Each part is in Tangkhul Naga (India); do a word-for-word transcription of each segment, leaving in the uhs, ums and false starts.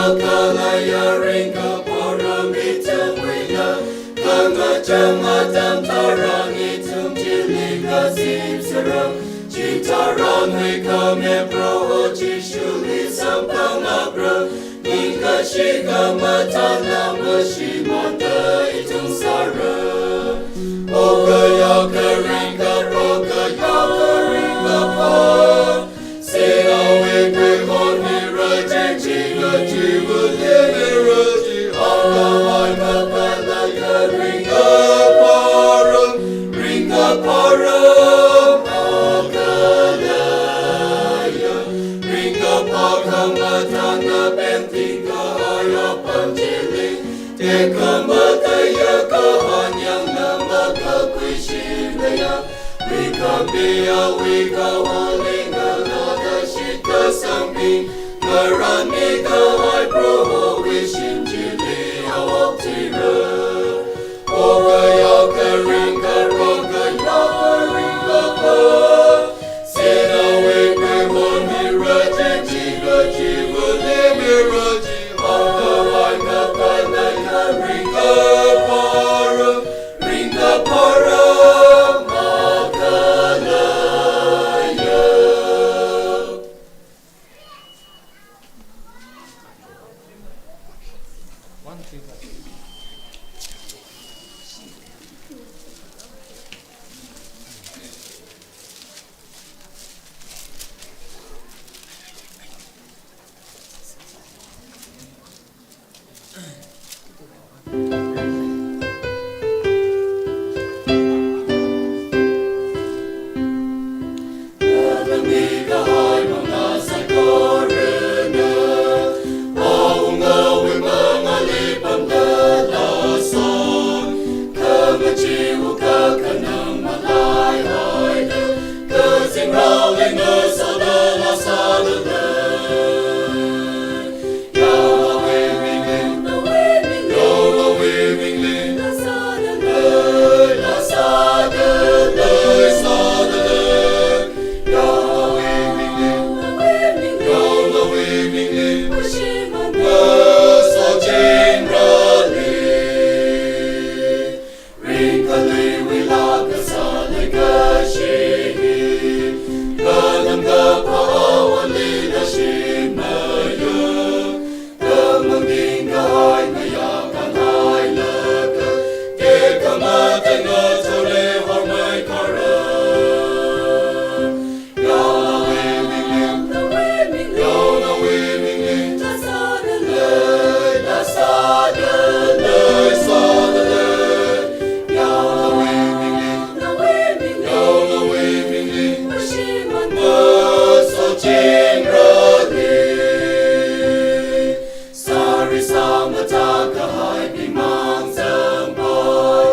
Khaleiya ringkaphā ram ithumwuila, khamachang atam tharan ithum chili kazip sāra. Chitharanwui khami Proho Jishuli samphang akra, ningkashi khamathāna mashimānda ithum sāra. O kayākha ringkaphā, kayākha ringkaphā, Sinawui kuihon mira chingching achiva lemira chi, akhavai kakhaleiya ringkaphā ram, ringkaphā ram akhaleiya, ringkaphā khamathāna pemting kahai apam chili, tekhamataiya kahān yangna makakhui shimnaya, wui khambi awui kaholi nganāda shitkasangmi, ngaranmi kahai Prohowui shim chili aokthuira. O kayākha ringkaphā, kayākha ringkaphā, Sinawui kuihon mira chingching achiva lemira chi, akhavai kakhaleiya ringkaphā ram, ringkaphā ram akhaleiya. Ringkaluiwui laa kasā leikashi hi, nganamkaphā awali lashimaya, khamangning kahai ngayā khanghailaga, tekhamatai ngathor leihormei kharar. Sari sāmata kahai pimang zangpai,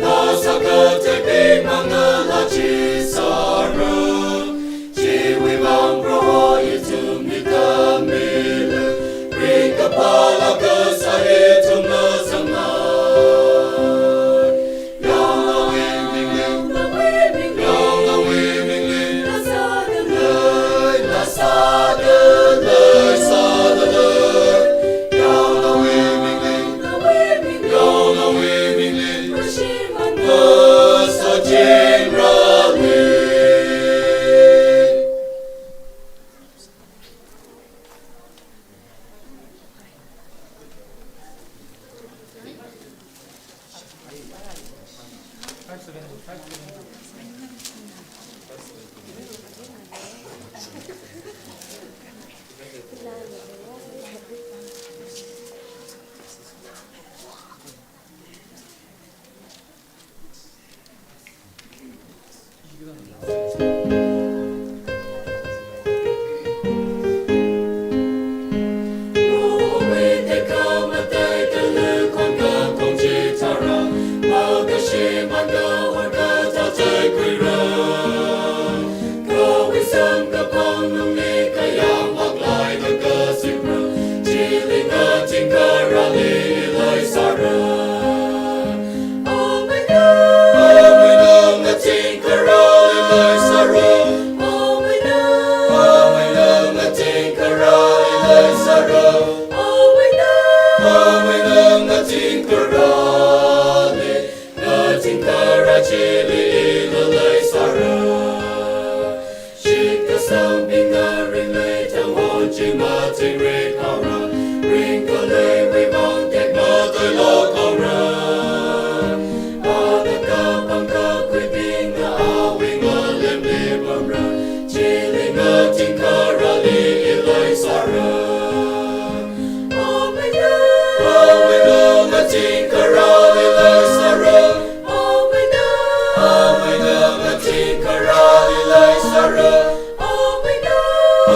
laa sākatei pimang ngala chi sāra. Chiwui vang Proho ithumli tammilu, ringkaphā laa kasā ithumna zangngai. Thingkarali leisāra. Amaina, amaina, ngathingkarali leisāra. Amaina,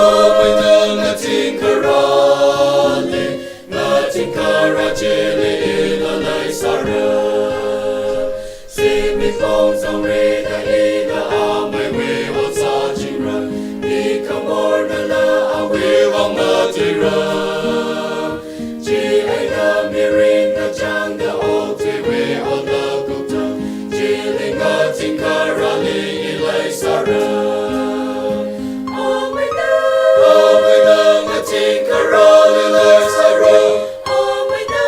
amaina, ngathingkarali, ngathingkara chili ina leisāra. Zimiksho sangri da ina amaiwui ot sāchingra. Mikhamornala awui vang matuira. Chieina mirin ngachangda okathuiwui ot lakuktang, chili ngathingkarali i leisāra. Amaina, amaina, ngathingkarali leisāra. Amaina,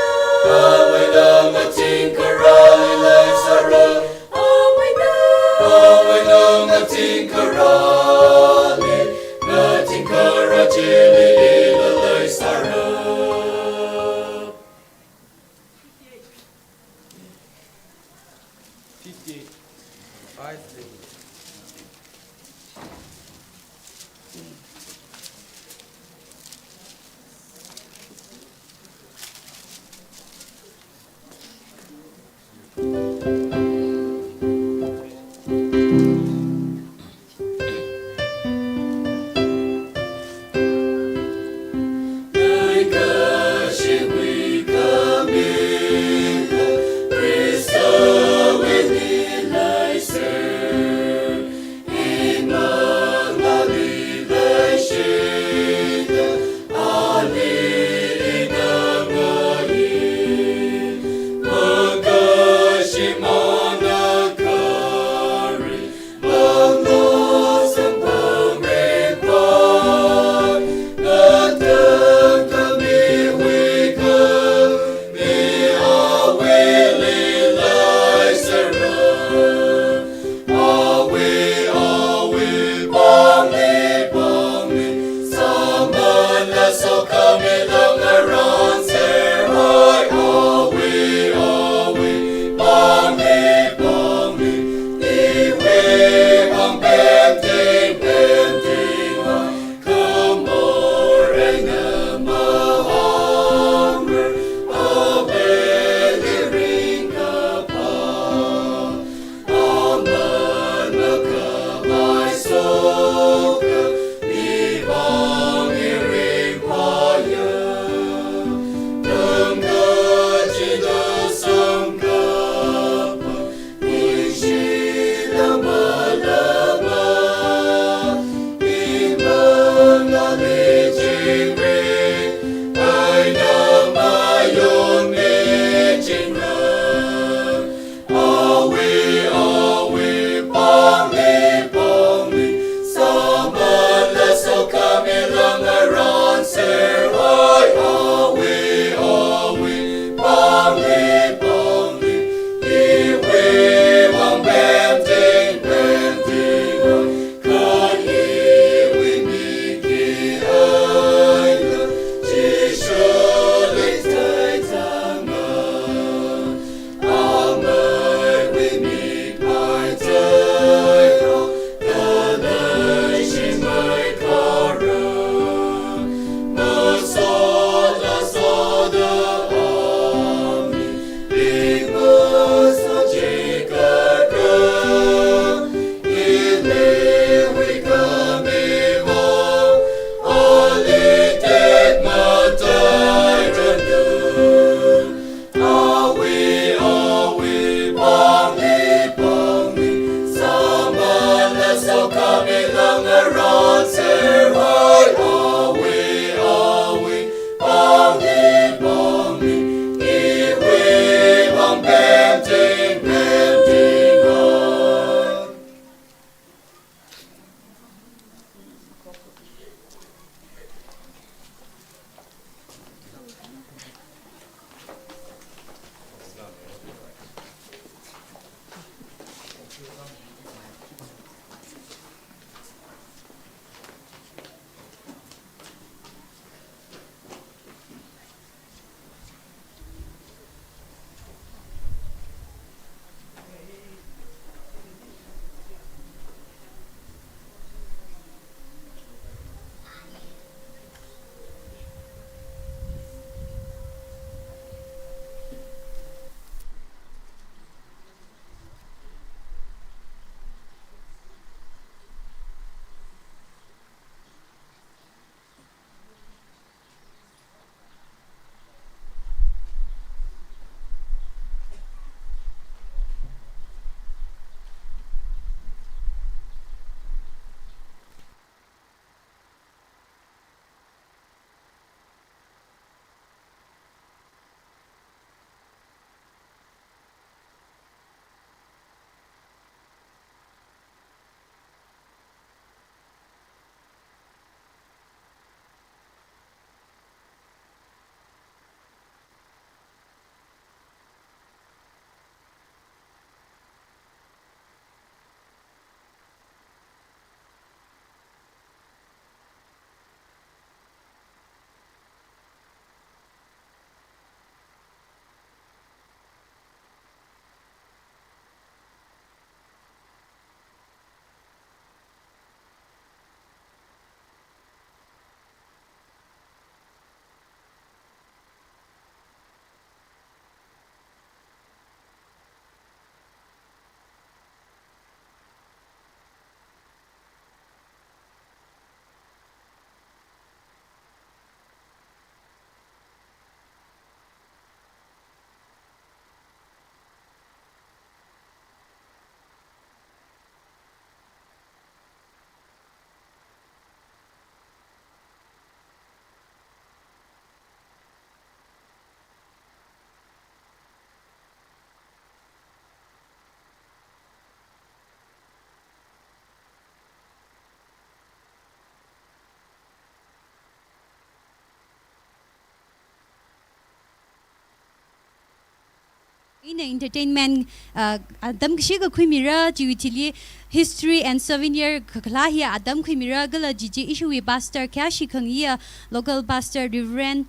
Ina entertainment, uh, atam kashika khuimira, chiwui thili history and souvenir kakhalat hi atam khuimira, kala chichi ishiwui pastor kayāshi khangayi, local pastor Reverend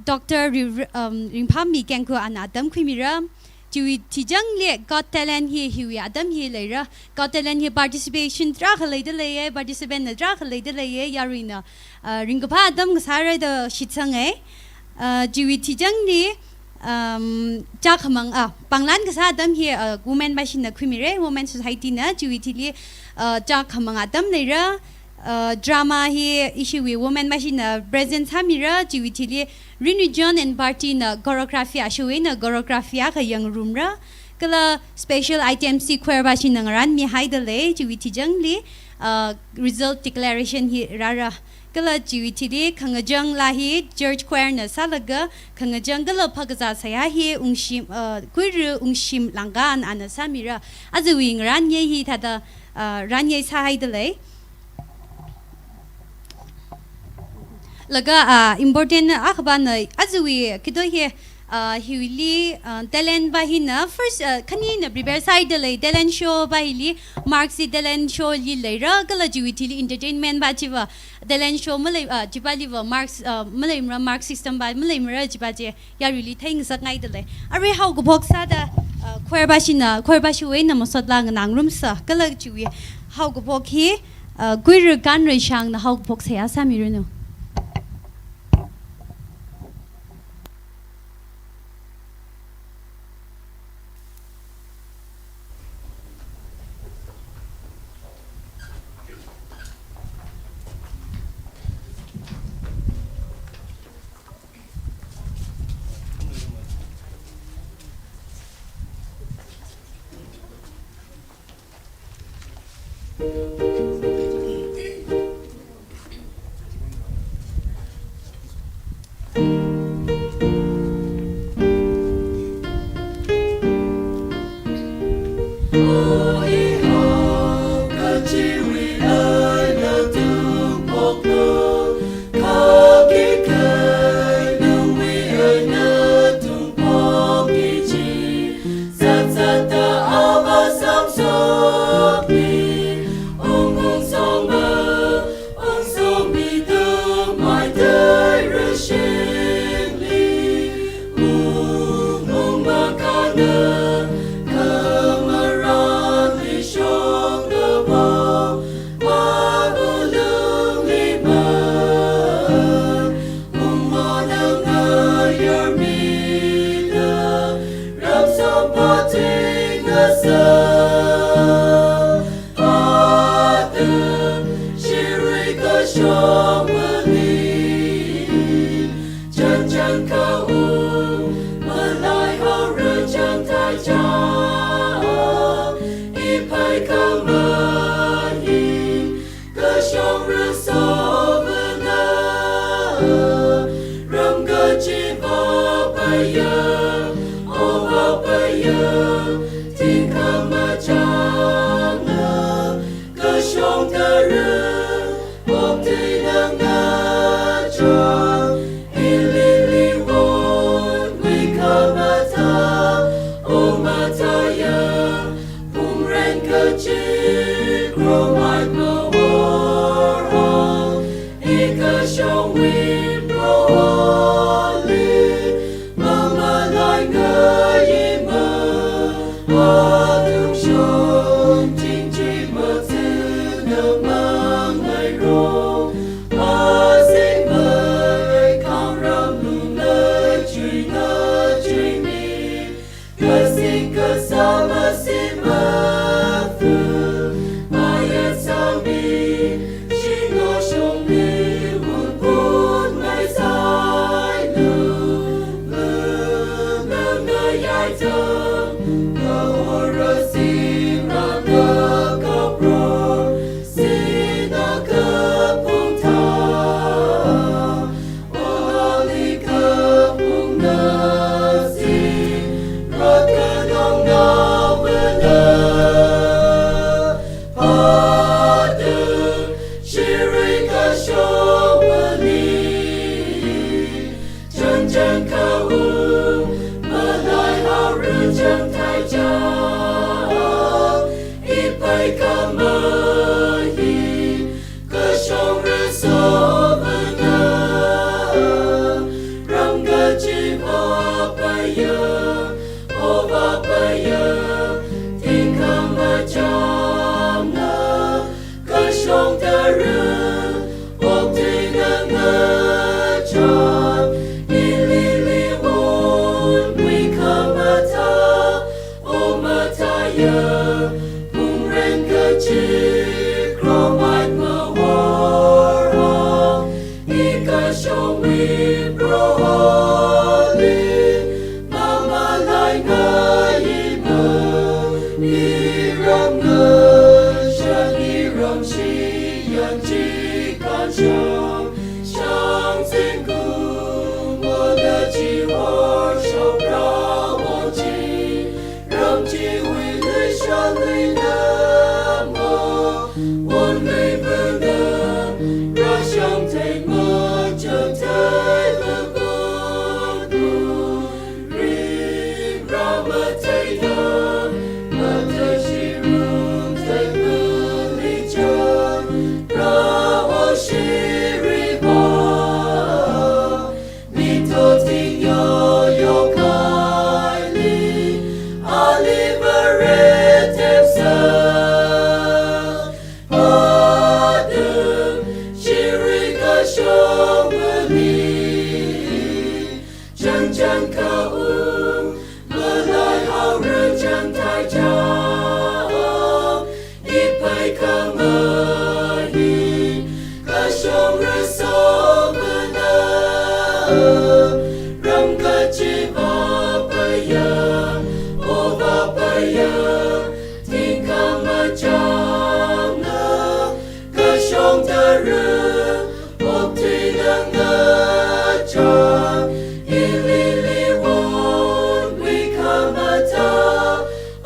Doctor Rever-, um, Ringphammi Kengku ana atam khuimira. Chiwui thichangli Got Talent hi, hiwui atam hi leira. Got Talent hi participation tarākha leida leiya, participant na tarākha leida leiya, yaruina, uh, ringkaphā atam kasāra da shitsanga. Uh, chiwui thichangli, um, chākhamang, ah, panglan kasā atam hi, uh, women bashina khuimira, women society na, chiwui thili, uh, chākhamang atam leira, uh, drama hi ishiwui women bashina present sāmira, chiwui thili Rinri John and party na choreography, ashiwui eina choreography akha yangrumra, kala special items hi choir bashina ngarānmihaida lei, chiwui thichangli, uh, result declaration hi rāra. Kala chiwui thili khangachang laa hi church choir na sālaga, khangachang kala phākazā seihā hi ungshim, uh, Kuira Ungshim Langkan ana sāmira. Ajawui ngarānye hi thāda, uh, rānye sāhaida lei. Laga, uh, important akhava na ajawui kido hi, uh, hiwuili, uh, talent ba hina first, uh, khanina prepare sāhaida lei, talent show ba hili marks hi talent show li leira, kala chiwui thili entertainment ba chiva talent show malei, uh, chibali va marks, uh, maleimara, mark system ba maleimara chiva chi yaruili theingasakngaida lei. Arui haokaphok sāda, uh, choir bashina, choir bashiwui eina masot laa nganāngarumsa, kala chiwui haokaphok hi, uh, Kuira Kanrei Shangna haokaphok seihā sāmiranu. Chānchān kaung, malaihaora chānthai chāng, iphai khamā hi, kashong raso mana, ram kachi vāpaiya, o vāpaiya, thingkha machāngna, kashong tara, okthui nangachang, ilili won, wui khamathā,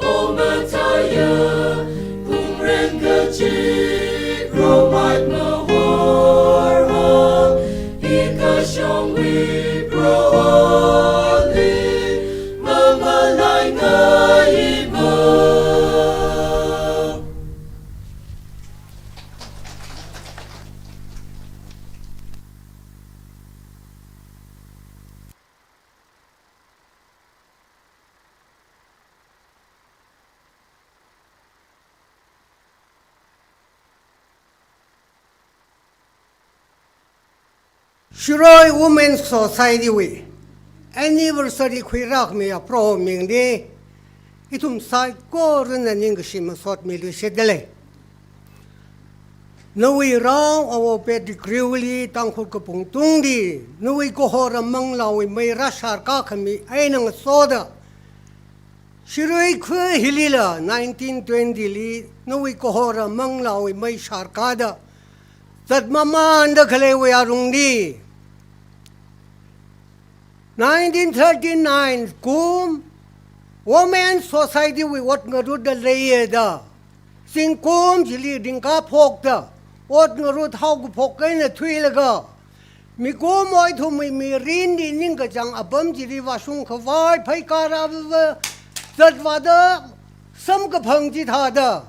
o mathāya, phungren kachi, romai mahor hong, i kashong wui Proholi, mamalai ngai ma. Shirui Women Society wui anniversary khuirākhamiya Proho mingli, ithum saikorana ningkashi masot miluishitdalei. Nawui rao awo Pettigrew li Tangkhul kapung tungli, nawui kahora manglāwui mei rāshārkā khami eina ngasoda, Shirui kha hilila nineteen twenty li nawui kahora manglāwui mei shārkāda, zat mamanda khaleiwui alungli, nineteen thirty-nine kum Women Society wui ot ngarutda leiya da, zingkum chili ringkaphokda, ot ngarut haokaphok eina thuilaga, mikumo ithumwui mirinli ningkachāng apam chili vāshung khavai pheikar avava zatvāda samkaphang chithāda,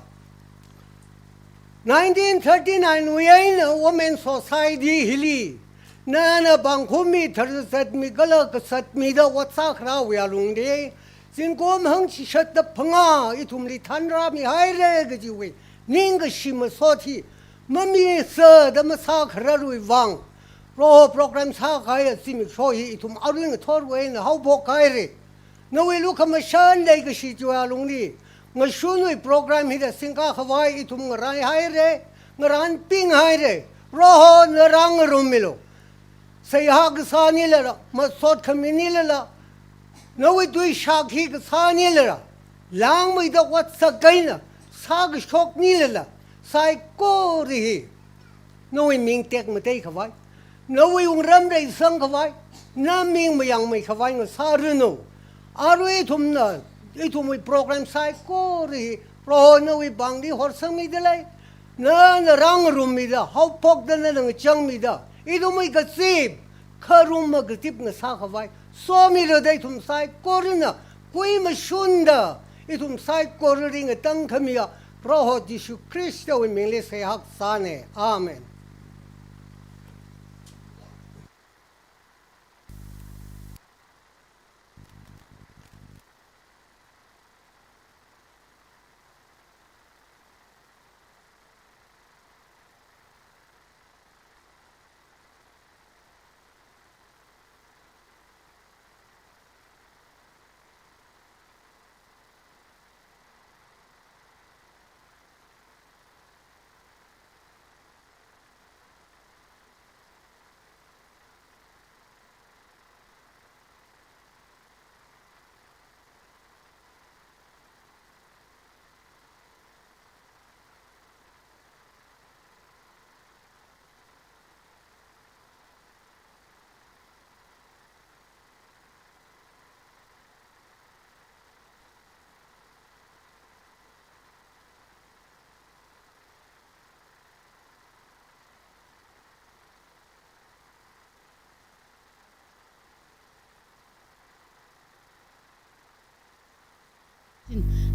nineteen thirty-nine wui eina Women Society hili, nana pāngkhumi tharzatmi kala kazatmida ot sākharāwui alungli, zingkum hangchishat da phangā ithumli thanrāmihaira kajiwui ningkashi masot hi mamisāda masākhararwui vang, Proho program sākahai zimiksho hi ithum arui ngathorwui eina haophok haira. Nawui lukhamashan leikashi chiwui alungli, ngashunwui program hida singkā khavai ithum ngaraihaira, ngarānpinghaira. Prohona rāngarummilu. Seihā kasā nilala, masot khami nilala, nawui tui shākhi kasā nilala, langmeida ot sākahaina sākashok nilala, saikora hi nawui ming tekmatei khavai, nawui wungram reisang khavai, na ming mayangmei khavai ngasāranu. Arui ithumna, ithumwui program saikora hi Proho nawui pāngli horsangmidalei. Nana rāngarummida, haophokda nana ngachangmida, ithumwui kazip, kharum makazip ngasā khavai somilu da ithum saikorana kuimashunda, ithum saikorali ngatangkhamiya Proho Jishu Khristawui mingli seihā kasāna. Amen.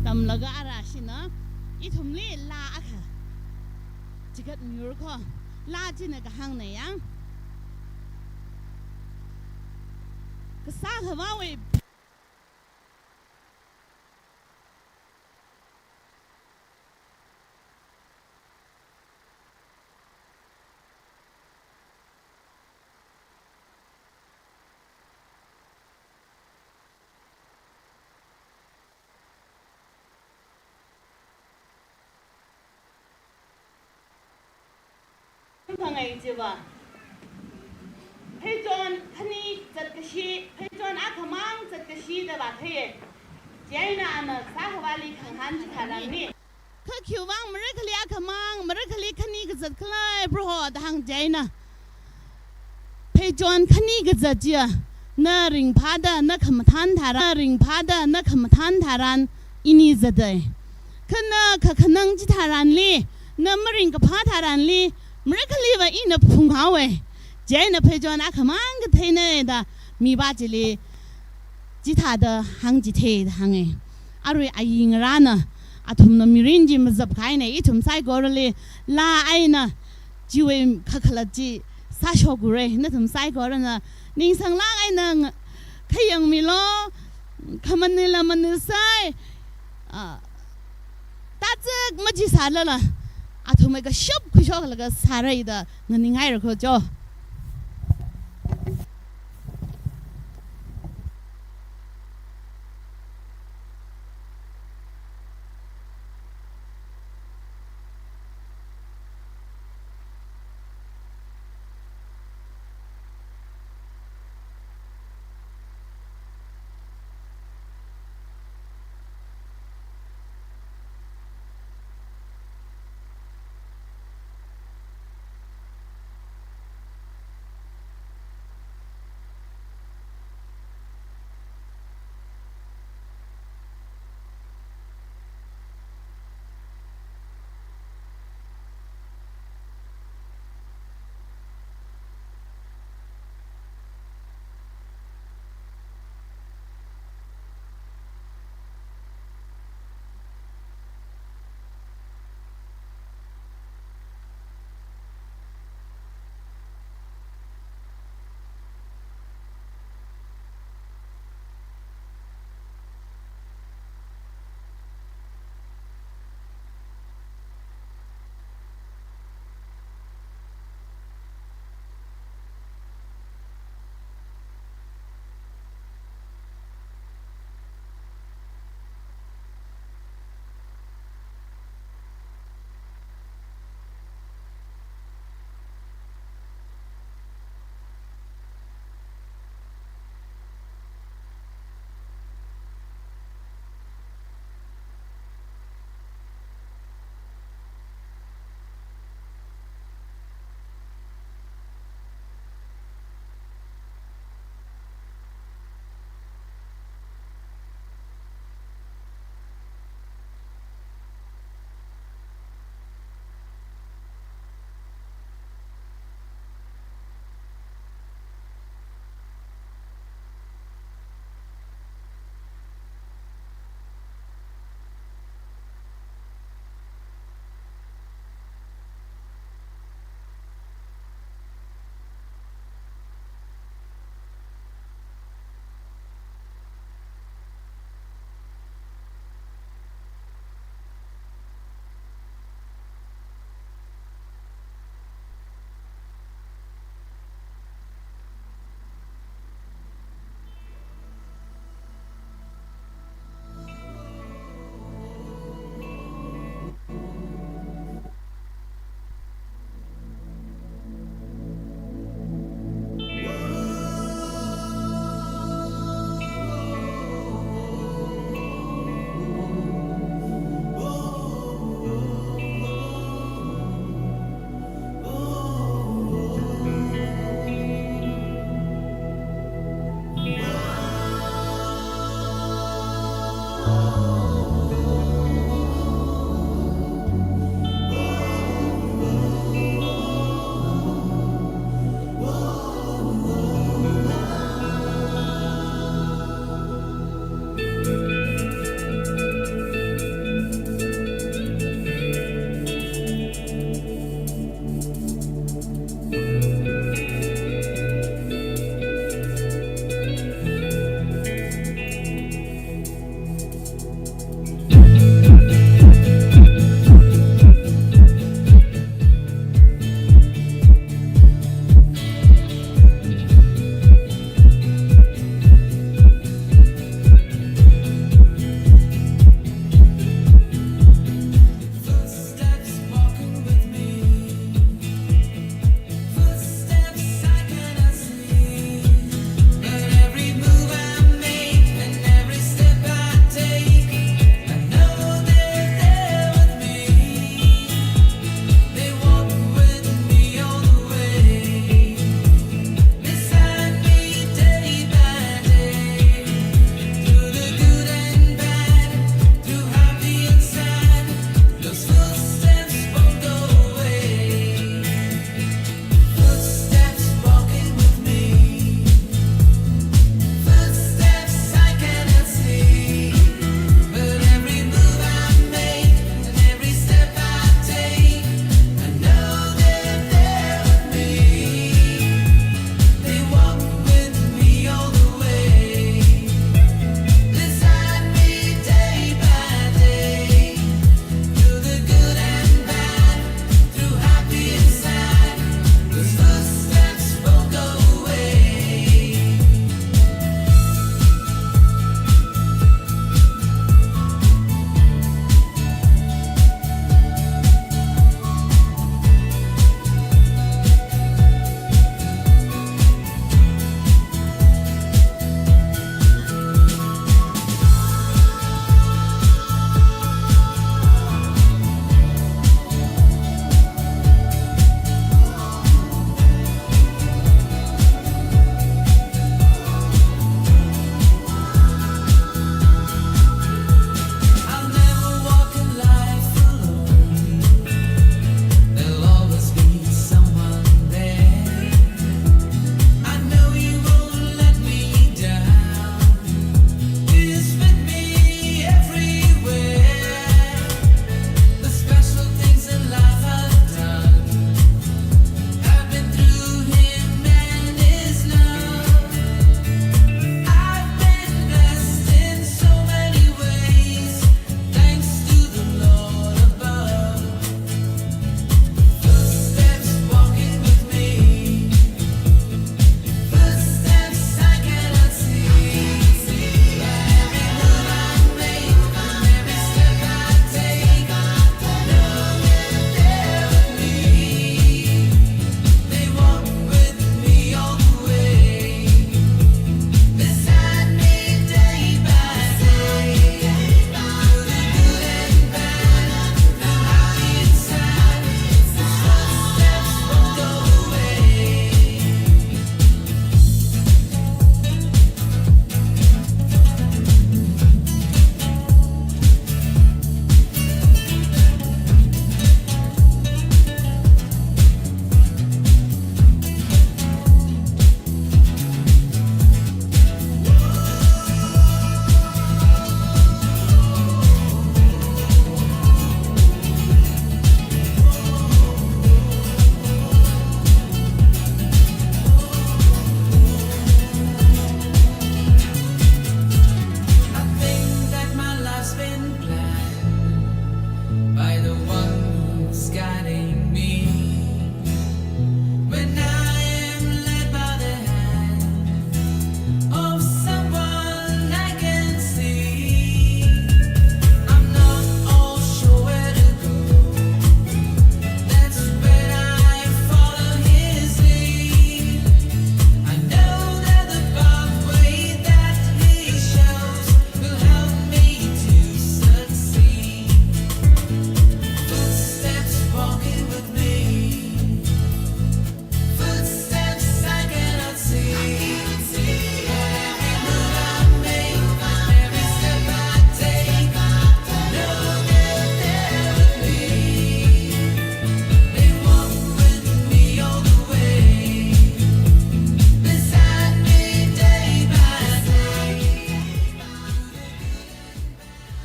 Tamlaga ara shina, ithumli laa akha chigatmiyur ko. Laa china kahāngna yang, kasā khavāwui ngai chiva. Pheichon khani zatkashi, pheichon akhamang zatkashi da vāthei. Chieina ana sākhavāli khangahān chitharanli. Kha khiwuivang marakhali akhamang, marakhali khani kazat khala Proho da hāng chieina. Pheichon khani kazat chiya, na ringphāda na khamathān tharan, ringphāda na khamathān tharan, ini zatdai. Kha na kakhanang chitharanli, na maringkaphā tharanli, marakhaliva ina phunghaowe. Chieina pheichon akhamang katheina da, mipā chili chithāda hāngchithei da hānge. Arui ayingrana, athumna mirin chi mazapkahaina, ithum saikorali, laa eina, chiwui kakhalat chi sāshokure, nathum saikorana, ningsanglāk eina nga-, khayangmilu, khamanila manasai, ah, tazak maji sālala, athumwui kashap khuishoklaga sārai da nganinghairakho cho.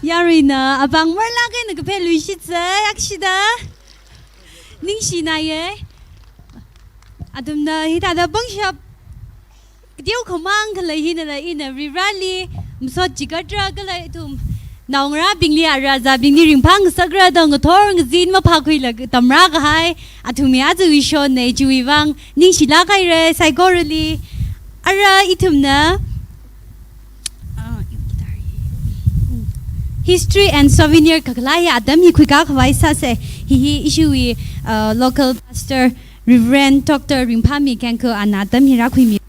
Yaruina apāng marlāk eina kaphā luishitsai, akshida. Ningshinaiye. Athumna hithāda pangshap kateo khamang khalei hinala ina Varivarali masot chigatra kala ithum naongarābingli ara azābingli ringphāngasakra da ngathor ngazin maphākhuilaga tamra kahai athumwui aja ishonne, chiwui vang ningshilāk haira saikorali. Ara ithumna, ah, history and souvenir kakhalat atam hi khuikā khavai sāsa. Hi hi ishiwui, uh, local pastor Reverend Doctor Ringphami Kengku ana atam hi rākhuimi.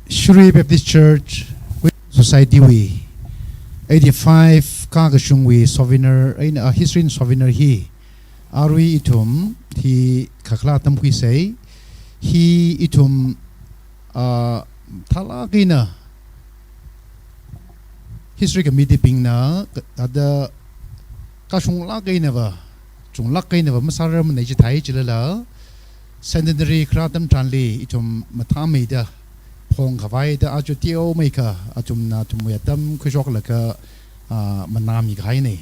Shirui Baptist Church Women Society wui eighty-five kākashungwui souvenir eina, ah, history souvenir hi arui ithum hi kakhalat atam khuisai. Hi ithum, ah, thalāk eina History Committee bingna ka-, ada kashunglāk einava, chunglāk einava masārarmanei chithai chilala, Centenary kharā atam tharanli ithum mathāmeida phongkhavaida aja teomeikha athumna athumwui atam khuishoklaga, ah, manāmi kahainei.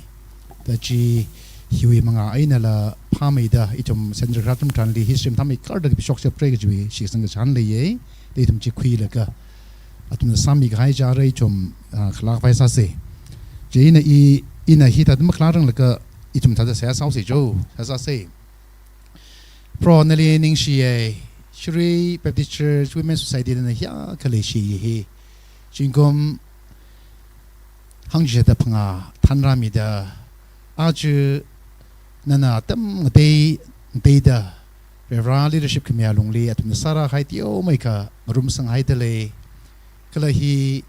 Da chi hiwui manga einala phāmeida ithum Centenary kharā atam tharanli history mathāmeikarda kapishok shapra kajiwui shitsang kachān leiye. Da ithum chi khuilaga athumna sāmi kahai chara ithum, ah, khalakvai sāsa. Chieina i, ina hithāda makhalaranglaga ithum thāda seihā sāhaosa jo, seihā sāsa. Proho nali ningshiya, Shirui Baptist Church Women Society nana hiyākha leishi hi. Zingkum hangchithāda phangā thanrāmida, aja nana atam ngatei, ngateida, Reverend leadership khami alungli athumna sārahai teomeikha ngarumsanghaida lei. Kala hi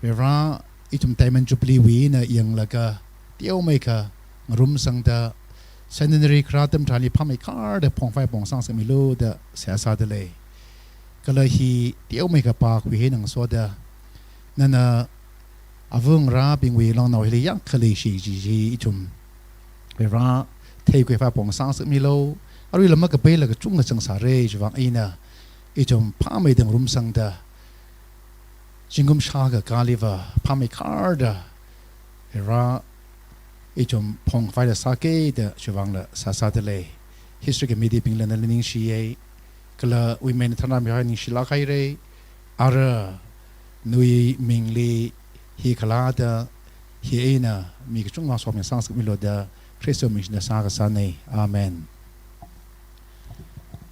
Reverend ithum Diamond Jubilee wui eina yanglaga teomeikha ngarumsangda Centenary kharā atam tharanli phāmeikarda phongvai phongsang sāmilu da seihā sāda lei. Kala hi teomeikha pākhui hi ngasoda, nana ava ngarābingwui longnao hili yākha leishi chi chi ithum Reverend theikhuivai phongsang sāmilu, aruila makapeila kachungkha zangsāra, chiwui vang eina ithum phāmeida ngarumsangda, zingkum shākha kaliva phāmeikarda Reverend ithum phongvaila sāki da chiwui vangla seihā sāda lei. History Committee bingla nali ningshiya, kala women thanrāmihai ningshilāk haira. Ara nawui mingli hi khalatta hi eina mi kachungkha sokhami sāngasakmilu da Khristawui ming shina sākasānei. Amen.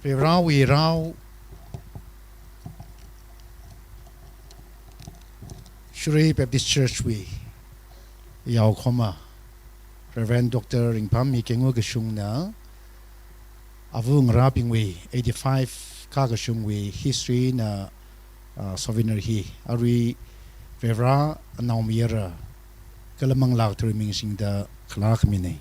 Varivarāwui rao, Shirui Baptist Church wui yaokhoma, Reverend Doctor Ringphami Kengwu kashungna, ava ngarābingwui eighty-five kā kashungwui history na, ah, souvenir hi arui Varivarā anaomayara kala Manglā Katharawui ming shingda khalakhaminei.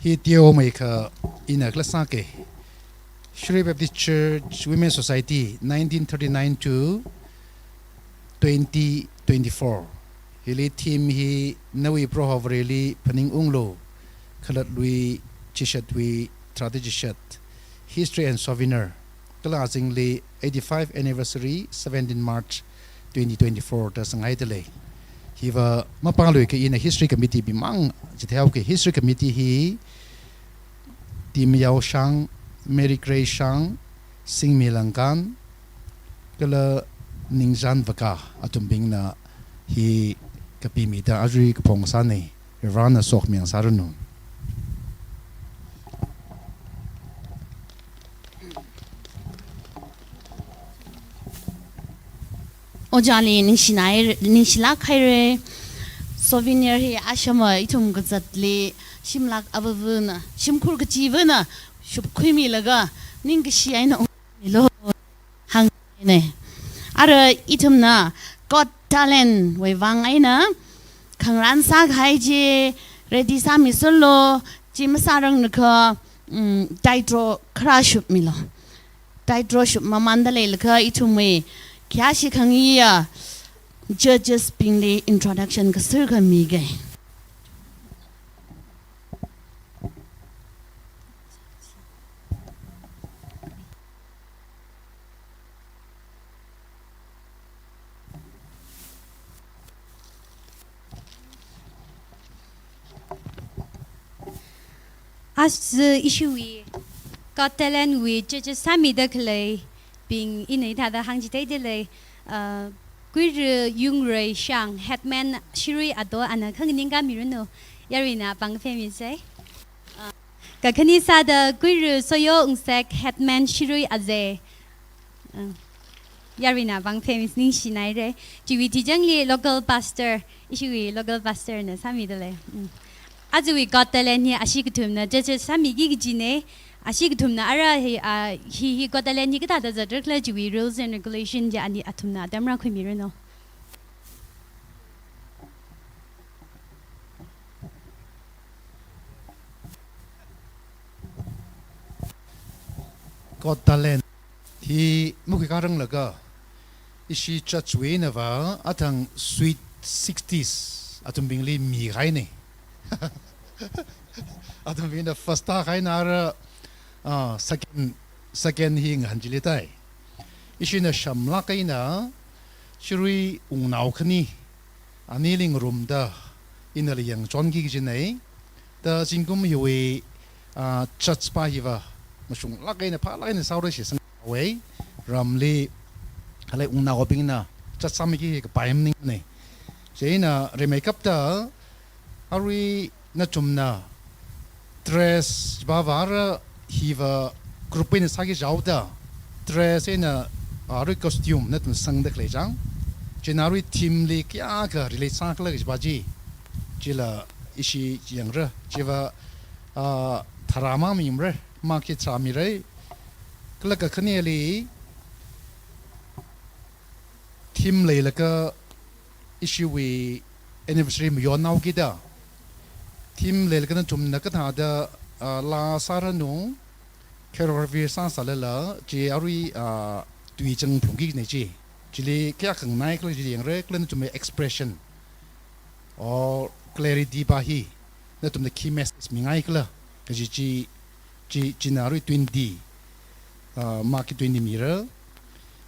Hi teomeikha ina kala sāki. Shirui Baptist Church Women Society, nineteen thirty-nine to twenty twenty-four. Hili theme hi Nawui Proho Vareli Phaningunglu, Khalatlui Chishatwui Tharāda Chishat, History and Souvenir, kala azingli eighty-five anniversary, seventeen March twenty twenty-four da sanghaida lei. Hiva mapāluikha ina History Committee bingmang chitheihaoki. History Committee hi Timyao Shang, Mary Grace Shang, Singmi Langkan, kala Ningzan Vaka athumbingna hi kapimida arui kaphong sānei. Varivarāna sokhami ngasāranu. Ojāli ningshinai, ningshilāk haira. Souvenir hi ashama ithum kazatli shimlak avavana, shimkhur kachivana shupkhuimilaga ningkashi eina ungmilu hāngnei. Ara ithumna Got Talent wui vang eina khangarān sākahai chi Ready sāmiserlu, chi masāranglaga, mm, title kharā shupmilu. Title shupmamanda leilakha ithumwui khayāshi khangayiya judges bingli introduction kasir khamige. Aja ishiwui Got Talent wui judges sāmida khaleibing ina hithāda hāngchitheida lei, uh, Kuiru Yungrei Shang, headman Shirui Ado, ana khanganing kāmiranu, yaruina pāng phemisa. Uh, kakhane sāda Kuiru Soyo Ungsek, headman Shirui Aze. Uh, yaruina pāng phemisa, ningshinaire. Chiwui thijangli local pastor, ishiwui local pastor na sāmida lei. Mm. Ajawui Got Talent hi ashi kathumna judges sāmiki kajina. Ashi kathumna ara hi, ah, hi, hi Got Talent hi kathāda zatrakhala chiwui rules and regulation chi ani athumna atam rākhuimiranu. Got Talent hi makhuikharanglaga, ishi judge wui einava athang sweet sixties athumbingli mikahaina. Athumbingna first tākahaina, ara, ah, second, second hi ngahān chili tāi. Ishina shamlāk eina Shirui wungnao khani anili ngarumda inala yangchonki kajina. Da zingkum hiwui, ah, judge pa hiva mashunglāk eina phālāk eina sāhaora shitsanghaowa. Ramli khalei wungnaobingna judge sāmiki hi kapai maningmana. Chieina rimeikapta arui nathumna dress chiva ara hiva group eina sāki jihaoda, dress eina arui costume nathum sangda khalei chang. Chieina arui theme li kayākha relate sākhala kajiva chi, chila ishi yangra. Chiva, ah, tharā mang mimara, mark hi tharā mira. Kala kakhaneli theme leilaga ishiwui anniversary mayonhaokida, theme leilaga nathumna kathāda, ah, laa sāranu, choreography sāsālala, chi arui, ah, tui chang phalungki kajina chi. Chili kayākha nganai khala chi yangra, kala nathumwui expression or clarity pa hi nathumna khi message mingai khala kaji chi, chi, china arui twenty, ah, mark hi twenty mira.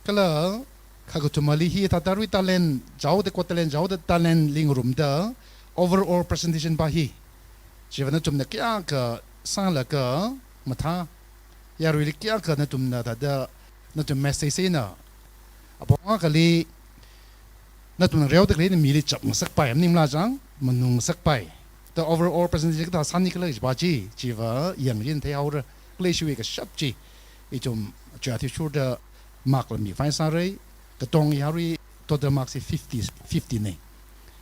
Kala kha kathumali hithāda arui talent jihaoda, Got Talent jihaoda talent li ngarumda overall presentation pa hi, chiva nathumna kayākha sālaga mathā, yaruili kayākha nathumna thāda nathum message eina, apong akhali nathumna reoda khalei eina mili chapngasakpai, maningla chang, manungngasakpai. Da overall presentation kathā sāni khala kajiva chi, chiva yangli theihaora. Kala ishiwui kashap chi, ithum chi athishurda mark la mikhavai sāra. Katong hi arui total mark hi fifty, fifty na.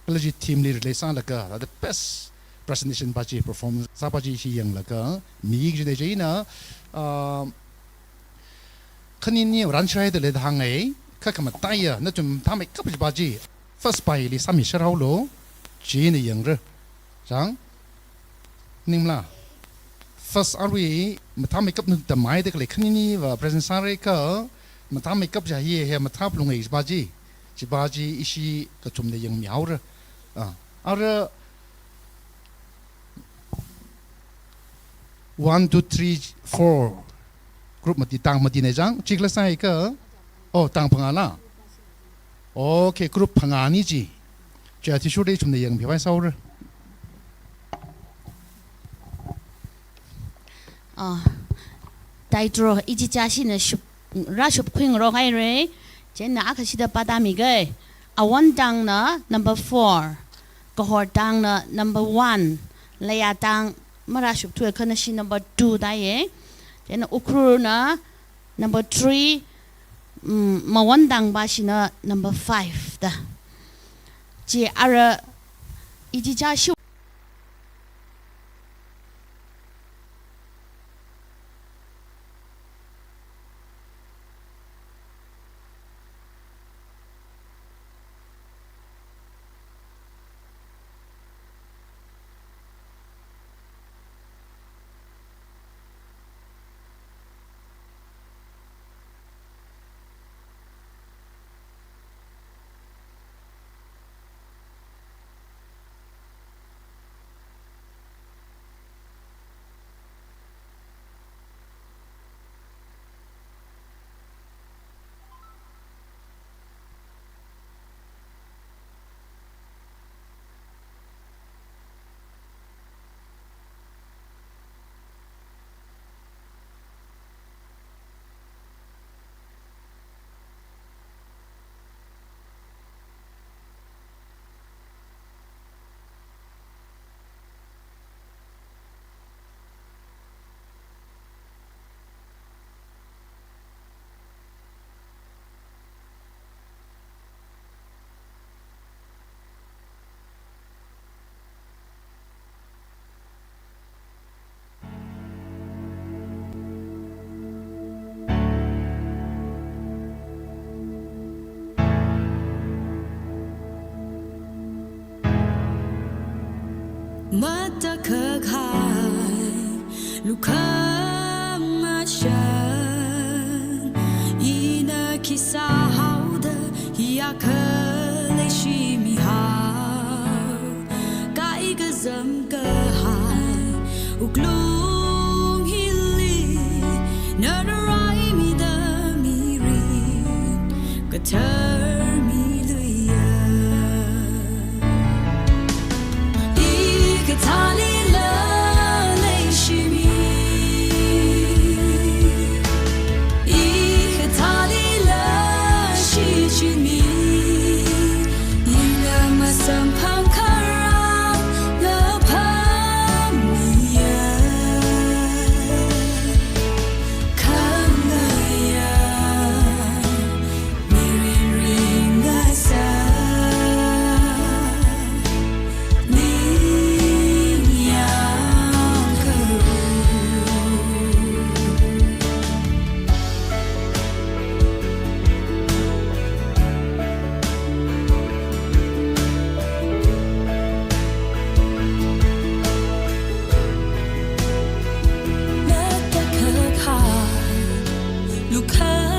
Kala chi theme li relate sālaga, the best presentation pa chi, performance sā pa chi ishi yanglaga miki kajina. Chieina, ah, khanini ranshai da leida hāngngai, kha khamataiya nathum mathāmeikap kajiva chi, first pa hili sāmiserhaolu, china yangra. Chang? Maningla? First arui mathāmeikap nathum tamhaida khalei khaniniva present sāra kha, mathāmeikap chi hi, hi mathā phalunga kajiva chi, chiva chi ishi kathumna yangmihaora. Ah, ara one, two, three, four group mati, tang matina chang, chikla sāi kha? Oh, tang phangāla? Okay, group phangāna chi. Chi athishurda ithumna yangmikhavai sāhaora. Ah, title ichichāshina shup, rāshupkhui ngarokhaira. Chieina akhashida pātāmiga. Awon tangna number four, kahor tangna number one, leiya tang marāshupthuakha nashi number two tāya. Chieina Ukhrulna number three, mm, Mawon tang pashina number five da. Chi ara ichichāshi Matakhak kahai lukhamashan, ina khi sāhaoda hiyākha leishimihao. Kaikazam kahai wuklung hili, nana raimida mirin kathar miluiya. I kathālila leishimi, i kathālila shichinmi, ina masamphang kharā ngapamya. Khangaya, mirin ringasā, ningyāng kharu. Matakhak kahai lukhamashan,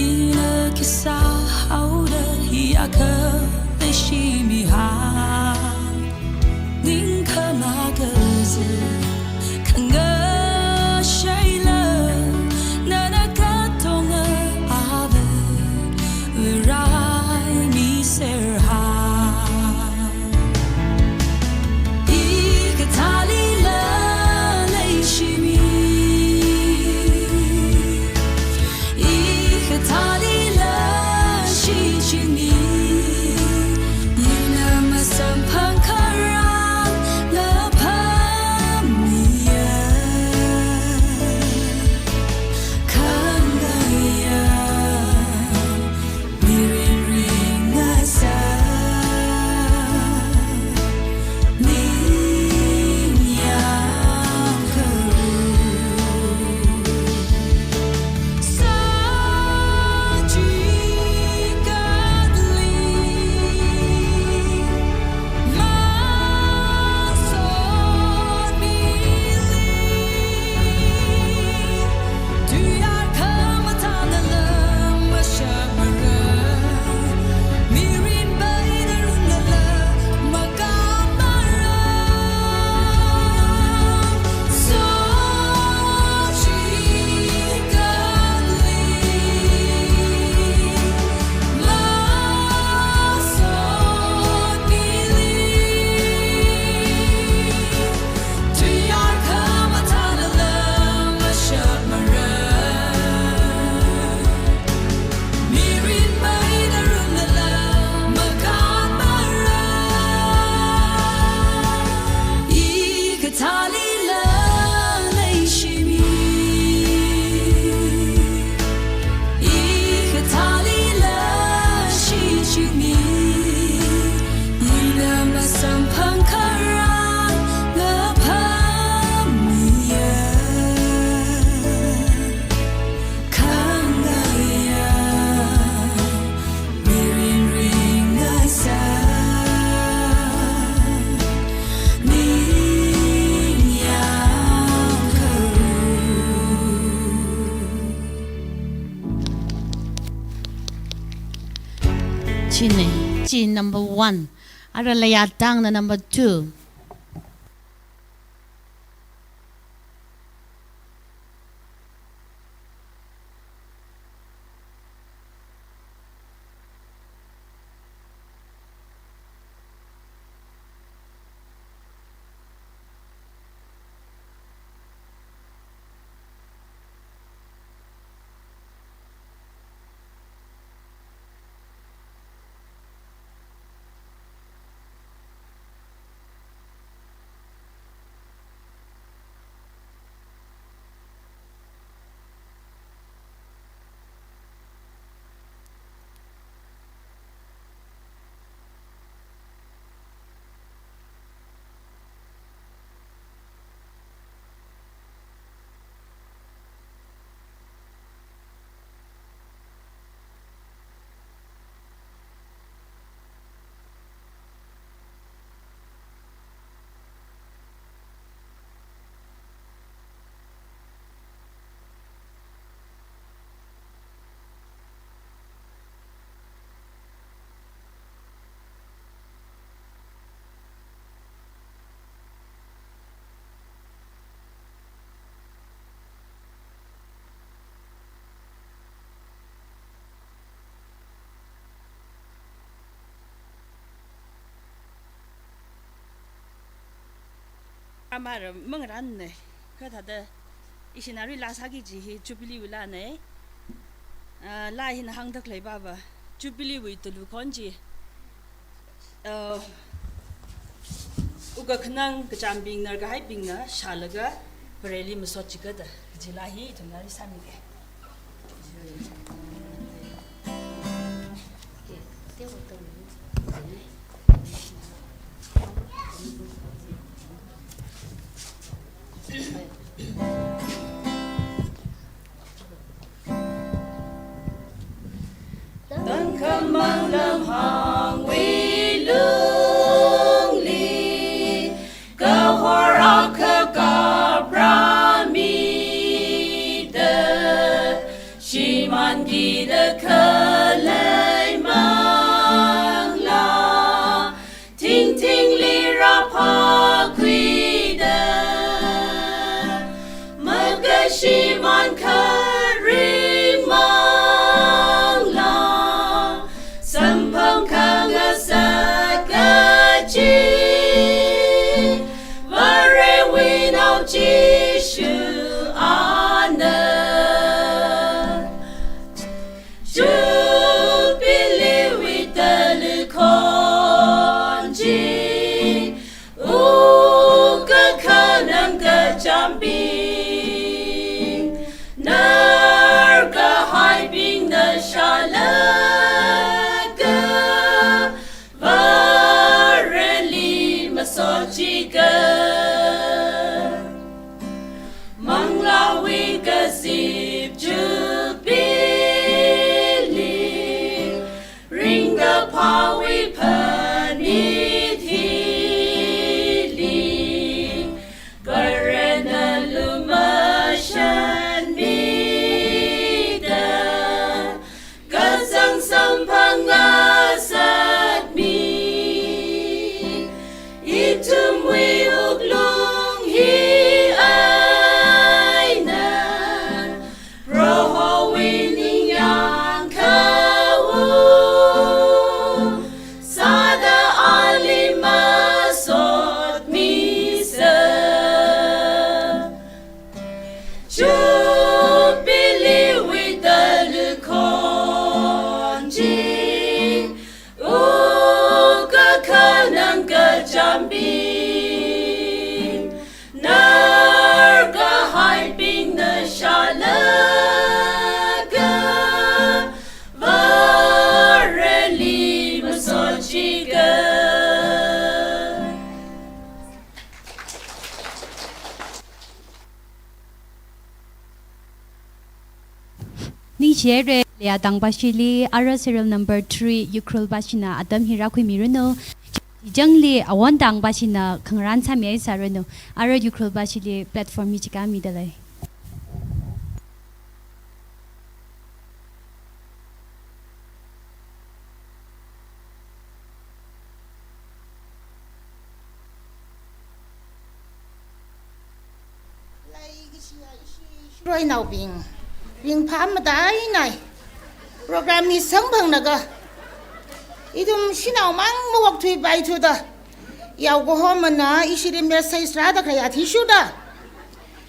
ina khi sāhaoda hiyākha leishimihao. Ningkhama kazā khangashaila, nana katonga ava raimiserhao. I kathālila leishimi, i kathālila shichinmi, ina masamphang kharā ngapamya. Khangaya, mirin ringasā, ningyāng kharu. Sāchikatli masotmili, tuiyār khamathānala mashapmara, mirin paida runala makanmara. Sāchikatli masotmili, tuiyār khamathānala mashapmara, mirin paida runala makanmara. I kathālila leishimi, i kathālila shichinmi, ina masamphang kharā ngapamya. Khangaya, mirin ringasā, ningyāng kharu. Chine, chi number one. Ara Layatangna number two. Amara mangaranne, kha thāda ishi nali laa sāki kaji hi Jubilee wui laanei. Ah, laa hina hāngda khalei pava, Jubilee wui tulukhon chi, ah, wukkhanang kachambing narkahaibingna shālaga Vareli masot chikada kaji laa hi ithumna nali sāmike. Tangkhamang lamhāngwui lungli, kahor akha kaprāmida, shimānkida khalei manglā, thingthingli rāphākhuida, makashimān kharing manglā, samphang khangasak kaji, Varewui Nao Jishu ana. Jubilee wui tulukhon chi, wukkhanang kachambing narkahaibingna shālaga Vareli masot chikada, manglāwui kazip Jubilee, ringkaphāwui phanit hili, Varena lumashanmida, kazang samphang ngasakmi. Ithumwui wuklung hi eina Prohowui ningyāng khaung sāda ali masot misa. Jubilee wui tulukhon chi, wukkhanang kachambing narkahaibingna shālaga Vareli masot chikada. Ningshihaira, Leiyā Tangpashili ara serial number three Ukhrul pashina atam hi rākhuimiranu. Chijangli Awon Tangpashina khangarān sāmihaisāranu. Ara Ukhrul pashili platform hi chikāmidalei. Lei kashi ya ishi, ishi roinaobing, ringphā matainai. Program hi samphanglaga, ithum shanao mang maokthuipaithuda, yaokahomana ishili message rāda khalei athishurda.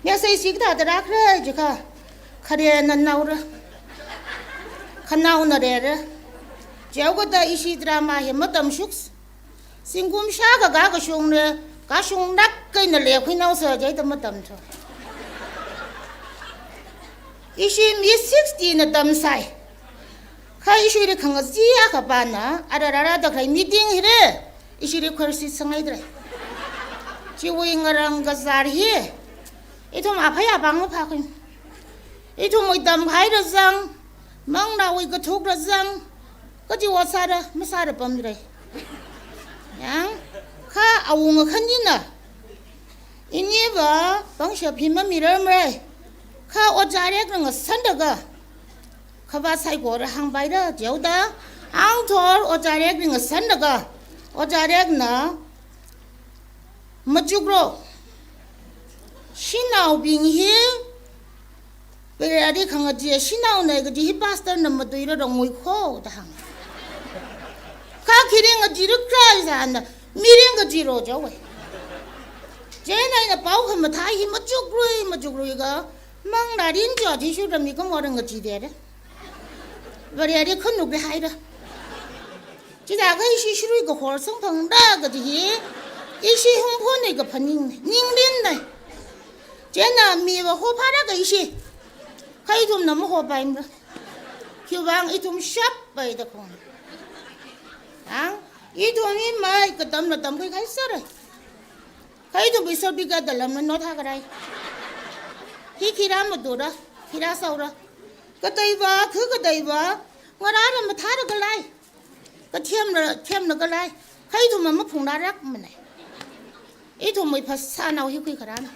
Message chi kathāda rākhala jiakha, kharena naora, khanaona rera. Chihaokada ishi drama hi matamshuk. Zingkum shākha kashungna, kashung nak kaina leikhuinaosa jida matamthu. Ishi mi sixty na tamsai. Kha ishili khangazin akhapana, ara rāra da khalei meeting hili, ishili khuirsi sangaidalei. Chiwui ngarang kazār hi, ithum aphei apāng maphākhui. Ithumwui tamkahai rāzang, manglāwui kathuk rāzang, kaji ot sāra, masāra pamdalei. Yang, kha awunga khanina, iniva pangshap hi mamirarmara. Kha ojā Rekna ngasandakha, khavāt saikora hāngpaira jihaoda, angthor ojā Rekli ngasandakha, ojā Rekna, machukro. Shanaobing hi, Vareli khangazin shanaona kaji hi pastor na matuira rongwui kho da hānga. Kha khi ringkajirakhala jida, mirin kajiro jihaowa. Chieina ina pao khamathā hi machukrui, machukruiakha, manglārin chi athishurda mikumo rāngachidera. Vareli khanukli haira. Chithākha ishi shirui kahor sangphangra kaji hi, ishi hungphunei kaphaning, ningrinei. Chieina miva hophāra ka ishi. Kha ithumna mahopaimara. Khiwuivang ithum shappaida khong. Ang, ithum hi mai katamla tamkhui kahai sāra. Kha ithum certificate da lamna note thākarai. Hi khira matura, khira saura. Kateiva, khu kateiva, ngarāla mathāra kalai. Kathemla, themla kalai. Kha ithum maphungrārakmanei. Ithumwui phasānao hi khuikharāna.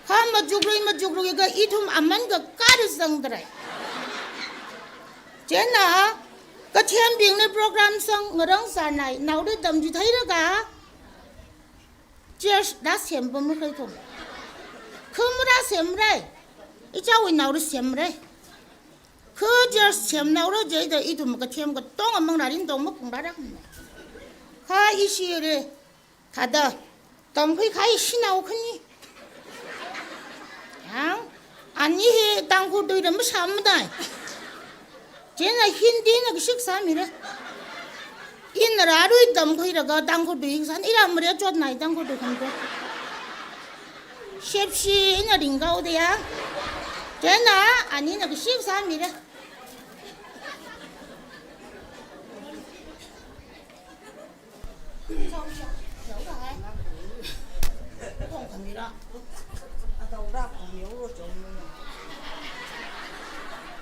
Kha machukrui, machukruiakha ithum aman kakāda zangdarai. Chieina, kathembingli program sang ngarāng sānai, naoli tamchitheira ka, church da sempam kha ithum. Khu marāsemrai, ichāwui naoli semrai. Khu church semnaora jida ithum kathem katonga manglārin tong maphungrārakmana. Kha ishili, thāda, tamkhui kahai shanao khani. Ang, ani hi Tangkhul tuida mashāmdai. Chieina Hindina kashik sāmira. Ina rārui tamkhuilaga Tangkhul tui sān, ila mare chotnai Tangkhul tui khamto. Shepshi ina ringkaoda ya. Chieina anina kashik sāmira.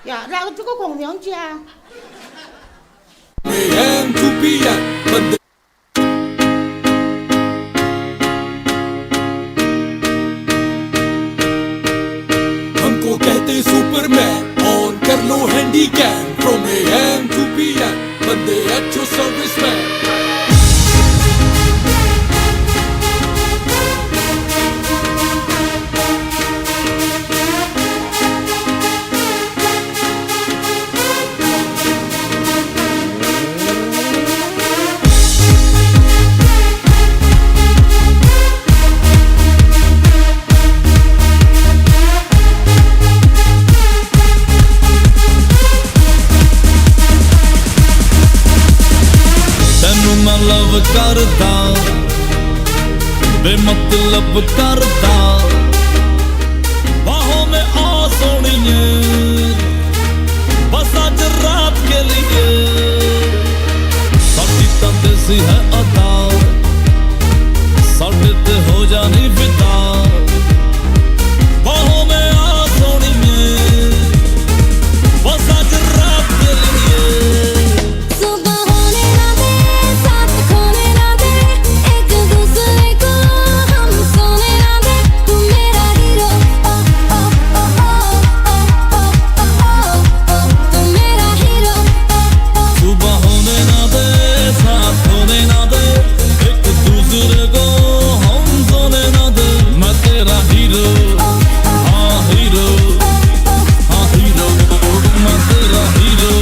Ya, rā kachuka kong myong chia. A M to P M, but हमको कहते Superman, on कर लो Handycam. From A M to P M, बंदे अच्छो सर्विसमैन। ਤੈਨੂੰ ਮੈਂ ਲਵ ਕਰਦਾ, ਬੇਮਤਲਬ ਕਰਦਾ, ਬਾਹੋਂ ਮੇਂ ਆ ਸੋਹਣੀਏ, ਬਸ ਅੱਜ ਰਾਤ ਕੇ ਲੀਏ। ਸਾਡੀ ਤਾਂ ਦੇਸੀ ਹੈ ਅਦਾ, ਸਾਡੇ ਤੇ ਹੋ ਜਾਣੀ ਫਿਦਾ। ਬਾਹੋਂ ਮੇਂ ਆ ਸੋਹਣੀਏ, ਬਸ ਅੱਜ ਰਾਤ ਕੇ ਲੀਏ। सुबह होने ना दे, साथ खोने ना दे, एक दूसरे को हम सोने ना दे। तू मेरा हीरो, ओ, ओ, ओ, तू मेरा हीरो, ओ, ओ। सुबह होने ना दे, साथ होने ना दे, एक दूसरे को हम सोने ना दे। मैं तेरा हीरो, हाँ हीरो, हाँ हीरो, मैं तेरा hero.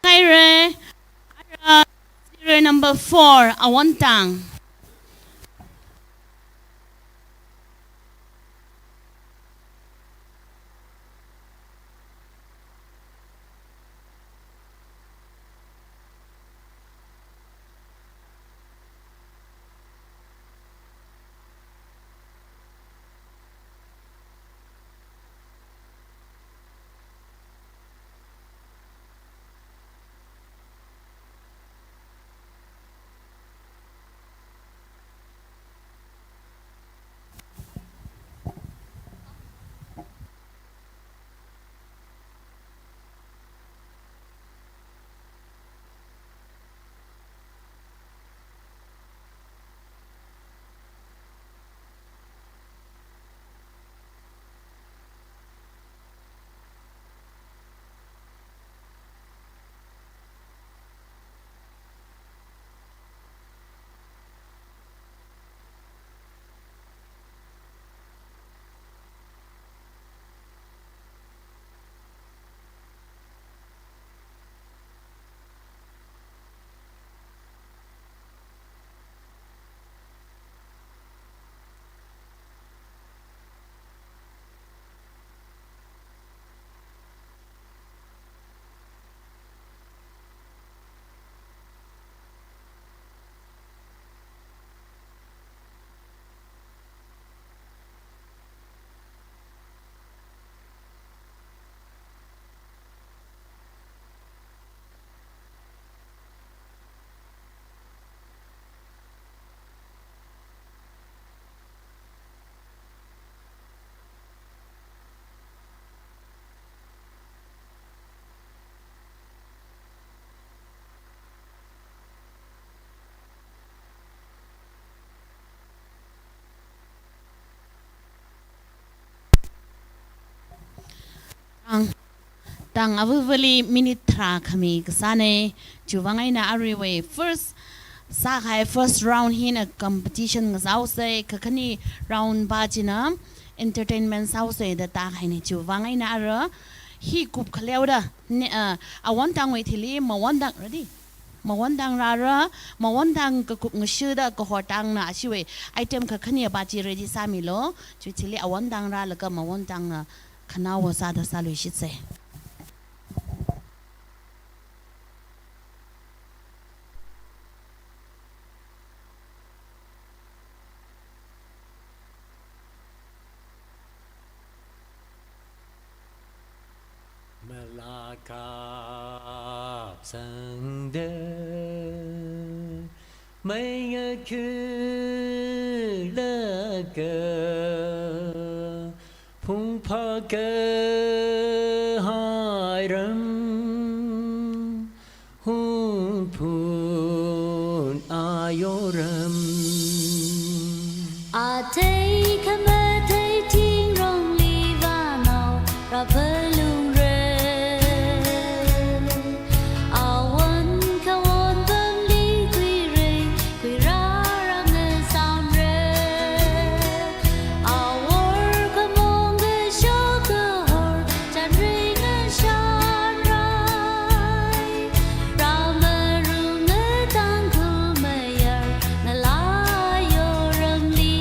Kaire, ara, serial number four, Awon Tang. Tang, tang avuvali minute tharā khami kasāna, chiwuivang eina aruiwui first, sākahai first round hina competition ngasāusei, kakhane round pa china entertainment sāusei da tākahaina, chiwuivang eina ara hi kupkhaleoda, ne, ah, awon tangwui thili mawon tang, ready? Mawon tang rāra, mawon tang kakup ngashuda kahor tangna ashiwui item kakhane pa chi ready sāmilu, chiwui thili awon tang rālaga mawon tangna khanaowa sāda sāluishitsei. Malakap sangda mei ngakhalaga phungphā kahai ram, Hungphun ayo ram. Athei khamathei thingrongli vānao rāphalungra. Awon kawon pamli khuirei khuirā rāngasamra. Awor khamong kashok kahor chanrei ngashan rai. Rāmarunga Tangkhul mayar ngalā ayo ramli.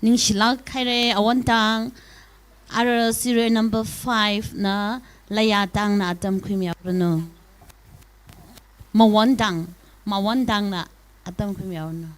Ningshilāk haira Awon Tang. Ara serial number five na Layatang na atam khuimihaoranu. Mawon Tang, Mawon Tang na atam khuimihaoranu.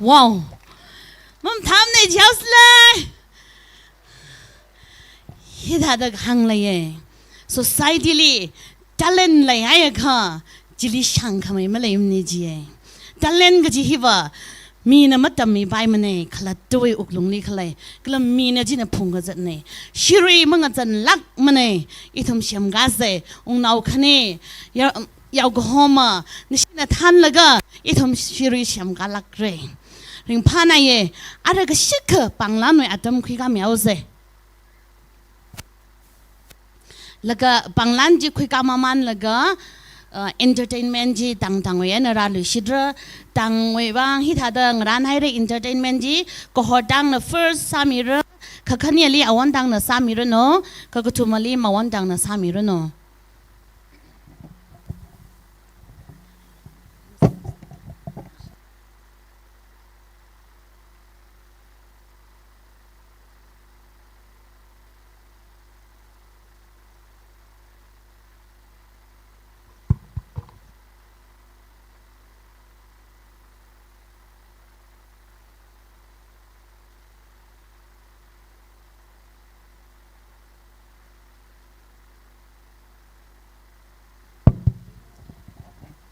Wow. Mamathāmana jihaosalei. Hithāda hāngleiya. Society li talent leihaiakha, chili shāngkhamei maleimana jiya. Talent kaji hiva, mina matammipaimana, khalattawui wuklungli khalei. Kala mina china phungkazatna. Shiri mangazanlākmana, ithum semkāsa, wungnao khani, ya, yaokahoma, nashina thānlaga, ithum shiri semkālākra. Ringphānāya, ara kashikha pānglanwui atam khuikāmihaosa. Laga pānglan chi khuikā mamanlaga, uh, entertainment chi tangtangwui eina rāluishitra, tangwui vang hithāda ngarānhaira entertainment chi, kahor tangna first sāmira, kakhaneli awon tangna sāmiranu, kakathumali mawon tangna sāmiranu.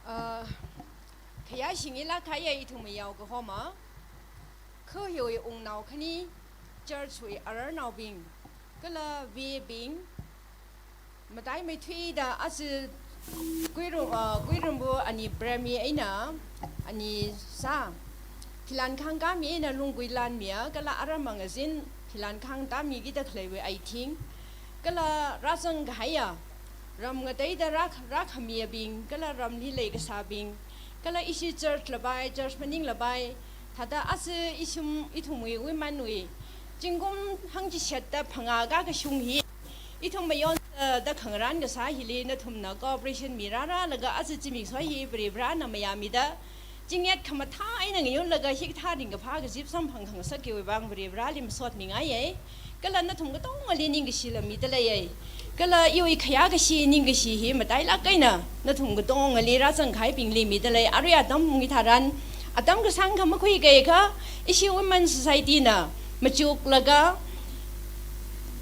Ah, khayāshingilāk kahai ithum yaokahoma, kha hiwui wungnao khani, church wui ararnaobing, kala vebing, mataimeithuida aja Kuirum, ah, Kuirumbu ani premi eina, ani sā, philan khangkāmi eina lunggui lanmiya, kala ara mangazin philan khangtāmikida khaleiwui aithing, kala rāzang kahaiya, ram ngateida rā, rākhamiyabing, kala ramli leikasābing, kala ishi church labai, church maninglabai, thāda aja ishim ithumwui women wui, zingkum hangchishatda phangā kakashung hi, ithum mayon, eh, da khangarān kasā hili nathumna cooperation mirāralaga aja zimiksho hi Varivarana mayāmida, zingyat khamathā eina ngayunlaga hikathā ringkaphā kazip samphang khangasak chiwui vang Varivarali masotmingaiya. Kala nathum katongali ningkashi lamida leiya. Kala iwui khayākashi ningkashi hi matailāk eina nathum katongali rāzang kahaibingli mida lei. Arui atam hungkahai tharan, atam kasāngkha makhuikakha, ishi Women Society na machuklaga,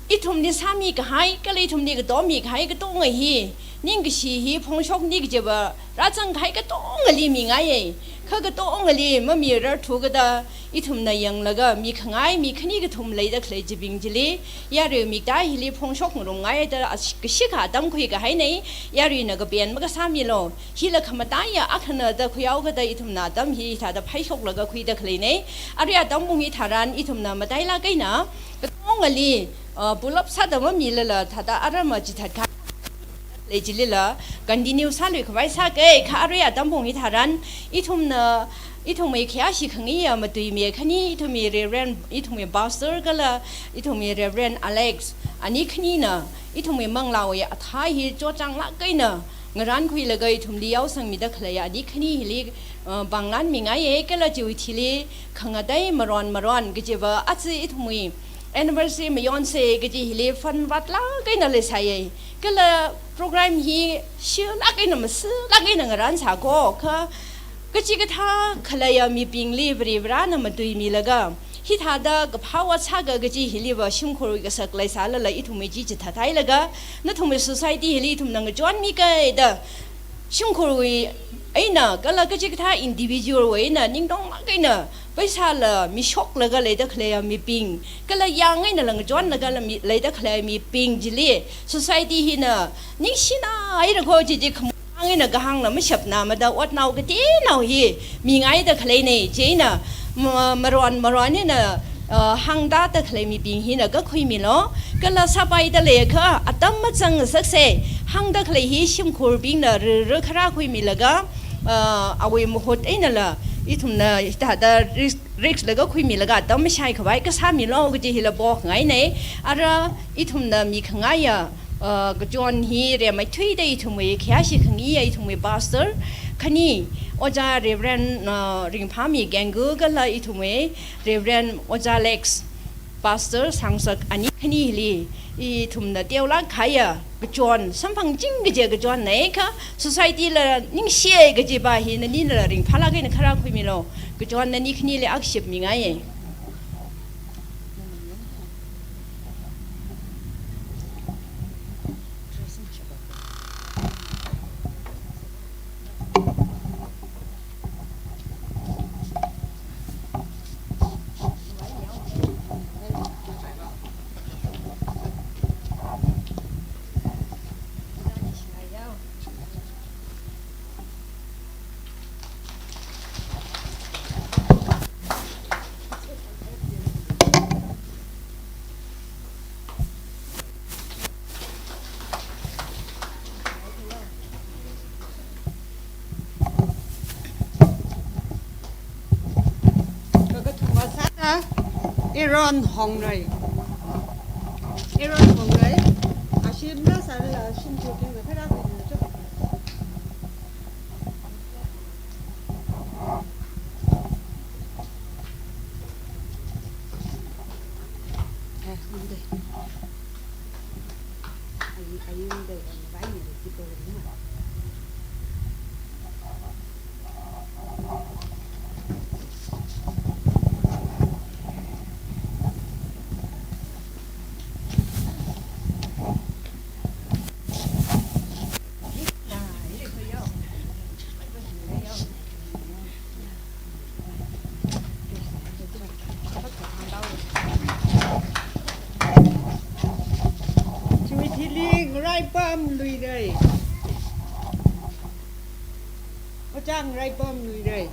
ithumli sāmi kahai, kala ithumli katommi kahai katonga hi, ningkashi hi phongshokni kajiva, rāzang kahai katongali mingaiya. Kha katongali mamirarthu kada, ithumna yanglaga, mi khangai, mi khani kathum leida khalei chibing chili, yarui mikta hili phongshok ngarumngaida, ash-, kashikha atam khuikahaina, yaruina kapen makasāmilu. Hila khamataiya akhana da khuihaokada ithumna atam hi thāda phaishoklaga khuida khaleina. Arui atam hungkahai tharan ithumna matailāk eina, katongali, ah, pull up sāda mamilala thāda ara machithat khalei chilila, continue sāluikhavai sāka, kha arui atam hungkahai tharan, ithumna, ithumwui khayāshi khangayi matuimi khani, ithumwui Reverend, ithumwui Pastor kala, ithumwui Reverend Alex, ani khanina, ithumwui manglāwui athā hi chotchanglāk eina, ngarānkhuilaga ithumli yaosangmida khalei ani khani hili, uh, pānglanmingaiya kala chiwui thili khangatei maron maron kajiva aja ithumwui anniversary mayonsa kaji hili fund vātlāk eina leisāya. Kala program hi shilāk eina masilāk eina ngarānsāko kha kachikathā khaleiya mibingli Varivarana matuimilaga, hithāda kaphā ot sāka kaji hiliva shimkhurwui kasak leisālala ithumwui chi chithathailaga, nathumwui society hili ithumna ngachonmika da, shimkhurwui eina, kala kachikathā individual wui eina, ningtonglāk eina, paisāla mishoklaga leida khaleiya mibing, kala yāng einala ngachonlaga la mi, leida khaleiya mibing chili, society hina, ningshina hairako chi chi kham- hāng eina kahāngla mashapna mada otnao kateonao hi mingaida khaleina, chieina ma-, maron maron eina, ah, hāngda da khalei mibing hina kakhuimilu, kala sāpaida leiakha atam mazangngasaksa, hāngda khalei hi shimkhurbingna rara kharā khuimilaga, ah, awui mahut einala ithumna hithāda risk, risk laga khuimilaga atam mashaikhavai kasāmilu kaji hila pokhangaina, ara ithumna mi khangaiya, ah, kachon hi rimeithuida ithumwui khayāshi khangayi ithumwui pastor khani, Ojā Reverend, ah, Ringphāmi Genggu kala ithumwui Reverend Ojā Lex, Pastor Sangsak ani khani hili ithumna teolāk kahaiya kachon, samphangching kajiya kachonna kha, society la ningshiya kajiva hi nanila ringphālāk eina kharā khuimilu. Kachon nani khanili akha ship mingaiye. Kakathuma sāda Aaron Hongnoi. Aaron Hongnoi. Ashimna sālala shim chukina kharā kuina chuk. Chiwui thili Ngaraipam Luingai. Ojā Ngaraipam Luingai.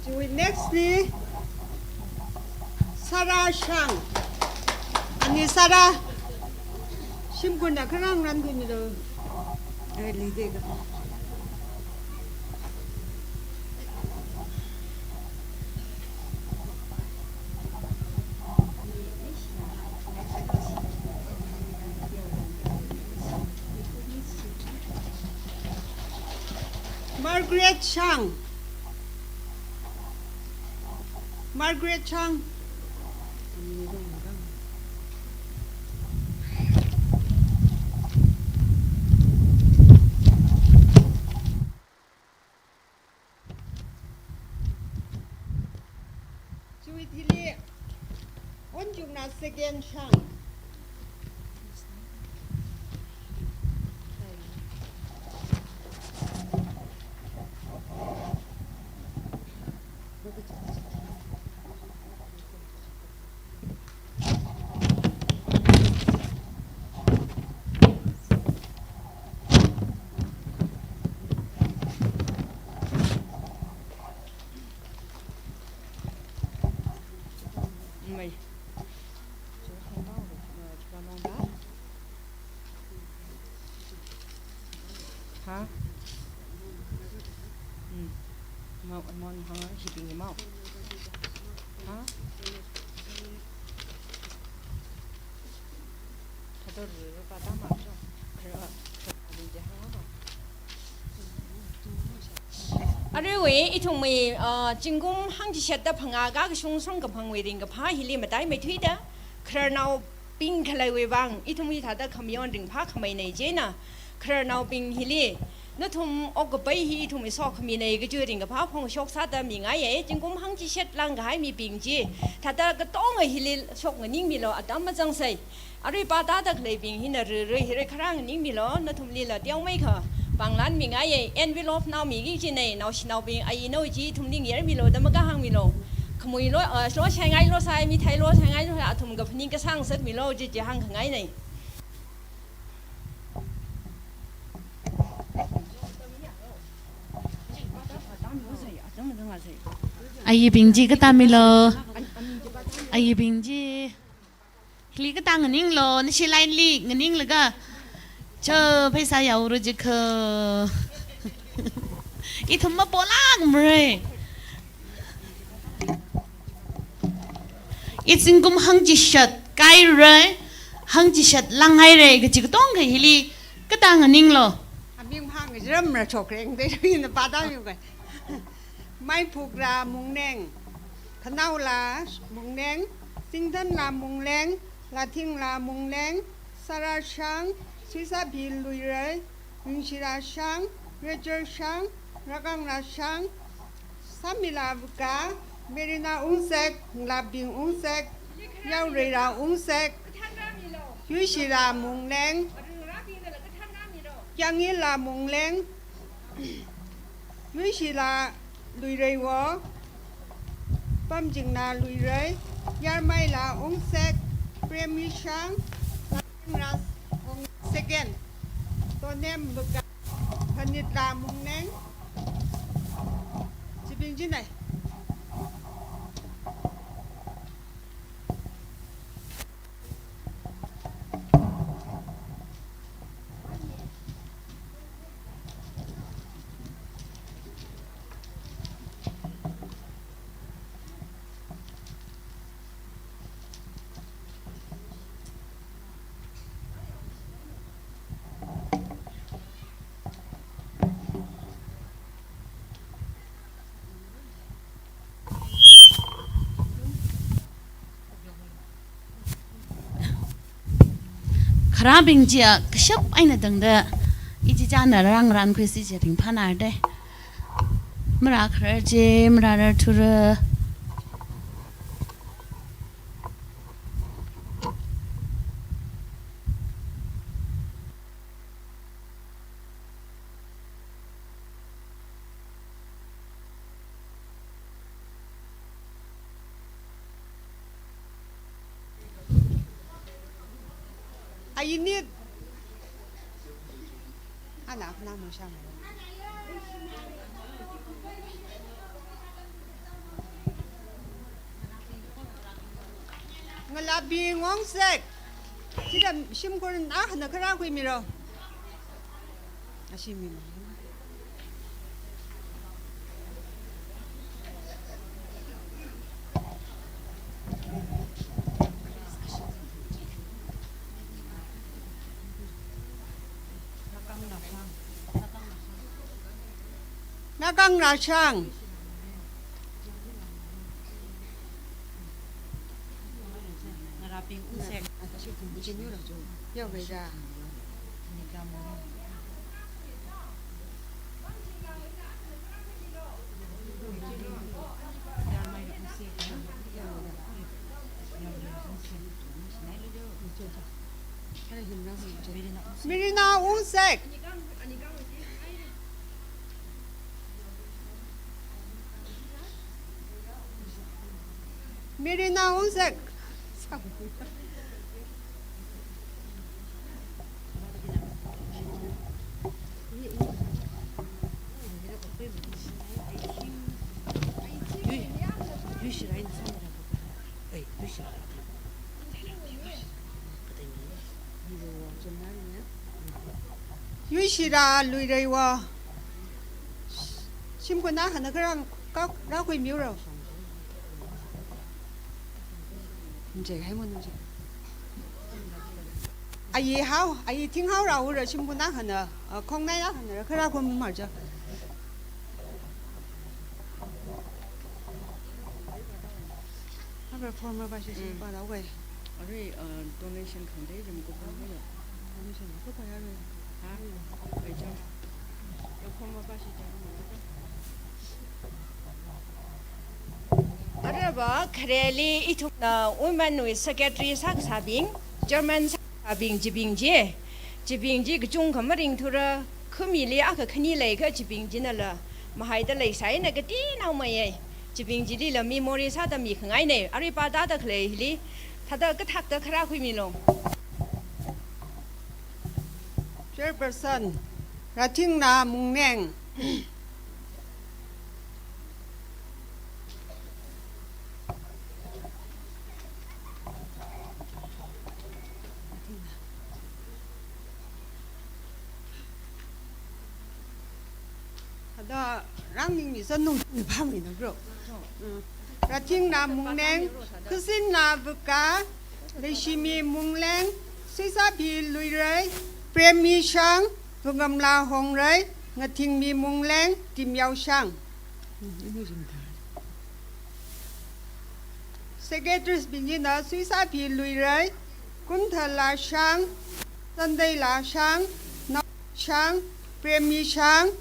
Chiwui next li Sarah Shang. Ani Sarah. Shimkhurna kharā ngaranmilo. Ai, lideka. Margaret Chang. Margaret Chang. Chiwui thili Onjungna Second Shang. Mai. Ha? Hmm. Mau, mau hang hibing mau. Ha? Thador ru pa ta ma cho. Kra, kra, hibing je hang mau. Aruiwui, ithumwui, ah, zingkum hangchishat da phangā kakashung samkaphangwui ringkaphā hili mataimeithuida, khararnaobing khaleiwui vang, ithumwui thāda khamayon ringphā khameinei chieina, khararnaobing hili, nathum okkapai hi ithumwui sokhaminei kaji ringkaphā phongshok sāda mingaiye, zingkum hangchishat langkahai mibing chi, thāda katonga hili shoknganingmilo, atam mazangsei. Arui pātāda khaleibing hina rui rui hi rui kharā nganingmilo, nathumlila teomeikha pānglan mingaiye, envelope naomiki jinei, naoshinaobing, ai nao chi ithumli ngayarmilo, da makahāngmilo. Khamuilo, ah, lo shaingailo sai, mithei lo shaingailo sai, athum kaphaning kasā ngasakmilo, chi chi hāngkhangainei. Ayibing chi katāmilo. Ayibing chi. Hili katā nganinglo, nashi line li nganinglaga. Cho, pheisā yaora jikha. Ithum mapolākmara. I zingkum hangchishat kahaira, hangchishat langhaira, kaji katonga hili katā nganinglo. Aming hāng Ramra chokreng de ina pāda mi kai. Maiphukla Mungleng, Khanaola Mungleng, Singthanla Mungleng, Lathingla Mungleng, Sarashang, Suisabhi Luirei, Yungshila Shang, Rachel Shang, Rakangla Shang, Samila Vuka, Merina Ungsek, Nglabing Ungsek, Yaoreila Ungsek, Yuishila Mungleng, Kyangila Mungleng, Yuishila Luireiwo, Pamjingla Luirei, Yarmaila Ungsek, Premi Shang, Ras Ong second. Tonem Vuka, Phanitla Mungleng, Chibing jinai. Kharābing chiya kashap eina tangda, ichichāna rāngarānkhui si chi ringphānāra de. Marākharar chi, marārar thura. Ayinit. Ana, ana, mo shang. Ngalabing Ungsek. Chida shimkhur akhana kharākhuimiro. Ashi mi. Nakang Rashang. Mirina Ungsek. Mirina Ungsek. Yuishila Luireiwo. Shimkhur akhana kharā, kharā, rākhuimiro. Nje, hai mo nje. Ayi Hao, ayi Thinghao rāura shimkhur akhana, ah, Khongnai akhana, kharākhui marja. Arui form va bashi shi Mm. pāda wei. Arui, uh, donation khangatei jam ko pāda wei. Donation ko pāda wei. Ha? Wei jam. Yo form va bashi jam. Arui va khareli ithumna women wui secretary sākasābing, chairman sākasābing, chibing chi. Chibing chi kachungkha maringthura, khumili akha khani leiakha chibing chinala mahaida leisai na kati naomaiya. Chibing chilila memory sāda mikhangaina. Arui pāda da khalei hili, thāda kathakta kharākhuimilo. Chairperson, Rathingna Mungneng. Ada rang ning mi san nung ni ba mi na bro. Mm. Rathingna Mungneng, Khusinna Vuka, Leishimi Mungleng, Suisabhi Luirei, Premi Shang, Vungamla Hongrei, Ngathingmi Mungleng, Timyao Shang. Secretaries bing china Suisaphi Luirei, Kumthala Shang, Sunday La Shang, Nao Shang, Premi Shang,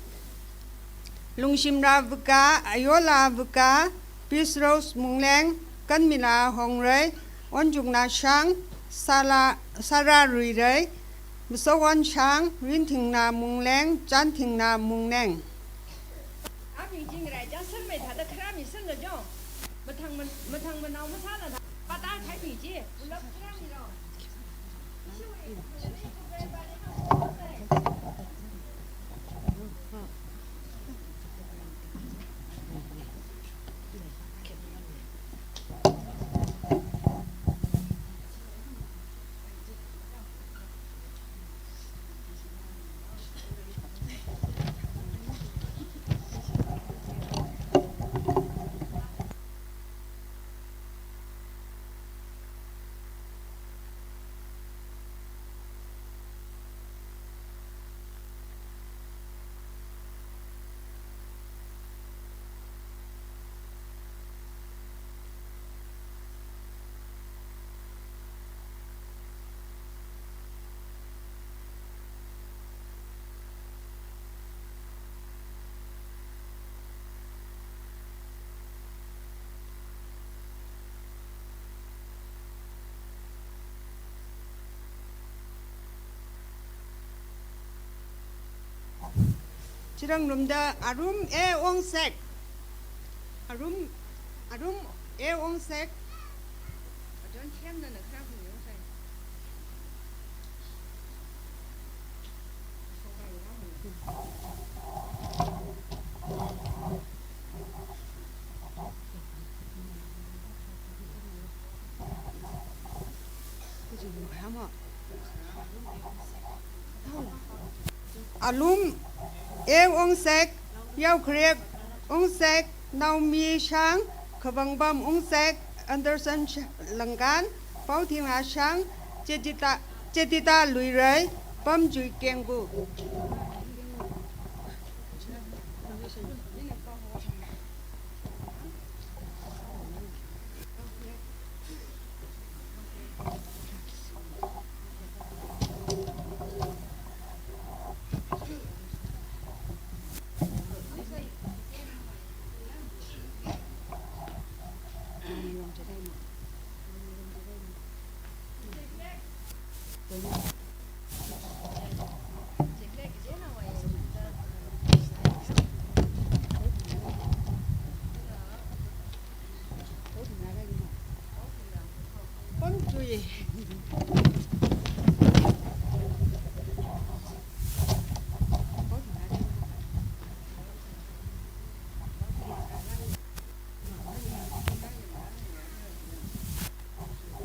Lungshimra Vuka, Ayola Vuka, Peace Rose Mungleng, Kanmila Hongrei, Onjungna Shang, Sala, Sara Ruirei, Masawon Shang, Rinthingna Mungleng, Chanthingna Mungleng. Abing chingrai, ja sangmei thāda kharā mi sangga jo. Mathang man, mathang manao masāna thā. Pata khai mi chi, pulap kharā mi ro. Chiranglumda Arum A Wongsek. Arum, Arum A Wongsek. Alum A Wongsek, Yaokharek Wongsek, Naomi Shang, Khabangbam Wongsek, Anderson Sh-, Langkan, Paothingna Shang, Chetita, Chetita Luirei, Pamchui Kengbu.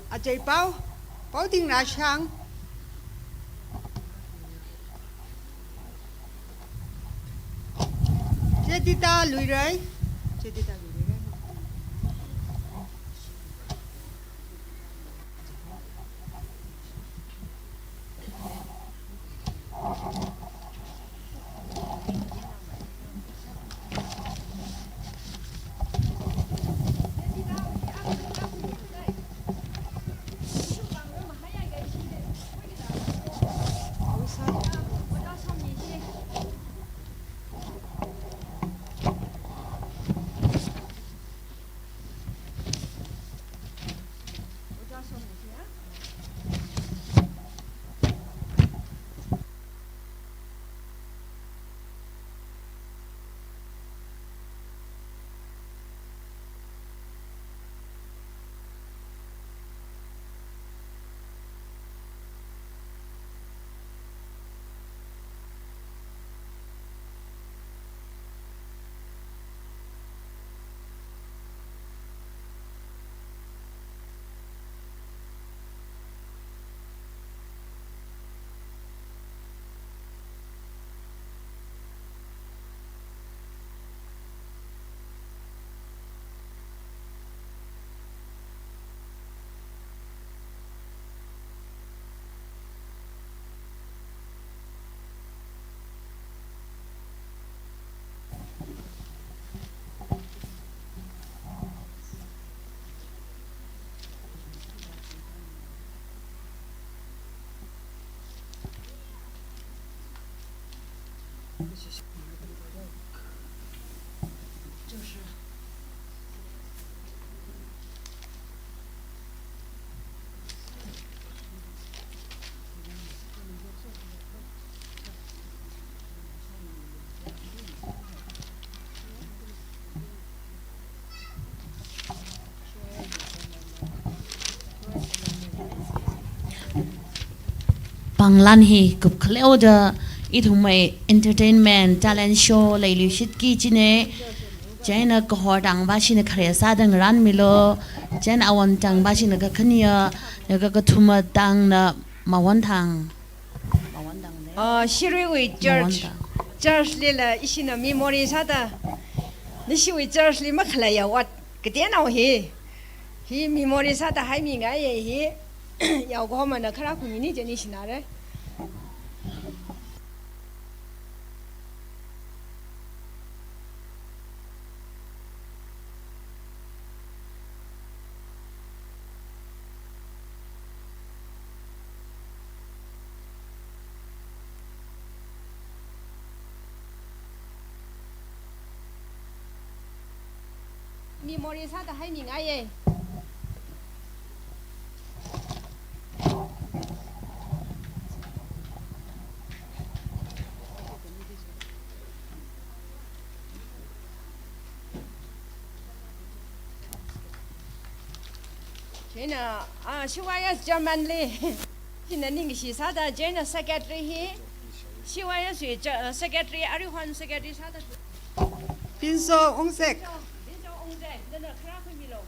Achei Pao, Paothingna Shang. Chetita Luirei. Chetita Luirei. Panglan hi kupkhaleoda ithumwui entertainment talent show leiluishitki kajina. Chieina kahor tangva shina khare sāda ngaranmilu. Chieina awon tangva shina kakhane, laga kathuma tangna mawon tang. Mawon tang ne. Ah, Shiruiwui church. Mawon tang. Church lila ishina memory sāda. Nashiwui church li makhalei ya ot kateonao hi. Hi memory sāda haimingaiya hi. Yaokahomana khara khuimini jeni shinare. Memory sāda haimingaiya. Chieina, ah, C Y S German li. Chieina ningkashi sāda, chieina secretary hi. C Y S wui cha-, secretary, Arihon secretary sāda. Pinso Ungsek. Pinso Ungsek, nana khara khuimilu.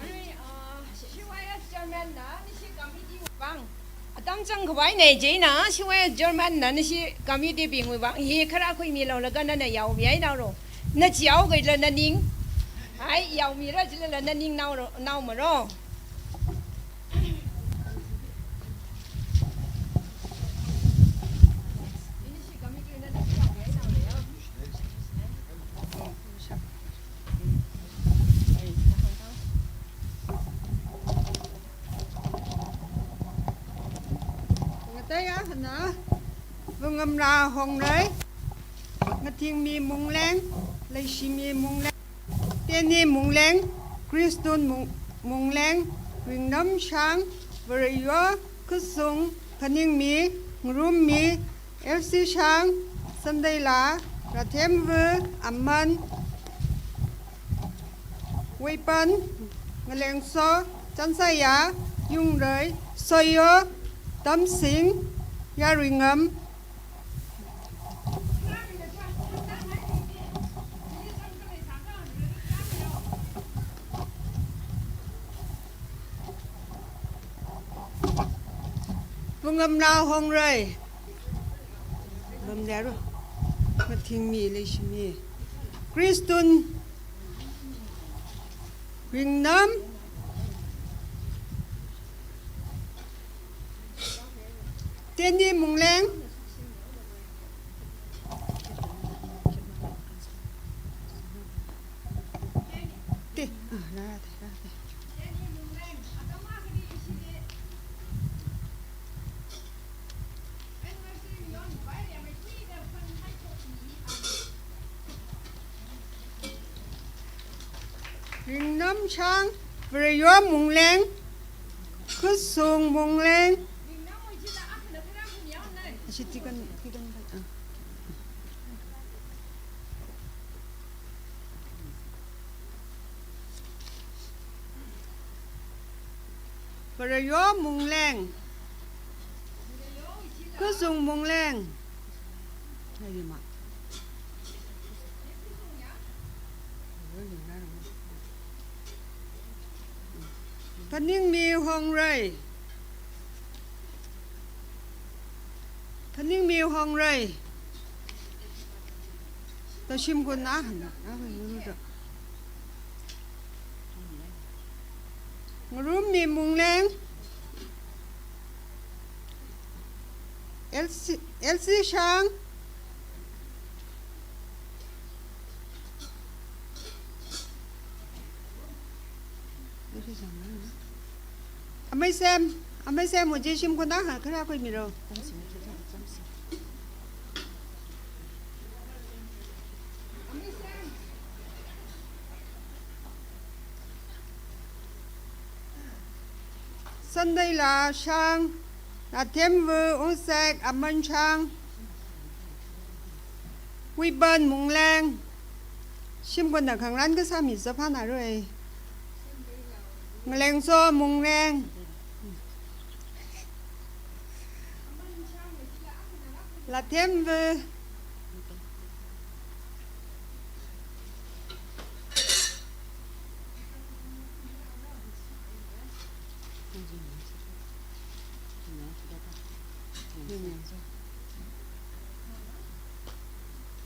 Arui, ah, C Y S German na, nashi committee vang. Atam chang khavai nei chieina, C Y S German na, nashi committee bingwui vang. Hi khara khuimilu laga nana yaomi einaoro. Nachiao kaila naning. Ai, yaomira chilala naning naoro, naomaro. Ngatei akhana, Vungamra Hongrei, Ngathingmi Mungleng, Leishimi Mungleng, Teni Mungleng, Christun Mung-, Mungleng, Ringnam Shang, Vareyo Khusung, Phaningmi, Ngarummi, L C Shang, Sandeila, Rathemvu, Aman, Weipan, Ngalengso, Chansaya, Yungrei, Soyo, Tamsing, Yaringam, Vungamra Hongrei. Ngamdero. Ngathingmi Leishimi. Christun Ringnam. Teni Mungleng. Te, ah, rāte, rāte. Ringnam Shang, Vareyo Mungleng, Khusung Mungleng. Ashi tikan, tikan, ah. Vareyo Mungleng. Khusung Mungleng. Phaningmi Hongrei. Phaningmi Hongrei. Tashim kuna hana, na hana. Ngarummi Mungleng. L C, L C Shang. Amei Sem, Amei Sem, ojei shimkhur na ha, khara khuimiro. Sunday la Shang, Nathemvu, Ungsek, Aman Shang, Wiban Mungleng, shimkhurna khangarān kasā mi zaphana roi. Ngalengso Mungleng. Lathemvu.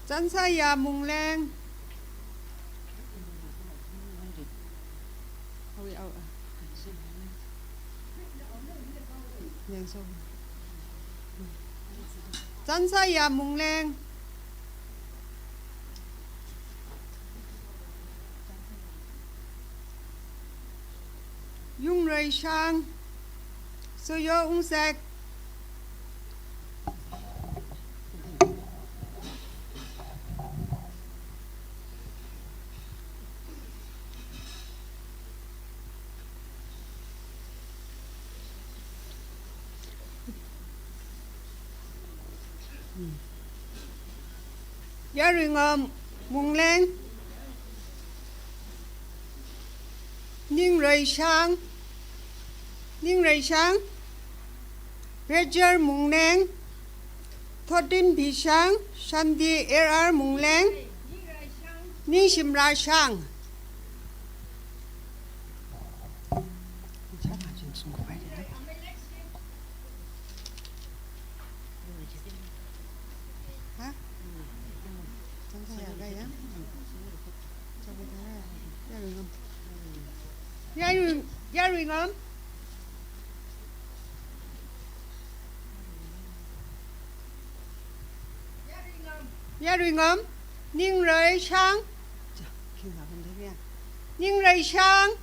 Chansaya Mungleng. Chansaya Mungleng. Yungrei Shang, Soyo Ungsek. Yaruingam Mungleng. Ningrei Shang, Ningrei Shang, Rachel Mungleng, Thotin Bishang, Shanti R R Mungleng, Ningshimrā Shang. Ha? Yaruingam. Yaruingam. Yaruingam. Ningrei Shang. Ningrei Shang.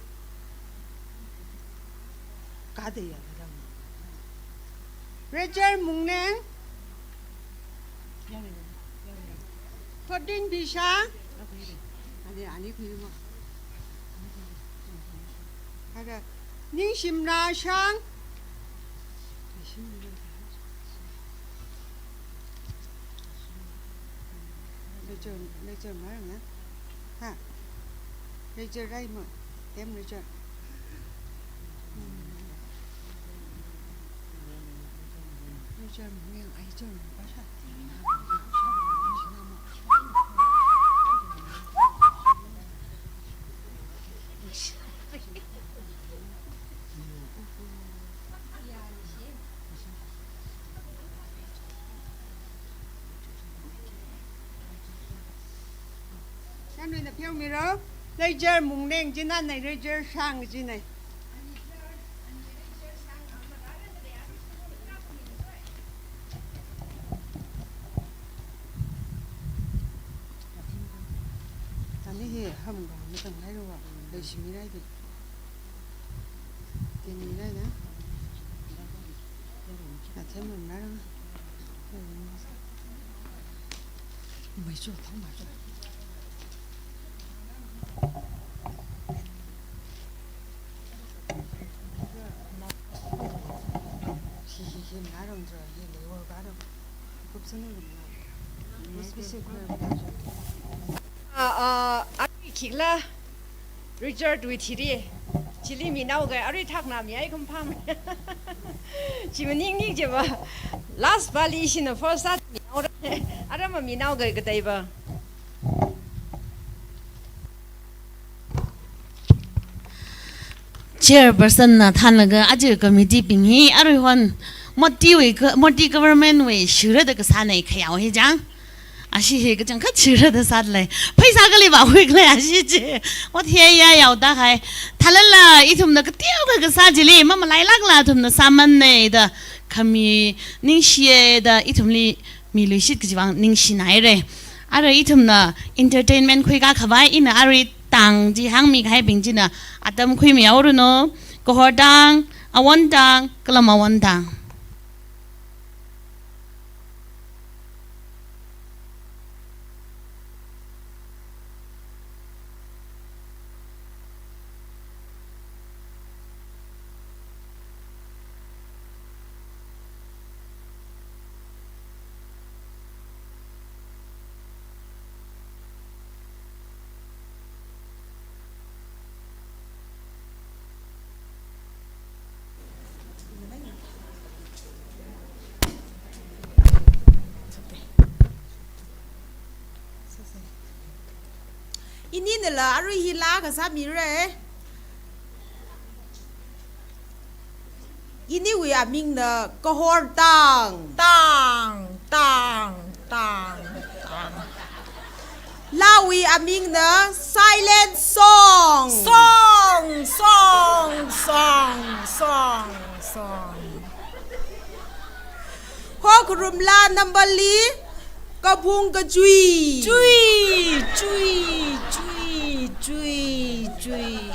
Rachel Mungleng. Thotin Bishang. Ningshimrā Shang. Rachel, Rachel mara nga. Ha. Rachel rai ma. Tem Rachel. Rachel mung yang ai Rachel mung pa sha. Shanwuina pheomiro, Rachel Mungleng jina nei, Rachel Shang jina nei. Ani hi hamga matang hairuwa, leishimi rai di. Tini rai na. Athem ram rai na. Mai chu thang mai chu. Hi hi hi na rong jo hi le wo ba rong. Kup sunu rong na. Kup sunu rong na. Ah, ah, ani khikla. Richard wui thiri. Chili minao gai, arui thakna mi ai kumphang. Chi maning ning je ba. Last bali shina first sat minao ra. Arama minao gai katai ba. Chairperson na thanlaga aja committee bing hi arui hon Modi wui ka, Modi government wui shura da kasā nei khayao hi jang. Ashi hi kachangkhat shura da sālei. Pheisā kali ba hui kali ashi chi. Ot hi ya yao da hai. Thalala ithumna kateo ka kasā chili mamalailakla ithumna sāman nei da khami ningshiye da ithumli miluishit kajiwang ningshinai re. Ara ithumna entertainment khuika khavai ina arui tang chi hāngmi kahai bing china atam khuimi aoruno. Kahor tang Awon tang, kala mawon tang. Ininala arui hi laa kasā mira. Iniwui amingna kahor tang. Tang, tang, tang, tang. Laawui amingna silent song. Song, song, song, song, song. Hokharum laa number li, kabung kachui. Chui, chui, chui, chui, chui.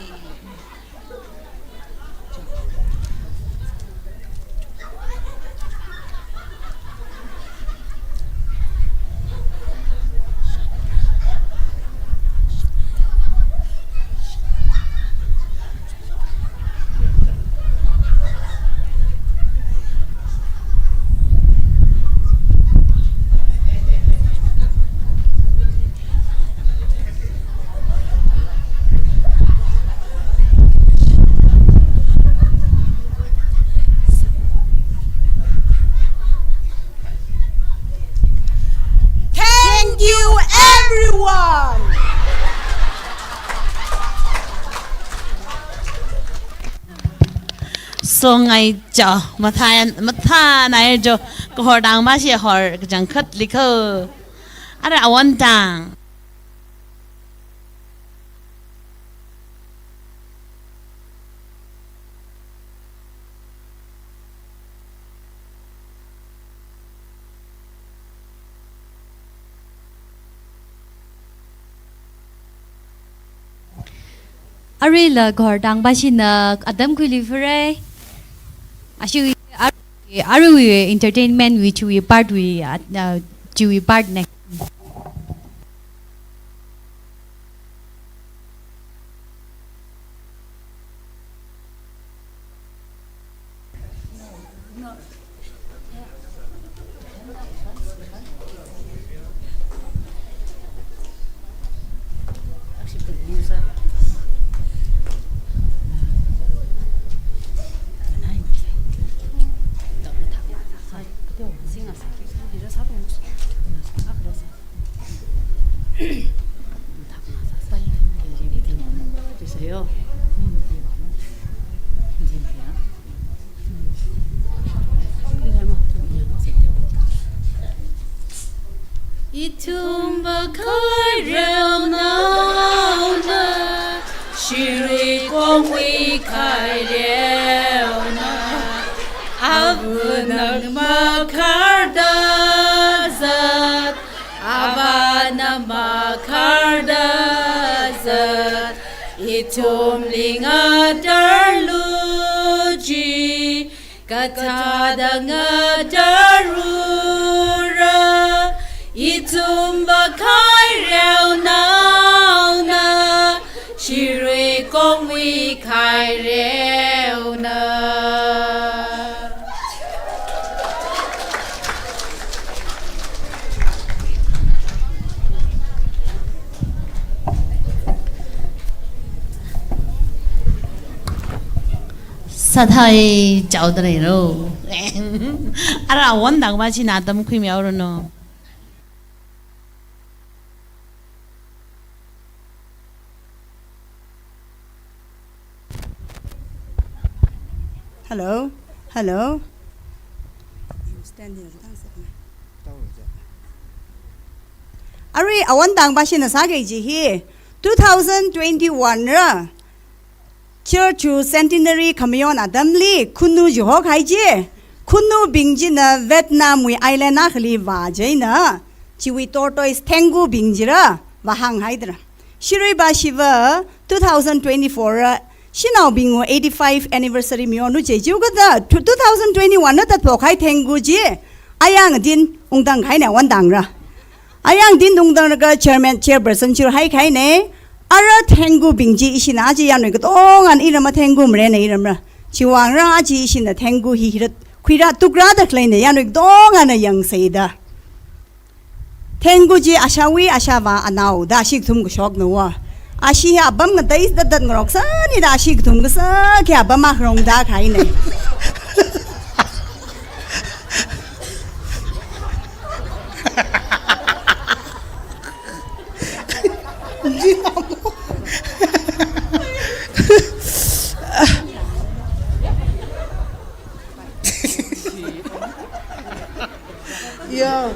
Thank you, everyone. Songai jo, mathan, mathan ai jo, kahor tang mashi hor kachangkhat likho. Ara awon tang. Aruila kahor tang bashina atam khuili phurai. Ashi, aru, aruiwui entertainment wui chiwui part wui, uh, uh, chiwui part ne. Ithum vākhaireu naona, shirui kongwui khaireona, avā nang makharda zat, avā nang makharda zat, ithumli ngatarlu ji, kathāda ngatarura, ithum vākhaireu naona, shirui kongwui khaireona. Sāthai chaoda leiro. Ara awon tang bashina atam khuimihaoranu. Hello, hello. Arui awon tang bashina sāki kaji hi two thousand twenty-one ra. Church wui centenary khamayon atamli khunuji hokahai ji. Khunubing china Vietnam wui island akhali vā chieina, chiwui tortoise thengkubing chira vāhānghaidara. Shirui bashiva two thousand twenty-four ra Shanaobingwui eighty-five anniversary mionu je jiu kada two thousand twenty-one na tatphok kahai Thengu chi, ayang din ungtang kahaina wantang ra. Ayang din ungtang laga chairman, chairperson chirhai kahaina. Ara Thengubing chi ishina chi yanui katonga iramma Thengu mrena iramra. Chiwuivang ra chi ishina Thengu hi hirat khuira tukra da khaleina yanui katongana yangseida. Thengu chi ashawui ashava anao da ashi kathum kashokna wa. Ashi hi apam ngateida dat ngaroksani da ashi kathum kasā kya apam akha rongda kahaina. Ya.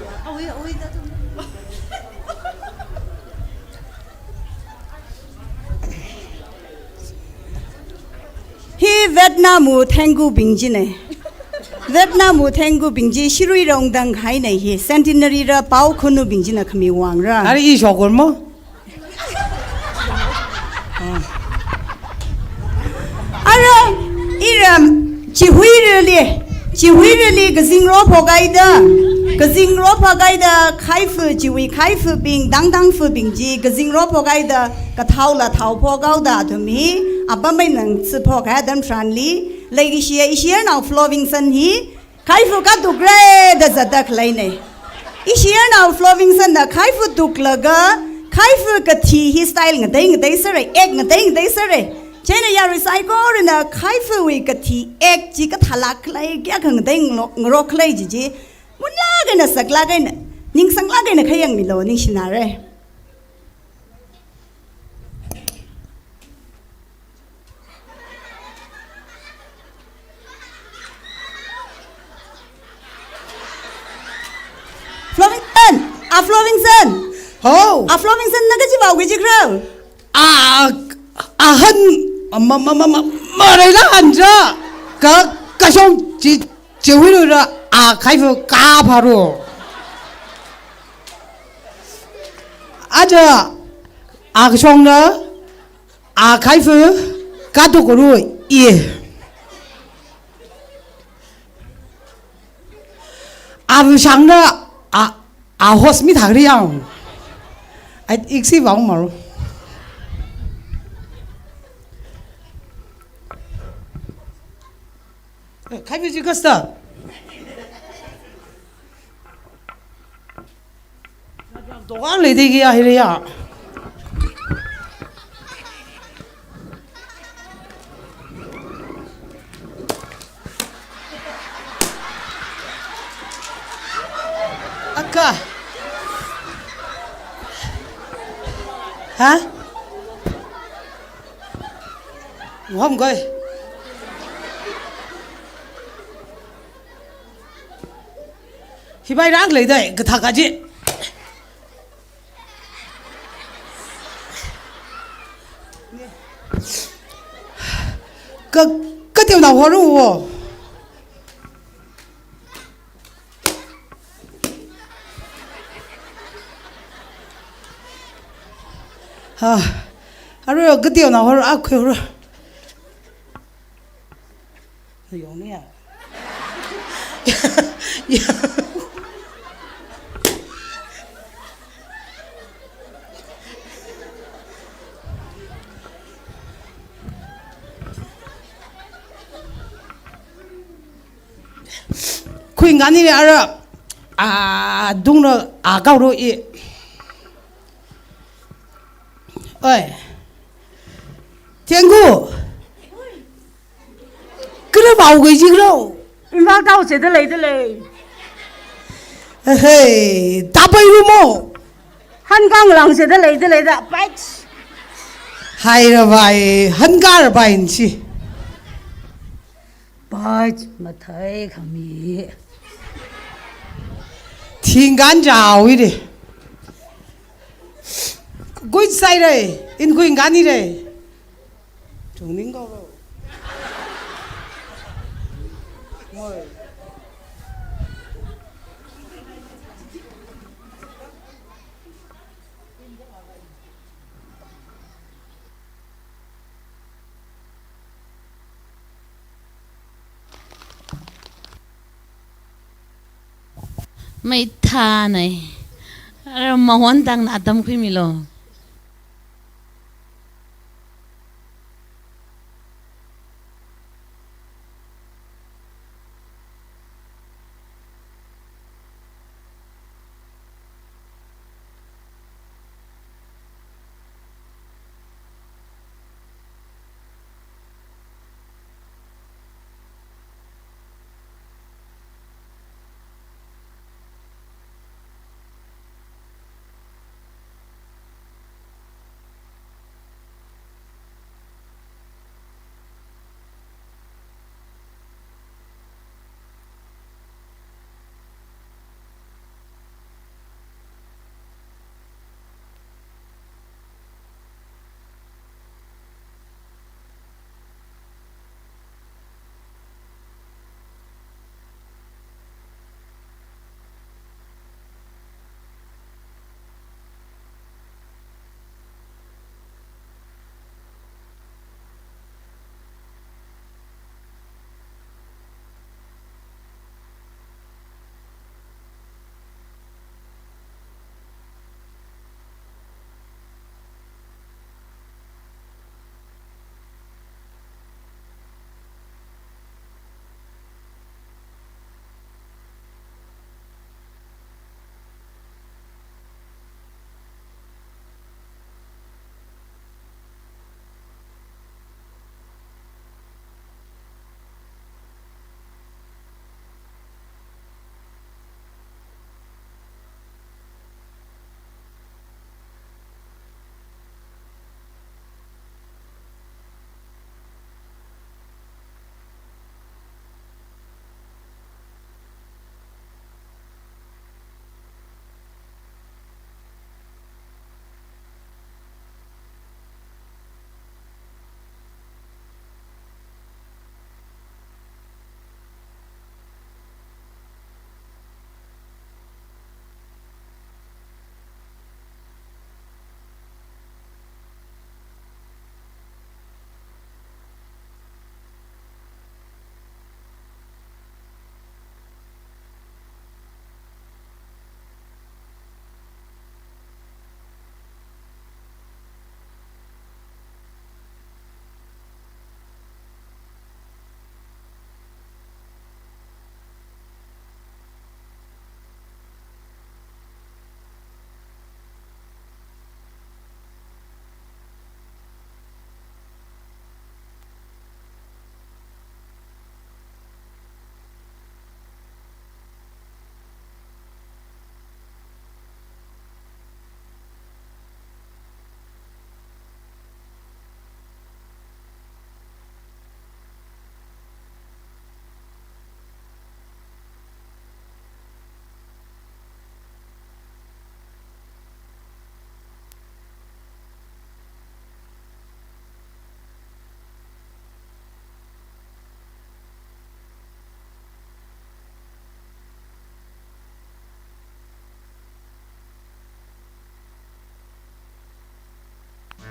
Hi Vietnamwui Thengubing china. Vietnamwui Thengubing chi shirui rongtang kahaina hi, centenary ra pao khunubing china khami wuivangra. Ara i shokur mo? Ara iram chihuirali, chihuirali kazing rophok haida, kazing rophok haida, khaifu chiwui khaifubing, dangdangfubing chi kazing rophok haida, kathao la thao phok haoda athum hi apam eina ngasophok kahai atam tharanli, leikashi ishi yarnao Flo Vincent hi khaifu katukra da zatda khaleina. Ishi yarnao Flo Vincent na khaifu tuklaga, khaifu kathi hi style ngatei ngatei sāra, act ngatei ngatei sāra. Chieina yarui saikorana khaifuwui kathi act chi kathālāk khalei, kayākha ngatei ngaro-, ngarok khalei chi chi, munlāk eina saklāk eina, ningsanglāk eina khayangmilu, ningshinara. Flo Vincent! A Flo Vincent! Ho! A Flo Vincent na kachi vao kachi khrao? A, a han, ma, ma, ma, ma, ma, rei la han ja. Ka, kashong chi, chi wilu ra, a khaifu ka pharo. Aja, a kashong na, a khaifu katukru i. A vishang na, a, a host mi thagri yang. Ai, iksi vang maru. Eh, khaifu chi kasta. Dokan lei dei kia hiri ya. Aka. Ha? Ngom koi. Hibai rang lei dai, kathak aji. Ka, kateonao horu wo. Ha, aru kateonao horu, a khuiru. Yong ni ya. Ya. Khuingani ni ara, a, dungna, a, kaoru i. Oi. Tianggu. Kala vao gai jiklo. Imphal tao se da lei da lei. Hey, tapai rumo. Hankang lang se da lei da lei da. Pach. Hai ra bai, hankar bai nsi. Pach, mathai khami. Thingan jao ide. Gui sai re, in gui ngani re. Chungning kau lo. Moi. Maithanai. Ara mahon tangna tamkhuimilu.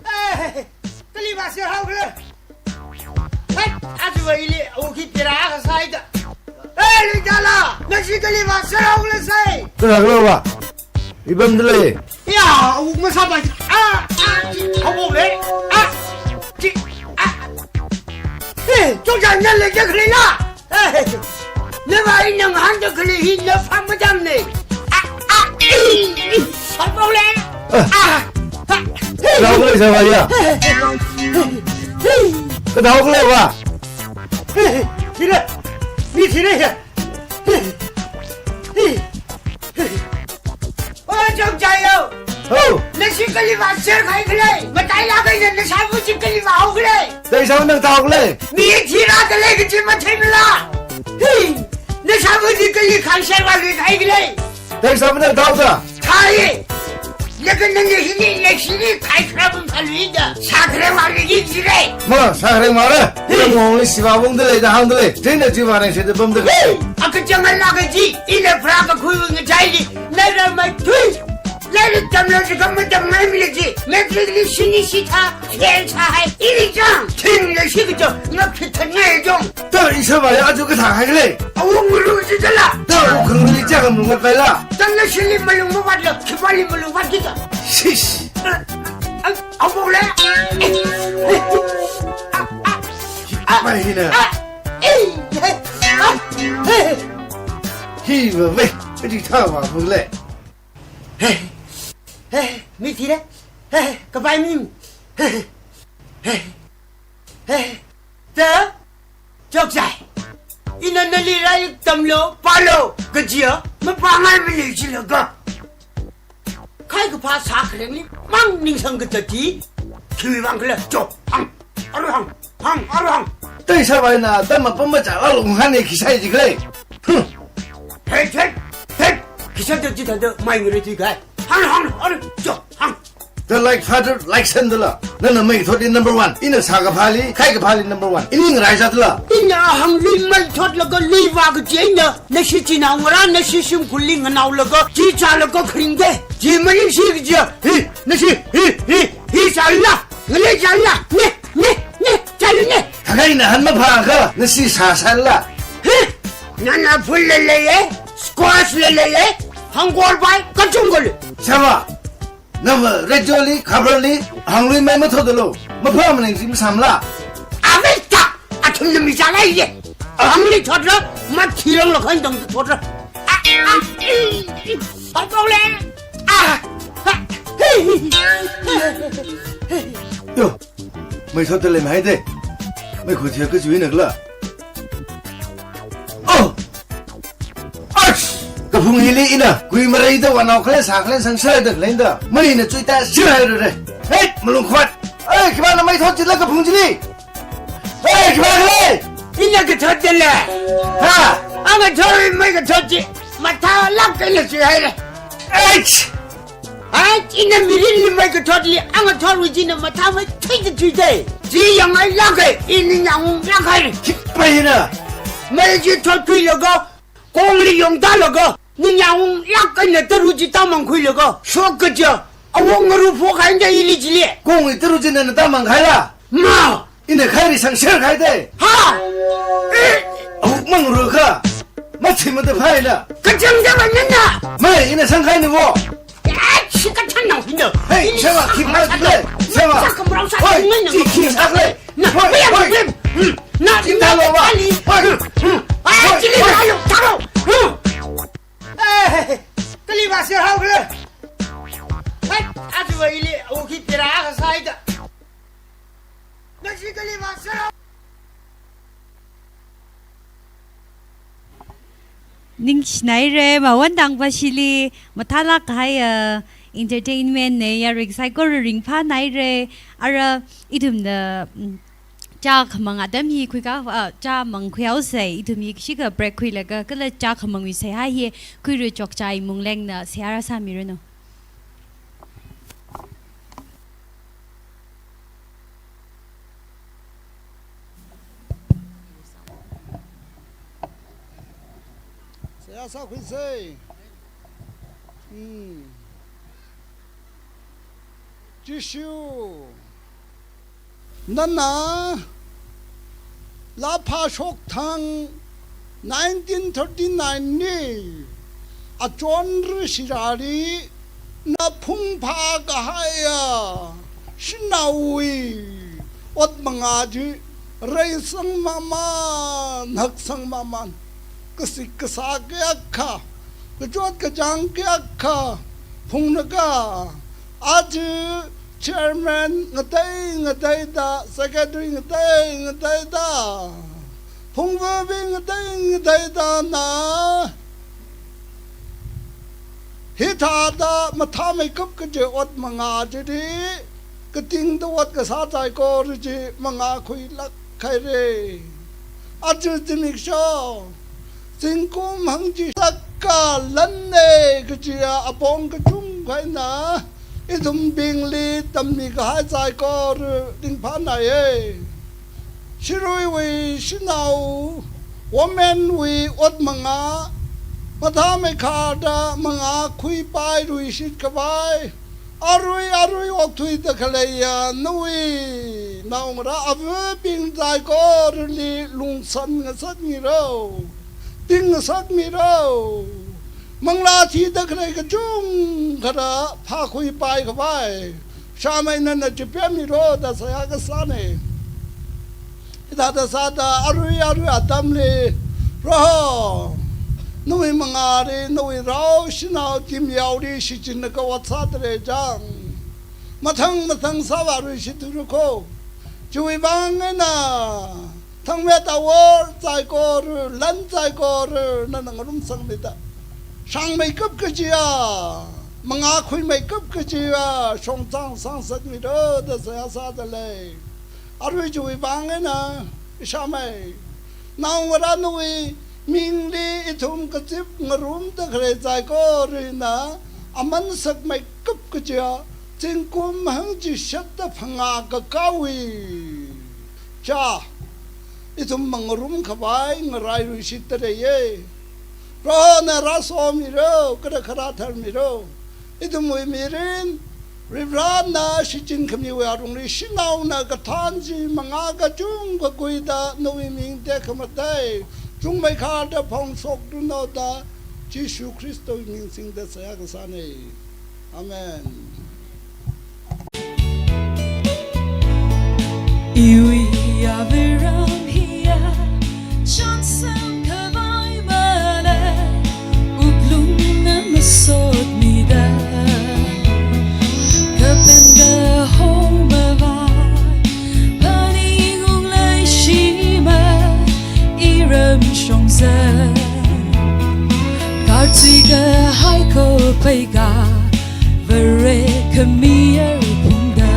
Eh, kali vāser haokhala. Hai, aja ili, oki tira ka saida. Eh, Luidala, nashi kali vāser haokhala sai. Kala kala va. Ipamda lei. Ya, u masāpai. Ah, ah, chi, haoklei. Ah, chi, ah. Eh, chongcha nale kya khalei la. Eh, nava ina ngahānda khalei hi na phāmajamne. Ah, ah, eh, eh, haoklei. Ah, ah, ah. Haoklei sāvāya. Kala haokhala va. Eh, thira. Mi thira ya. O Chongchaiyo. Ho. Nashi kali vāser khaikhala. Matailāk eina nashāva chi kali vāhaokhala. Theisaona nang thāhaokhala. Mi thirāda lei kaji matheimala. Hi. Nashāva chi kali khanser vāluikhaikhala. Theisaona nang thāhaoda. Thāi. Laga nana hili, nashili, khai kharā pam khaluida. Sākharei vāluiki jire. Ma, sākharei mara. Hi. Ila mongli siva vongda leida hāngda lei. Thina jiva nang sāda pamda. Hi. Akachang alaka ji. Ina pharā kakhui ngachaili. Naira maithui. Naira tam Lo chi kamatam ngai mili chi, matric li shini shithā, fail sāhai, ili chang, thing le shi kachang, ngap shi than ngai chang. To ishāvā ya aja kathā haikhala. Awunglu chi chala. To awunglu li chang malung vat paila. Tangla shili malung vat lo, khipāli malung vat kita. Shish. A, a, awunglu. Khipā hina. A, e, a, e. Hi va ve, kadi thā va mule. He, he, mi thire. He, kapai mi. He, he, he, ta, chokchai. Ina nali lairik tamlu, pālu, kajiya, mapāngai mili chilaga. Khai kaphā sākharengli, mang ningsang kachati, khiwui vang khala, chok, hang. Aru hang, hang, aru hang. Tei sāvai na, tam mapam machāla lung hān ne khisai jikle. Hmm. Hey, hey, hey. Khisai jik jik thāda mai ngare tui kai. Hang, hang, aru, cho, hang. The like father, like son dala. Nana maithot li number one. Ina sākaphāli, khai kaphāli number one. Ini ngarai jatla. Ina hang lui maithot laga lui vā kaji ina. Nashi chinao ngara, nashi shimkhurli nganao laga. Chi chālaga kharing de. Chi maning shi kaji. Hi, nashi, hi, hi, hi chāla. Ngale chāla. Ne. Ne, ne, chālu ne. Thakaina han maphākha, nasi sāsāla. He, nana phul lele ye, squash lele ye, hangkor bai, kachungkha le. Sāvā, nava radio li, khabar li, hanglui mai mathotlo, maphā maning chi masāmala. Avesta, athumna mi chālai ye. Hangli thotlo, mathirang lo khan dang thotlo. A, a, i, i, hangkor le. A, ha, hi, hi. Yo. Maithot talem haide. Mai khuthia kajuina kala. Oh! Ash! Kaphung hili ina, kui mareida wanao khala sākhala sangshai da khalenda. Mani na chuita shirhai rere. Hey, malung khwat. Hey, khipāna maithot chila kaphung chili. Hey, khipā khala. Ina kathot chila. Ha? Anga thot mai kathot chi. Mathālāk kaina chuihaire. Hey! Hai, ina mirinli mai kathotli, anga thotwui china mathāmei thuida thuida. Chi yangngailāka, ini yangngailāka. Khipā hina. Mai chi thotkhuilaga, kongli yongtālaga, ningyānglāk eina tara chi tāmangkhuilaga, shok kaja, awung ngaru phok haida ili chili. Kongli tara chi nana tāmangkhaila. Ma! Ina khairi sangser khaide. Ha! Eh! Awuk mangrukha. Mathimada phaina. Kachang java nana. Mai, ina sangkhaina vo. Eh, shi kachang nao hina. Hey, shava, khipā le. Shava. Sa kamrau sa. Hoi, ngai na. Chi khi sak le. Na, hoi, mai ya hoi. Problem. Hmm. Na, chi na, talo va. Hoi. Hmm. Ah, hoi, chili hoi. Talo, talo. Hmm. Eh, kali va sir hao kle. Hai, aja va ili, o khi pira ka saida. Ningshinaire, mawandang pashili, mathālāk kahai, uh, entertainment ne, yarui saikora ringphānaire, ara ithumna, mm, chākhamang atam hi khuika, uh, chāmang khuihaosei, ithum hi kashika break khuilaga, kala chākhamangwui seihā hi, khuiru chokchai munglengna, seihā rāsāmiranu. Seihā sākhuisei. Hmm. Jishu. Nana laphā shokthang nineteen thirty-nine li achon rishirali na phungphā kahaiya shanaowui ot manga chi reisang maman, haksang maman, kasik kasā kayākha, kachot kachāng kayākha phunglaga, aja chairman ngatei ngateida, secretary ngatei ngateida, phungva̱bing ngatei ngateida na hithāda mathāmeikap kaje ot manga chili, katingda ot kasā saikora chi mangakhuilāk haire. Aja zimiksho, zingkum hangchi sākalanne kajiya apong kachungkha eina ithumbingli tammi kahai saikora ringphānaiye. Shiruiwui shanao, women wui ot manga, mathāmeikhada mangakhuipai ruishit khavai, Arui arui okthuida khaleiya nawui naongarā avabing saikorali lungsan ngasakmiro, ting ngasakmiro. Manglā thida khalei kachungkha rāphākhuipai khavai Sāmei nana chipemmiroda seihā kasāna. Hithāda sāda arui arui atamli, Proho, nawui mangāli, nawui rao shanao team yaoli shichinlaga ot sādalei chang, mathang mathang sāvā aruishi thura kho. Chiwui vang eina thangmet awor saikora, lan saikora nana ngarumsangmida, shāngmeikap kajiya, mangā khuimeikap kajiya shongzang sāngasakmiroda seihā sādalei. Arui chiwui vang eina Sāmei, naongarā nawui mingli ithum kazip ngarumda khalei saikorana aman sakmeikap kajiya zingkum hangchishatda phangā kakāwui cha ithum mangarum khavai ngarailuishitda leiya. Prohona rāsomiro, kala kharā tharmiro. Ithumwui mirin, Varivarana shichin khamiwui alungli shanaona kathān chi mangā kachungkha khuida nawui ming tekhamatei chungmeikharda phongshoklunoda, Jishu Khristawui ming singda seihā kasāna. Amen. Iwui avaram hiya chānsam khavai malei, wuklungna masotmida, kapanda hongmavai phaningung leishimei, iram shongza kartui kahai kopai ga, Vare khami arui phungda.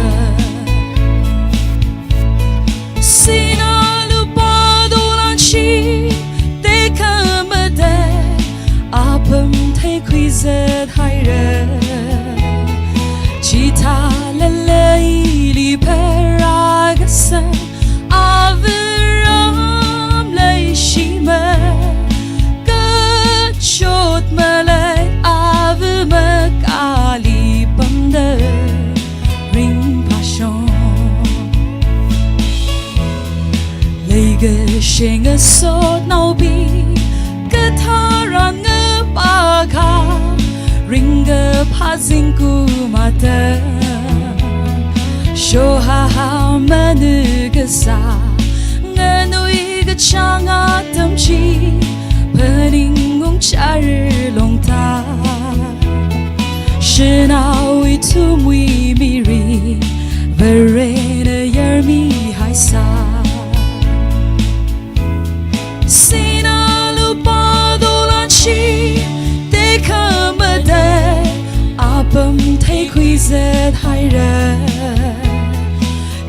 Sinā lupā dolan chi tekhamatei apam theikhuizat haira. Chithālala ili pharākasang avaram leishimei, kachot malei ava makāli pamda ringphāshon. Leikashinga sotnaobing katharan ngapakha, ringkaphā zingkum atam, shohaha manu kasā, nganui kachāng atam chi phaningung chara longta, shanao ithumwui mirin Varena yarmihaisa. Sinā lupā dolan chi tekhamatei apam theikhuizat haira.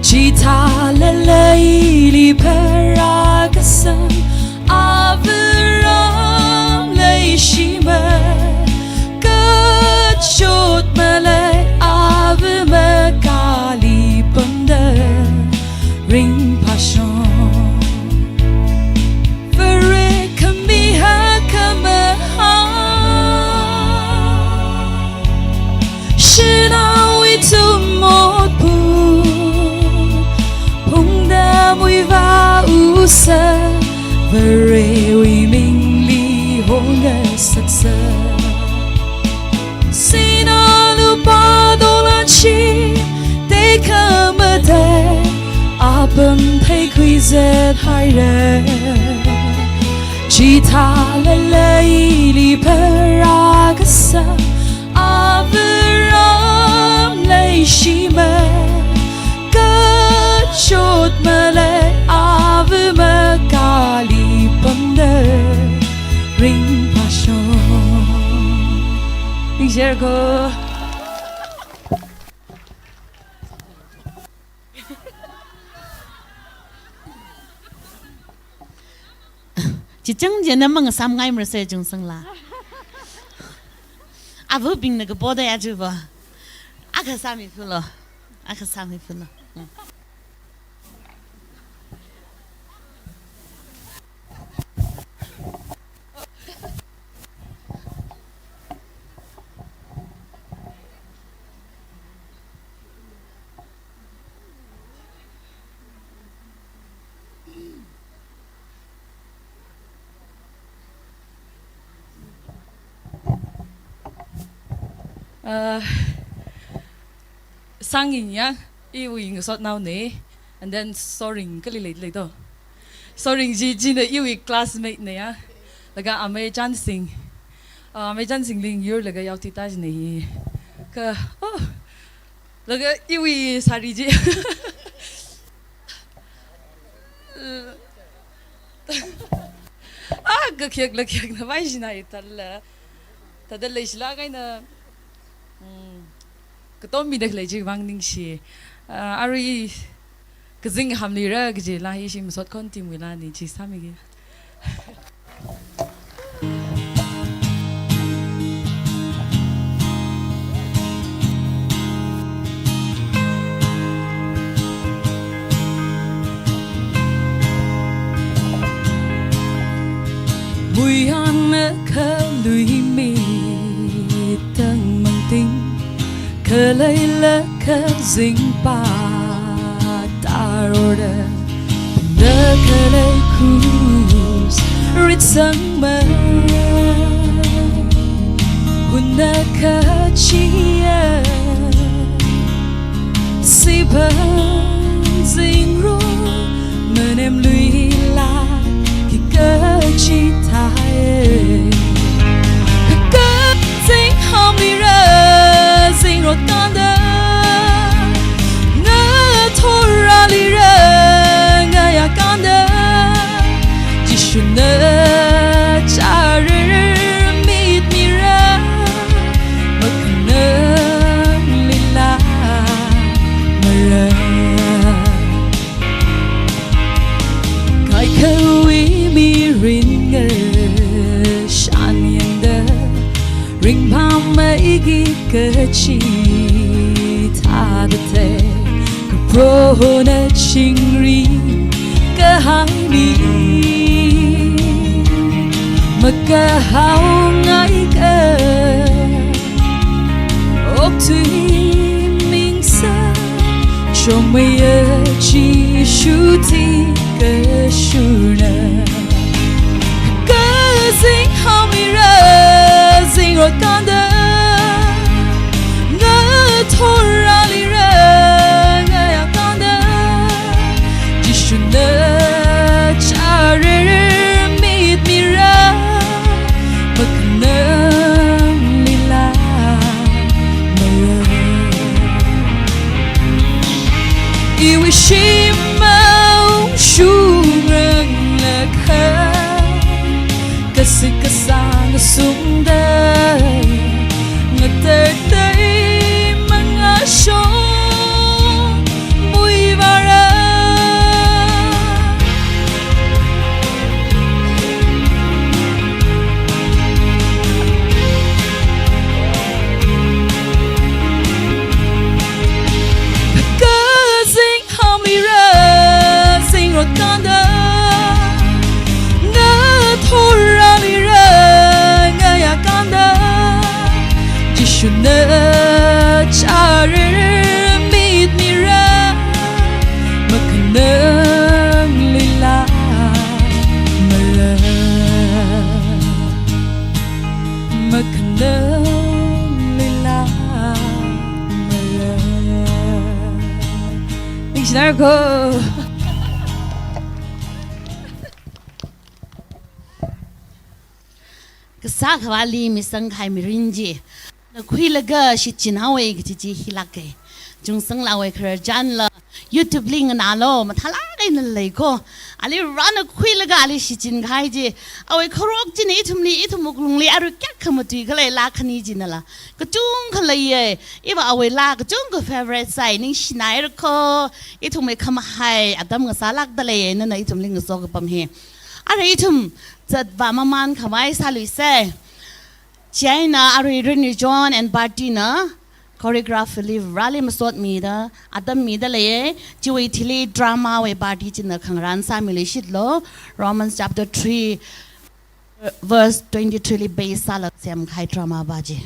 Chithālala ili pharākasang avaram leishimei, kachot malei ava makāli pamda ringphāshon. Vare khami hakkhamahā, shanao ithum motphung, phungdamwui vāusa, Varewui mingli hongasaksa. Sinā lupā dolan chi tekhamatei apam theikhuizat haira. Chithālala ili pharākasang avaram leishimei, kachot malei ava makāli pamda ringphāshon. Ningshirko. Chichang jena mang sam ngai merse jungsangla. Avabingna kapoda ya juba. Akha sāmi phulo. Akha sāmi phulo. Hmm. Uh, Sangin ya, iwui ngasotnaona, and then Soring kali lei lei do. Soring chi, china iwui classmate na ya. Laga Amei Chansing. Uh, Amei Chansing Lingyur laga yaotita china hi. Ka, oh. Laga iwui sari chi. Ah, kakhiak la khiak na vai china itala. Tada leishila kaina, mm, katom mida khalei chivang ningshi. Ah, arui kazing hamlira kaji la hi shim sot kon team wui la ni chi sāmiki. Muiyan khalui mi tang mangting, khalei la kazing pa tarora, da khalei kus ritsang ma, huna kachia, sipang zingro, manem lui la, ki kachi thai. Kazing hamlira, zingrot kanda, ngathoralira, ngayā kanda, Jishuna charir mitmira, makhanang lila mara. Kaikhawui mirin ngashan yangda, ringphāmei ki kachi thāda te, kaprona chingri kahai mi, makahao ngai ka. Oktui mingsa, chomaya chi shuti kashuna. Kazing hamlira, zingrot kanda, ngathoralira, ngayā kanda, Jishuna charir mitmira, makhanang lila mara. Iwui shimao shungrang lakha, kasik kasang sungda, ngatar tai mangashong muivara. Kazing hamlira, zingrot kanda, ngathoralira, ngayā kanda, Jishuna charir mitmira, makhanang lila mara, makhanang lila mara. Ningshina ko. Kasā khavāli misang kahai mirin chi, nakhuilaga shichin haowa kaji chi hilāka. Chungsanglāwui khararchanla, YouTube li nganālu, mathālāk eina lei ko. Ali rāna khuilaga ali shichin kahai chi, awui kharok china ithumli, ithum wuklungli arui kayākha matui khalei laa khani chinala kachungkha leiya. Iva awui laa kachungkha favourite sāi, ningshina haira ko. Ithumwui khamahai atam ngasālākda leiya, nana ithumli ngaso kapam hi. Arui ithum zatvā mamān khavai sāluisa. Chieina arui Rinri John and Barty na choreography li Vareli masotmida, atam mida leiya. Chiwui thili drama wui party china khangarān sāmiluishitlu. Romans chapter three, verse twenty-three li base sālaga semkahai drama pa chi.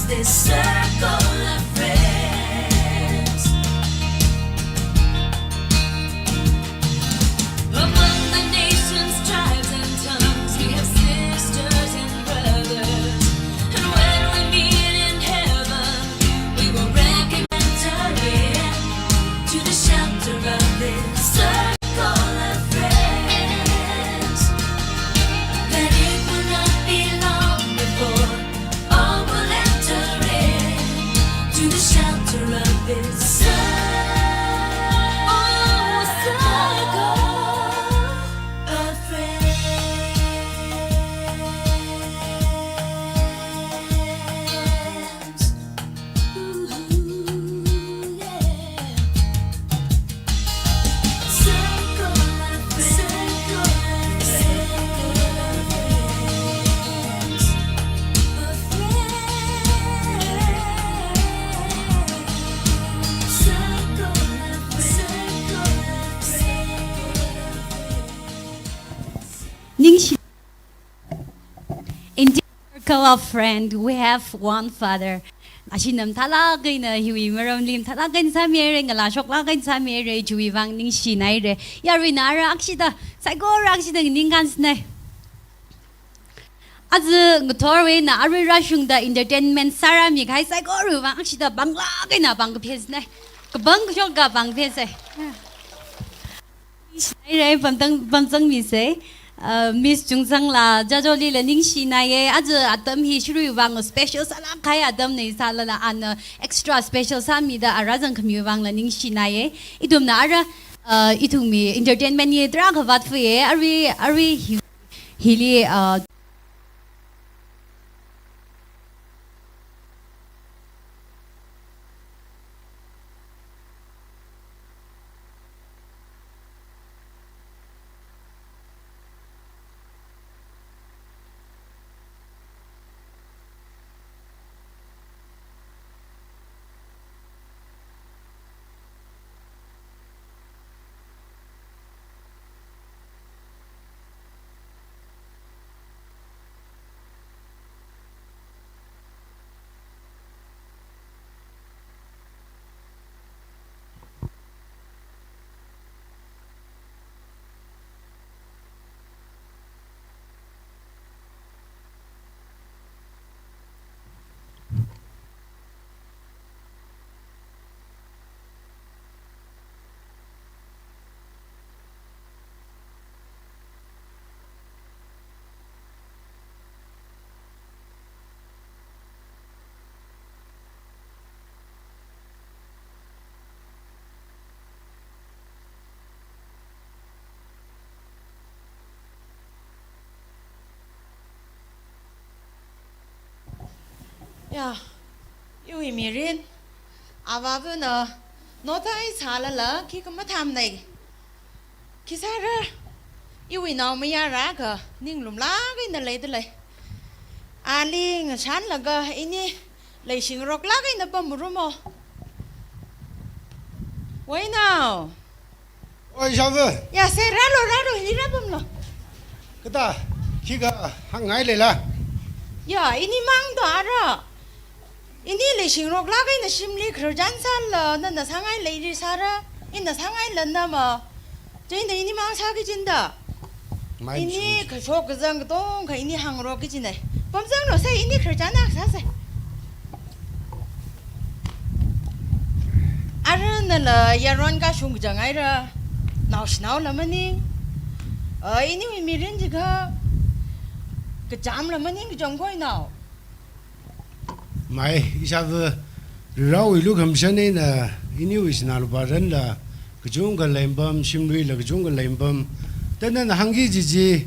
This circle of friends. Among the nations, tribes, and tongues, we have sisters and brothers. And when we meet in heaven, we will recognize our end to the shelter of this circle of friends. That it will not be long before all will enter in to the shelter of this circle of friends. Ningshi. In this circle of friend, we have one Father. Ashina mathālāk eina hiwui maramli mathālāk eina sāmihaira, ngalā shoklāk eina sāmihaira, chiwui vang ningshinaira. Yaruina ara akshida, saikora akshida nganingkānsai. Aja ngathorwui eina arui rāshungda entertainment sārāmi kahai saikorawui vang akshida panglāk eina pangkaphesai. Kapang kashok akha pangphesai. Ningshinaira, pamtang, pamzangmisai. Uh, Miss Chungsanglā Jajolila ningshinaiya, aja atam hi shirui vang special sālāk kahai atamna sālala ana extra special sāmida ara zangkhamiwui vangla ningshinaiya. Ithumna ara, uh, ithumwui entertainment hi tarākha vātfuya, arui, arui hi, hili, uh, Ya, iwui mirin, avāvana, notai sālala, khikha mathāmana. Khisāra, iwui naomayara akha, ninglumlāk eina leidalei. Ali ngashanlaga, ini leishingaroklāk eina pamrummo. Wai nao. Oi, ishāva. Ya, sir, rālu, rālu, hili rāpamlu. Kathā, khikha hāngngai leila? Ya, ini mang do ara. Ini leishingaroklāk eina shimli khararchan sāla, nana sāngai leiri sāra, ina sāngaila nama. Chieina ini mang sāki kajina da. Mai ini mishun. Kashok kazang katongkha ini hāngrok kajina. Pamzanglu sir, ini khararchan akha sāsa. Ara nala yaron kashung kachang haira. Naoshinaola maning. Ah, iniwui mirin chikha kachamla maning, kachang koi nao. Mai, ishāva, Varivarawui lukhamashan eina, iniwui sinā lupā ranla, kachungkha leimpam, shimluila kachungkha leimpam. Tana nana hāngki kaji chi,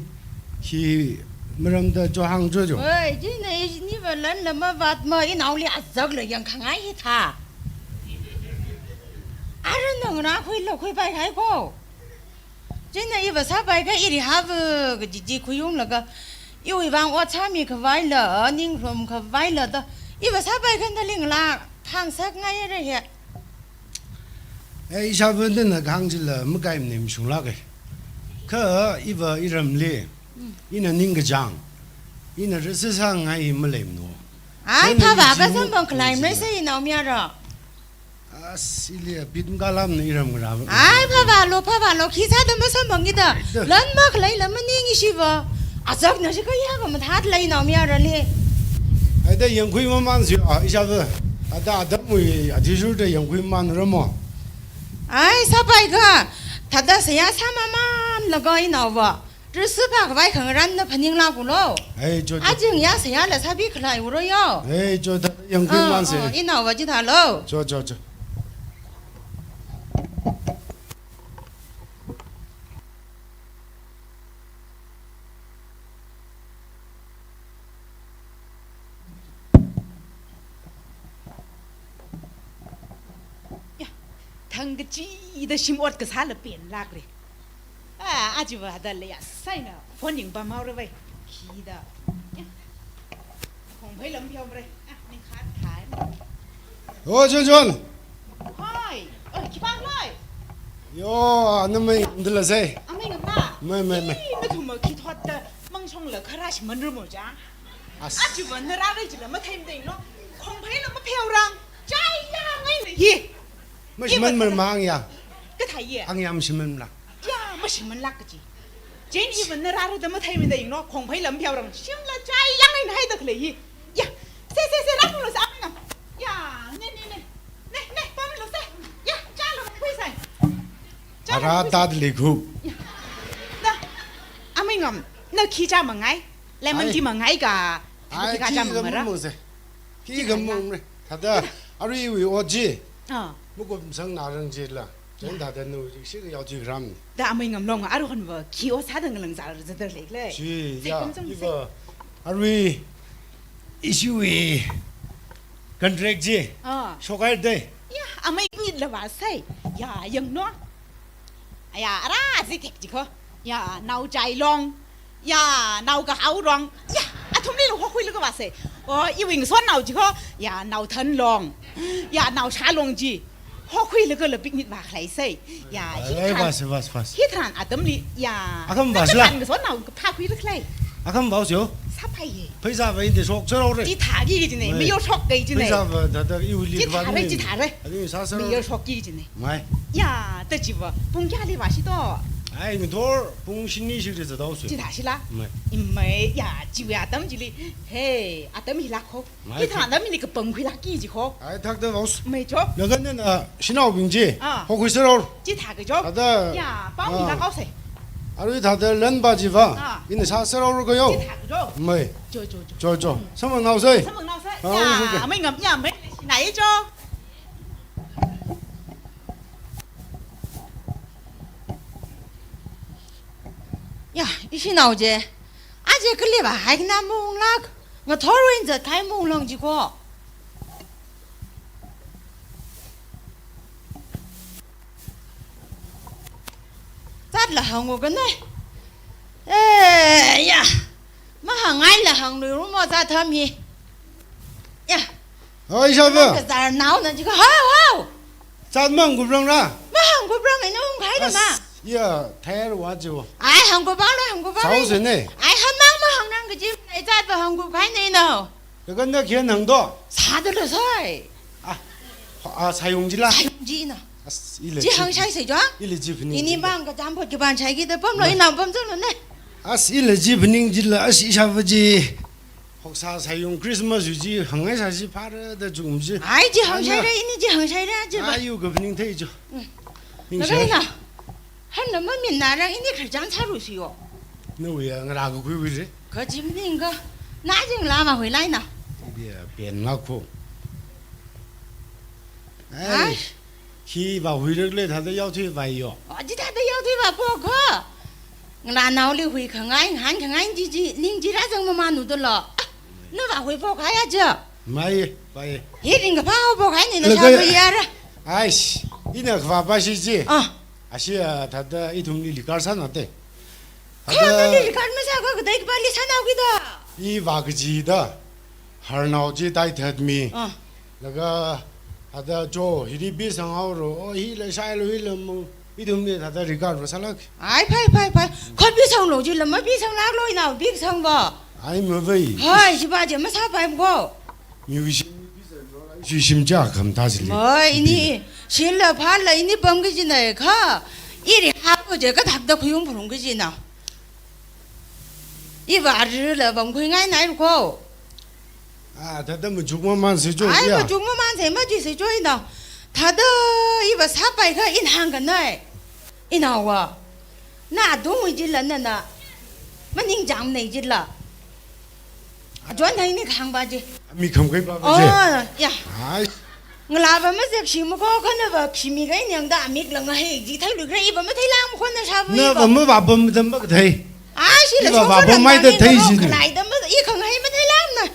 hi maramda cho hāng cho cho. Oi, chieina iniva lanla mavātma, inaoli azakla yangkhangai hithā. Ara nana khuila khuipai kahai ko. Chieina iva sāpai kahai iri hava kaji chi khuiunglaga, iwui vang ot sāmi khavaila, ninglum khavaila da, iva sāpai kahai nali ngalā hāngsakngai haira he. Eh, ishāva nana kahāng chila makai maning mashunglāka. Kha iva iramli, ina ningkachāng, ina rāsāsāngai maleimana. Ai, phāvā kasamphang khalei mei sāi naomayara. As, ili bit makalam na iram ngarava. Ai, phāvālu, phāvālu, khi sāda masamphangkida. Aida. Lan makhalei la maning ishiva. Azakna shi kayākha mathāda lei naomayarali. Aida yangkhui mamansi, ah, ishāva. Ada adamwui athishurda yangkhui mamanra mo. Ai, sāpaikha. Thāda seihā sāmamanlaga inaova. Trisipha khavai khangarān na phaninglāklu. Ei, cho, cho. Ajing ya seihāla sāpi khalei uro yo. Ei, cho, thāda yangkhui mamansi. Ah, ah, inaova chithālu. Cho, cho, cho. Ya, thang kachida shim ot kasāla penlākra. Ah, achiva da leiya saina phone yangpamhaora vai. Khida. Ya. Khongphei lam pheomara. Ah, ning khat thai. Oh, Chonchon. Hoi. Oh, khipākhala? Yo, ana mei ngamdala sai. Amei ngamla? Mei, mei, mei. Ih, nathumva khi thotda mangshongla kharā shimānra mo cha. As. Achiva na rāra chila matheimada ing no. Khongphei lam mapheorang. Chai ya ngai na hi. Mashimān iva mar mang ya. Kathā ya? Ang ya mashimānla. Ya, mashimānlāk kaji. Jane iva na rāra da matheimada ing no, khongphei lam pheorang. Shimla chai yang eina haida khalei hi. Ya, se, se, se, rāpamlu sa, amei ngam. Ya, ne, ne, ne. Ne, ne, pamlu sa. Ya, chālu khuisai. Chālu khuisai. Ara tad likhu. Ya. Da, amei ngam, na khi chāmangai. Lemon tea mangai ka. Ai, khi khi chāmamara. Khi khamong re. Thāda, aruiwui ot chi. Ah. Makumsang narang chila. Chang thāda nu, shi yao chi ram. Da amei ngamlong, aruihonva, khi ot sāda ngalang zar zar leile. Chi, ya, iva, arui, ishiwui, contract chi. Ah. Shokhai dei. Ya, amei nit la va sai. Ya, yang no. Ya, ara zi thek chi kho. Ya, nao chai long. Ya, nao kahao long. Ya, athumli lo hokhuilaga va sai. Oh, iwui ngasotnao chi kho. Ya, nao than long. Ya, nao sha long chi. Hokhuilaga la picnic va khalei sai. Ya, ai, hi tharan. Vas, vas, vas. Hi tharan atamli, ya. Akham vas la. Tharan ngasotnao kaphā khuira khalei. Akham vas yo. Sāpai ye. Pheisā vai de shok sāra re. Chithāki kajine. Mei. Mei yo shokki kajine. Pheisā va thāda iwuili va. Chithāra, chithāra. Adi sā sāra. Mei yo shokki kajine. Mei. Ya, da chiva, pung kayāli vāshi to? Ai, ngathor, pung shini shikli zathaosa. Chithāshila? Mei. Imei, ya, chiwui atam chili. Hey, atam hilāk kho. Mei. Hi tharan atamli kapangkhuilākki ji kho. Ai, thakda vaos. Mei cho? Laga nana, shanaobing chi. Ah. Hokhui sāra. Chithāki cho? Ada. Ya, pao mi la kaosai. Arui thāda lan ba chiva. Ah. Ina sā sāra ka yo. Chithāki cho? Mei. Cho, cho, cho. Cho, cho. Mm. Samphangnaosai. Samphangnaosai. Ah, ya, okay. Amei ngam ya, mei. Nai cho. Ya, ishinao chi. Aja kali vāhaina mung lāk. Ngathor wui zatkahai mung long chi kho. Zatla hāngu kane. Eh, ya. Mahāngngaila hāngluiru mo zat tham hi. Ya. Hoi, shava. Kazarnaona chi kho. Hao, hao. Zat mahāngkuprangra. Mahāngkuprang ina ungkhaida ma. As, ya, thayar wa jo. Ai, hāngkuprang lo, hāngkuprang. Saosai ne. Ai, hāngmang mahāngnang kaji, ai, zatva hāngkupkahai ne no. Kakanda khian hāngdo. Sāda lo sai. Ah, ah, Sayung jila. Sayung jina. As, ila. Chi hāngshai sai jo. Ila chi phaning. Ini jila. Bang kachām phot kaban shaiki da pamlo, ah, ina pamchunglo ne. As, ila chi phaning jila, as, ishava chi. Hoksā Sayung Christmas yu chi hāngngai sāsi phāra da chum chi. Ai, chi hāngshai re, ini chi hāngshai re, chi ba. Ai, yu kaphaning thei jo. Mm. Ningshai. Naraina. Hanna mamin nara ini kharjan sāru si yo. Nawui ya ngarā kakhuiwui re. Kaji maning ka. Na jing lama hui laina. Bia pen ngakho. Ai. Ai. Khi vāhuirakle thāda yaothui vāi yo. Oh, chi thāda yaothui vāpo kho. Ngalānaoli huikhangai, ngahānkhangai chi chi, ning chi rāzang mamān u dolo. Ah, na vāhui pokhai aja. Mai, mai. Hi ringkaphā pokhai ni na. Laga shāma yara. Aish, ina khavā pashi chi. Ah. Ashi, ah, thāda ithumli likar sāna te. Kha thāda nali likar masā kha kadai kapāli sānao kida. I vā kaji da. Harnao chi taithat mi. Ah. Laga, ada jo, hili pisang haoro, oh, hila shailo, hila mo, ithumli thāda regard va sālāk. Ai, phai, phai, phai. Kho pisanglo jila, mapisanglāklo inao, pisang va. Ai, mavai. Hai, chiva je masāpai mo. Musician, shimcha kham ta sili. Oi, ini, shila phala ini pam kajina kha. Iri hako je kathakda khuyum phurung kajina. Iva arila pam khuingai nai ko. Ah, thada machuk maman si jo. Ai, ya. Machuk maman si maji si jo ina. Thada iva sapai kha in hang kanai. Inawa. Na dung wi jila nana. Maning jam nei jila. Ajon hai ni khang ba ji. Mi kham kai ba ba ji. Oh, ya. Ai. Ngalava mazek shimako kanava shimi kai nyang da amik lang hai ji thai lu kre iva mathei lang ko na shavu. Nava mavabam dam ba thei. Ai, shila iva shokha vabam mai da thei shi ni. Khalai dam ba i khang hai mathei lang na.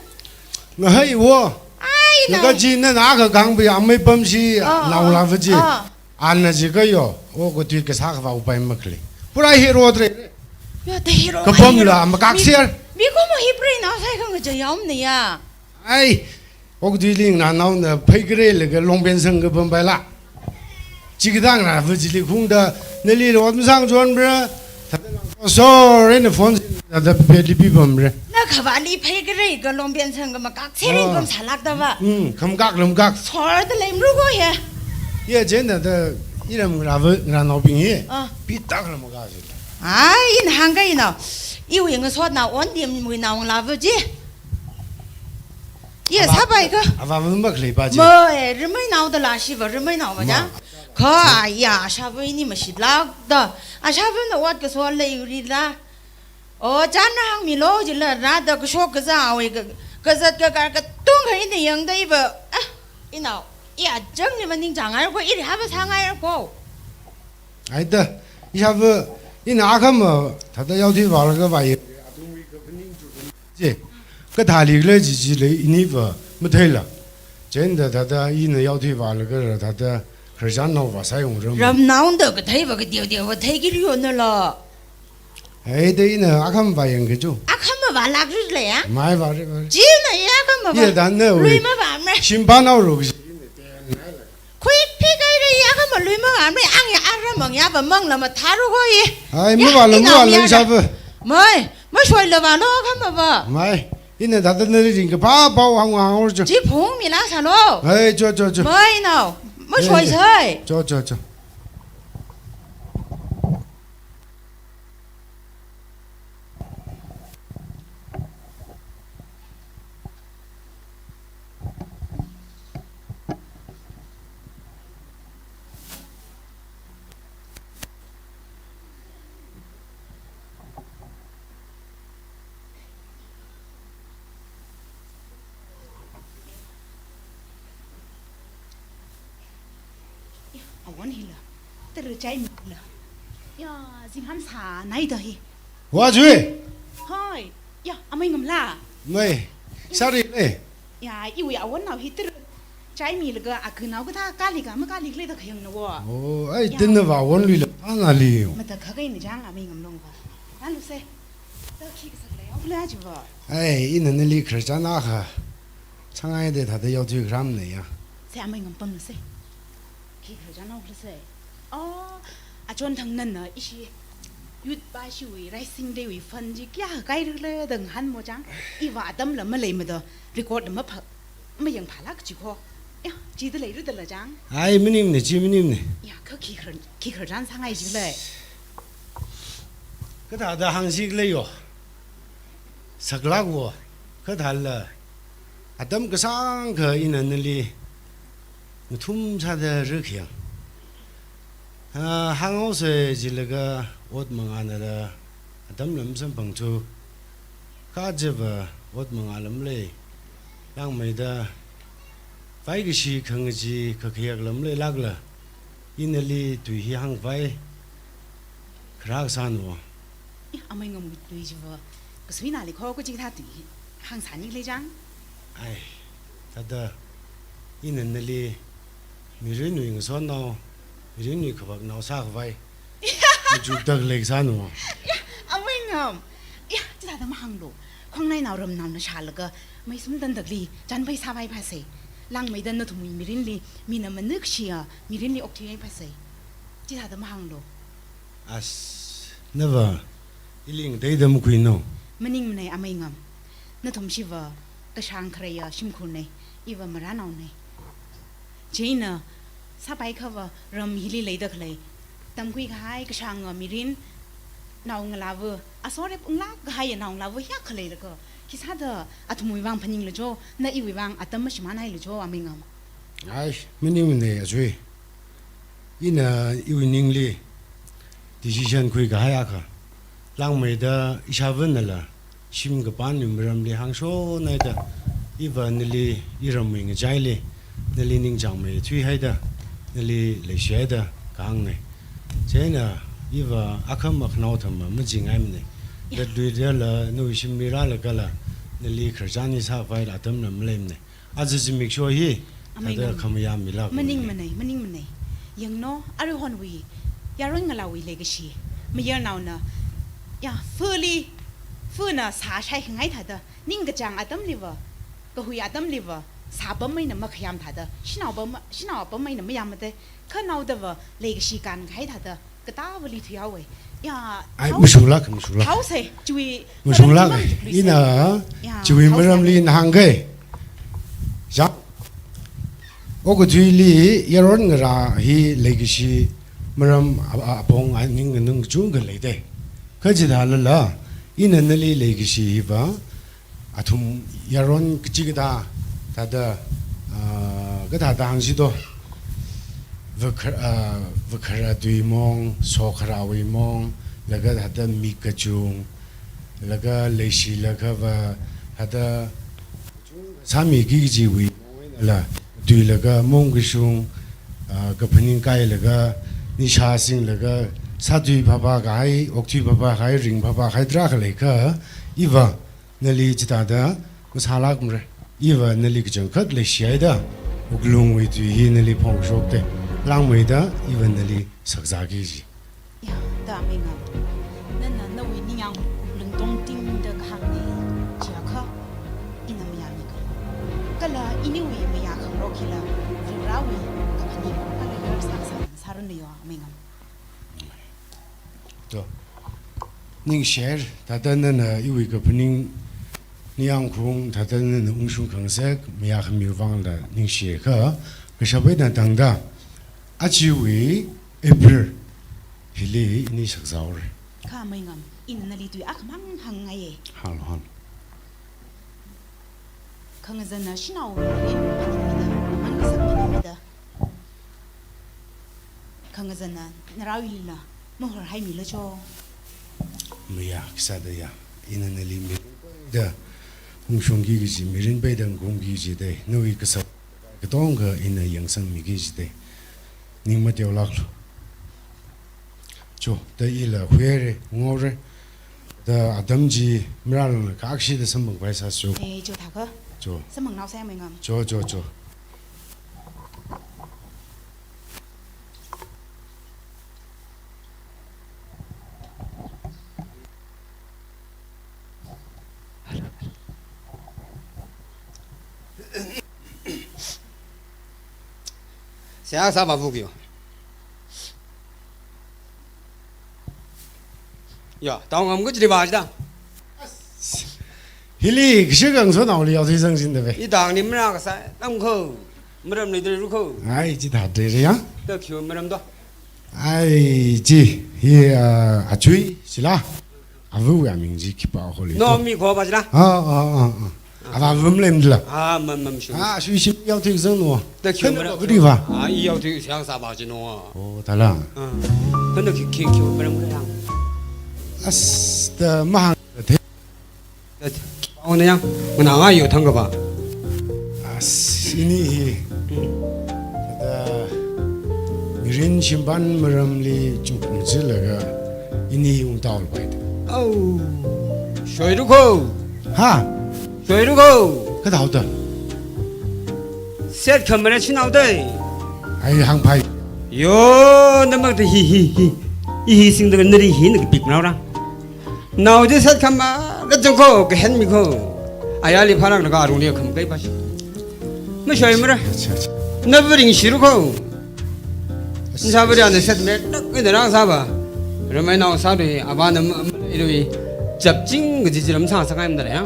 Ngahai wo. Ai, na. Naka ji nana kha gang bi amai pam shi. Ah, nao la va ji. Ah. Ana ji kayo, o ko tui kasā kavā upai makhalei. Pura hero tre. Ya, te hero. Kapam la, makak siar. Mi ko mo hi pray na sai kang ja yaum ne ya. Ai, ok tui ling na nao na phai kare le ka long pen sang kapam bai la. Chikdang na va jili khung da, nali lo am sang jon bra. Sorry, na phone si, na da pe li pi bam re. Na khavā li phei kare ka long pen sang ka makak, sering bam salak da va. Hmm, kham kak, lam kak. Sor da lem ru ko he. Ye, jen da da, iram ra va, ra nao ping he. Ah. Pi tak lam kak si. Ai, in hang ka ina. Iwi ngasot na on dim wi na ong la va ji. Iya, sabai ka. Ava mumba khlei pa je. Mo, eh, rimai nao da la shi va, rimai nao va ja. Ma. Kha, iya, asha va ini mashit lak da. Asha va na wat ka so lei uri la. O, jan na hang mi lo ji la ra da ka shok ka za awe ka, ka zat ka kar ka tung ka ini yang da iva. Ah, inao. Iya, jang ni maning jangai ko, iri hava sangai ko. Ai da, isha va, ina akhama, thada yau thi va la ka va ye. Je, kathā li le ji ji le ini va mathei la. Jen da thada ina yau thi va la ka ra thada Christian nao va sai ung ram. Ram nao da kathei va ka diu diu va thei ki liu na la. Ai da ina akham va yang ke ju. Akham va lak ri le ya. Mai va ri va. Ji na ya akham va. Ye da na wi. Lui ma va me. Shim ba nao ru. Khui phi kai re ya akham lui ma va me. Ang ya aram mang ya va mang la ma tharu ko ye. Ai, ya, ma va la, ma va la, ya sa va. Mai. Mashoi la va lo kham va. Mai, ina thada nali ring ka pa pao hang hang or jo. Ji phung mi la sa lo. Hai, jo, jo, jo. Mai nao. Mashoi sai. Jo, jo, jo. Awon hi la. Tara chai mi la. Ya, zingham sa nai da hi. Wa jui. Hoi. Ya, amai ngam la. Mai. Sorry le. Ya, iwi awon nao hi tara chai mi la ga aku nao ga ta kali ga ma kali le da khayang na wo. Oh, ai, ya. Tin na wa won lui la. Pa na li. Ma ta kha ga ni jang amai ngam long ba. Na lu se. Ta khi ka sak le. Au le a ji ba. Ai, ina nali khra cha na kha. Changai de thada yau tui gram ne ya. Se amai ngam pam se. Khi khar jan au se. Oh, achon thang nan na ishi. Youth ba shi wui, Rising Day wui fund ji kya kai ru le dang han mo jang. Iva atam la malei ma da record la ma pha, ma yang pha lak ji ko. Ya, ji da lei ru da la jang. Ai, minim ne, ji minim ne. Ya, kha khi khar, khi khar jan sangai ji le. Ka thada hang ji le yo. Saklak wo, kathāla, atam kasāng kha ina nali ngathum sāda rikhyang. Ah, hānghaosa jilaga ot mangāna da, atam lam samphang chu, kaje va ot mangā lam lei, langmeida, vai kashi khangachee kakhayak lam leilakla, inali tui hi hāngvai, kharā kasāna wo. Ih, amei ngamui tui chiva, kasuina li kho kachikathā tui hi hāngsāni lei chang. Ai, thāda, ina nali, mirinwui ngasotnao, mirinwui khavaknao sākhavai, machuktak lei kasāna wo. Ya, amei ngam. Ya, chithāda mahānglu. Khongnainao ramnaona shālaga, mei sumtandakli, chānpai sāvai phāsei. Langmeida nathumwui mirinli, mina manakshia, mirinli okthuivai phāsei. Chithāda mahānglu. As, nava, ili ngateida makhuino. Maningmanei amei ngam. Nathum chiva, kashāng khareiya shimkhurnei. Iva marānaona. Chieina sāpaikhava ram hili leida khalei tamkhui kahai kashānga mirin naongalāva, asorep unglāk kahai naongalāva hiyākha leilaga, khisāda athumwui vang phaninglu jo, na iwui vang atam mashimānhailu jo, Ameingam? Ai, maningmana achui. Ina iwui ningli decision khuikahai akha, langmeida ishāvānala shim kapānwui maramli hāngshonhaida, iva nali iramwui ngachaili nali ningchāngmeithuihaida, nali leishihaida kahāngna. Chieina iva akhama khanao thama majinghaimana. Ya. Latluidala nawui shimli rālagala nali khararchan sākhavai atamla maleimana. Aja zimiksho hi, Ameingam, thāda khamayā milāk. Maningmana, maningmana. Yanglu, aruihonwui yaron ngalāwui leikashi mayarnaona, ya, fali, fana sāshai khangai thāda, ningkachāng atamliva, kahui atamliva, sāpam eina makhayām thāda, shanao pam, shanao apam eina mayāmada, kha naodava leikashi kānkahai thāda, katāvali thuihaowa. Ya, ai, thao, mashunglāk, mashunglāk. Thaosa, chiwui, mashunglāk, maram chimang, ina, ya, chiwui thaosa, maramli ina hāngga. Ya. Okathuili yaron ngarā hi leikashi maram a, a, apong aning nganung kachungkha leida. Kha chithālala, ina nali leikashi hiva, athum yaron kachikathā, thāda, ah, kathāda hāngsi do, vakhar-, ah, vakharā tui mong, sokharāwui mong, laga thāda mik kachung, laga leishilakhava, thāda sāmiki kajiwui mong einala, tuilaga mong kashung, ah, kaphaning kailaga, nishā singlaga, sāthui phāphā kahai, okthui phāphā kahai, ring phāphā kahai tarākha leikha, iva nali chithāda masālākmara. Iva nali kachangkhat leishihaida wuklungwui tui hi nali phongshokda, langmeida iva nali sakzāki kaji. Ya, da Ameingam, nana nawui ningyāng wuklung tongtingda kahāngna, chiakha ina mayāmiko. Kala iniwui mayā khangarok hila Varewui kaphaning kala yar sāsā sāranu yo, Ameingam. To. Ningshire, thāda nana iwui kaphaning ningyāng khaung, thāda nana ungshung khangasak, mayā khamiwui vangla ningshiakha, kashap eina tangda, ajawui April hili ini sakzāhaora. Kha Ameingam, ina nali tui akhamang hāngngaiya. Hānglu, hānglu. Khangazana shanao mirin phaningmida, mang kasak phaningmida, khangazana narao ilila mahorhaimilu jo. Mayā, khisāda ya, ina nali mirin peida ungshungki kaji, mirin peida ngungki kaji dei, nawui kashap katonga ina yangsangmiki kaji dei. Ning mateolāklu. Cho, da ila huire, ngore. Da atam chi marālala kakshida samphang khavai sāsa. Eh, cho thākha. Cho. Samphangnaosa Ameingam. Cho, cho, cho. Seihā sāvāvukiyo. Ya, tao ngam kachili vāchida. Hili kashik khangasonaoli yaothui zangchinda ve. Itangli marākasā, tamkho, maram leidalei rukho. Ai, chithāda re ya. Da khi maram do? Ai, chi, hi, ah, achui, chila. Avawui aming chi khipā holi. Naomi kho ba chila. Ah, ah, ah, ah. Avā vum lem dila. Ah, mam, mam, shu. Ah, shu ishi yaothui zangno. Da khi maram. Kadi va. Ah, i yaothui seihā sāvā chino. Oh, thāla. Ah. Kanda khi, khi, khi maram kayang. As, da mahāng. Aona yang, nganāngai yo thangkha ba. As, ini hi. Hmm. Thāda, mirin shimpan maramli chungphung zilaga, ini hi ungtaol pai da. Au, shoiru kho. Ha? Shoiru kho. Kathāda? Set khamara chinao dei. Ai hāngpai. Yo, namak da hi, hi, hi. I hi singda nari hi na kapik nao ra. Nao chi set khama, na jang kho, kahen mi kho. Ayali pharang na ka rung ni kham kai pa shi. Mashoimara. Acha, acha. Nava ringshiru kho. Nsa bari ana set me, nak ina rang sāva. Ramai nao sādu, avāna ma, ma, idu, chapching kaji chi ram sāngasakngai mada ya.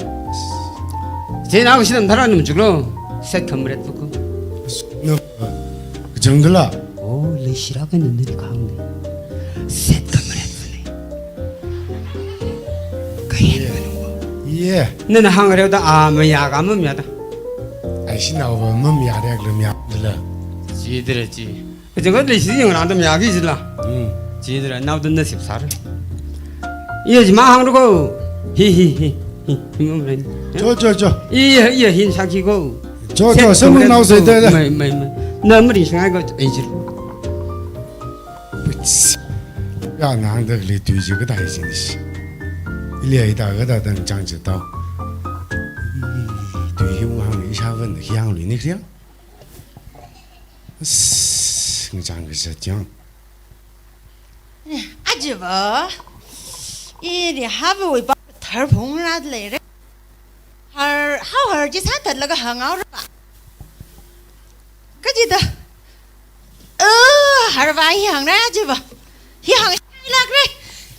Chieina kashinam tharan num chuklo. Set kamaret fuku. As, na, kachangdala. Oh, leishira ka nana ri kang ne. Set kamaret fune. Kayen ka nungwa. Yeah. Nana hāngreo da a maya ka mamaya da. Ai, shinao ba mamaya rek le maya dala. Chi dere chi. Kachang ka leishi yang rang da maya ki jila. Hmm. Chi dere nao da nasip sar. Iya, jima hāngro ko. Hi, hi, hi, hi, hi, mum ren. Cho, cho, cho. Iya, iya, hin saki ko. Cho, cho, semung nao sai da da. Mai, mai, mai. Na mari sangai ko, ai jir. Puts. Ya, nang da le tui ji ka dai jin shi. Ili ai da ka da dang chang ji tao. Tui hiu hāng isha ven hiang lui ni hiang. As, ngachang kazat yang. Ajiva, ili hava wui ba thar phung rat leire. Har, hao har ji sāthat laga hāngao ra ba. Kaji da. Eh, har ba hi hāng ra ajiva. Hi hāng shai lak re.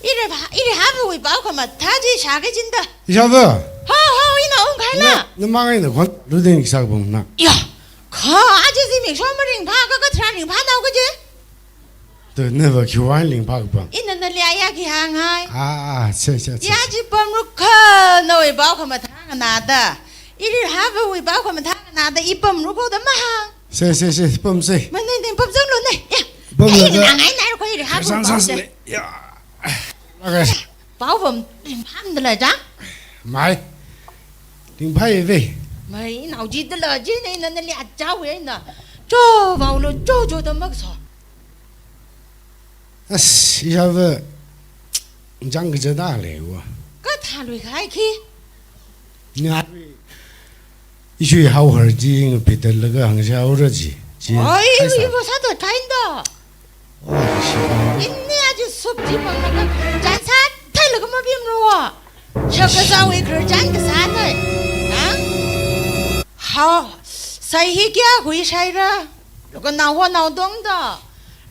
Ili ba, ili hava wui ba khamathā ji shā ka jin da. Isha va. Hao, hao, ina ung khai la. Na, na mangai na khon, lu ding sa bung na. Ya. Kha, aja zimik shomma ringphā, ka, ka tharā ringphā nao kaje. Tu, nava khiwui ringphā kapam. Ina nali aya khi hānghai. Ah, ah, che, che, che, ya che. Ji pamruk kha, nawui pao khamathā nganāda. Ili hava wui pao khamathā nganāda, i pamruk kho da mahāng. Che, che, che, pam che. Manei nei pamzanglu nei. Ya. Pam ya, le ina da. Ngai nai ko ili hava wui pao che. Sang, sang, sang, ya. Okay. Pao pam ringphā dala jang. Mai. Ringphā ve. Mai nao ji dala ji nei na nali aja ve na. Cho pao lo cho cho da mak so. As, isha va jang kaja da le wa. Ka tha lui khai khi. Nga. Ishui hao har ji ngapit laga hāng shao ra ji. Ji. Oi, hai sa. Iva sāthat khai da. Oi, shi ba. Inni aja sup ji pang laga, jan sāthai laga mabim ro wa. Shaka sa wui kar jan ka sāthai. Ha? Hao, sai hi kya hui shai ra. Laga nao ho nao dong da.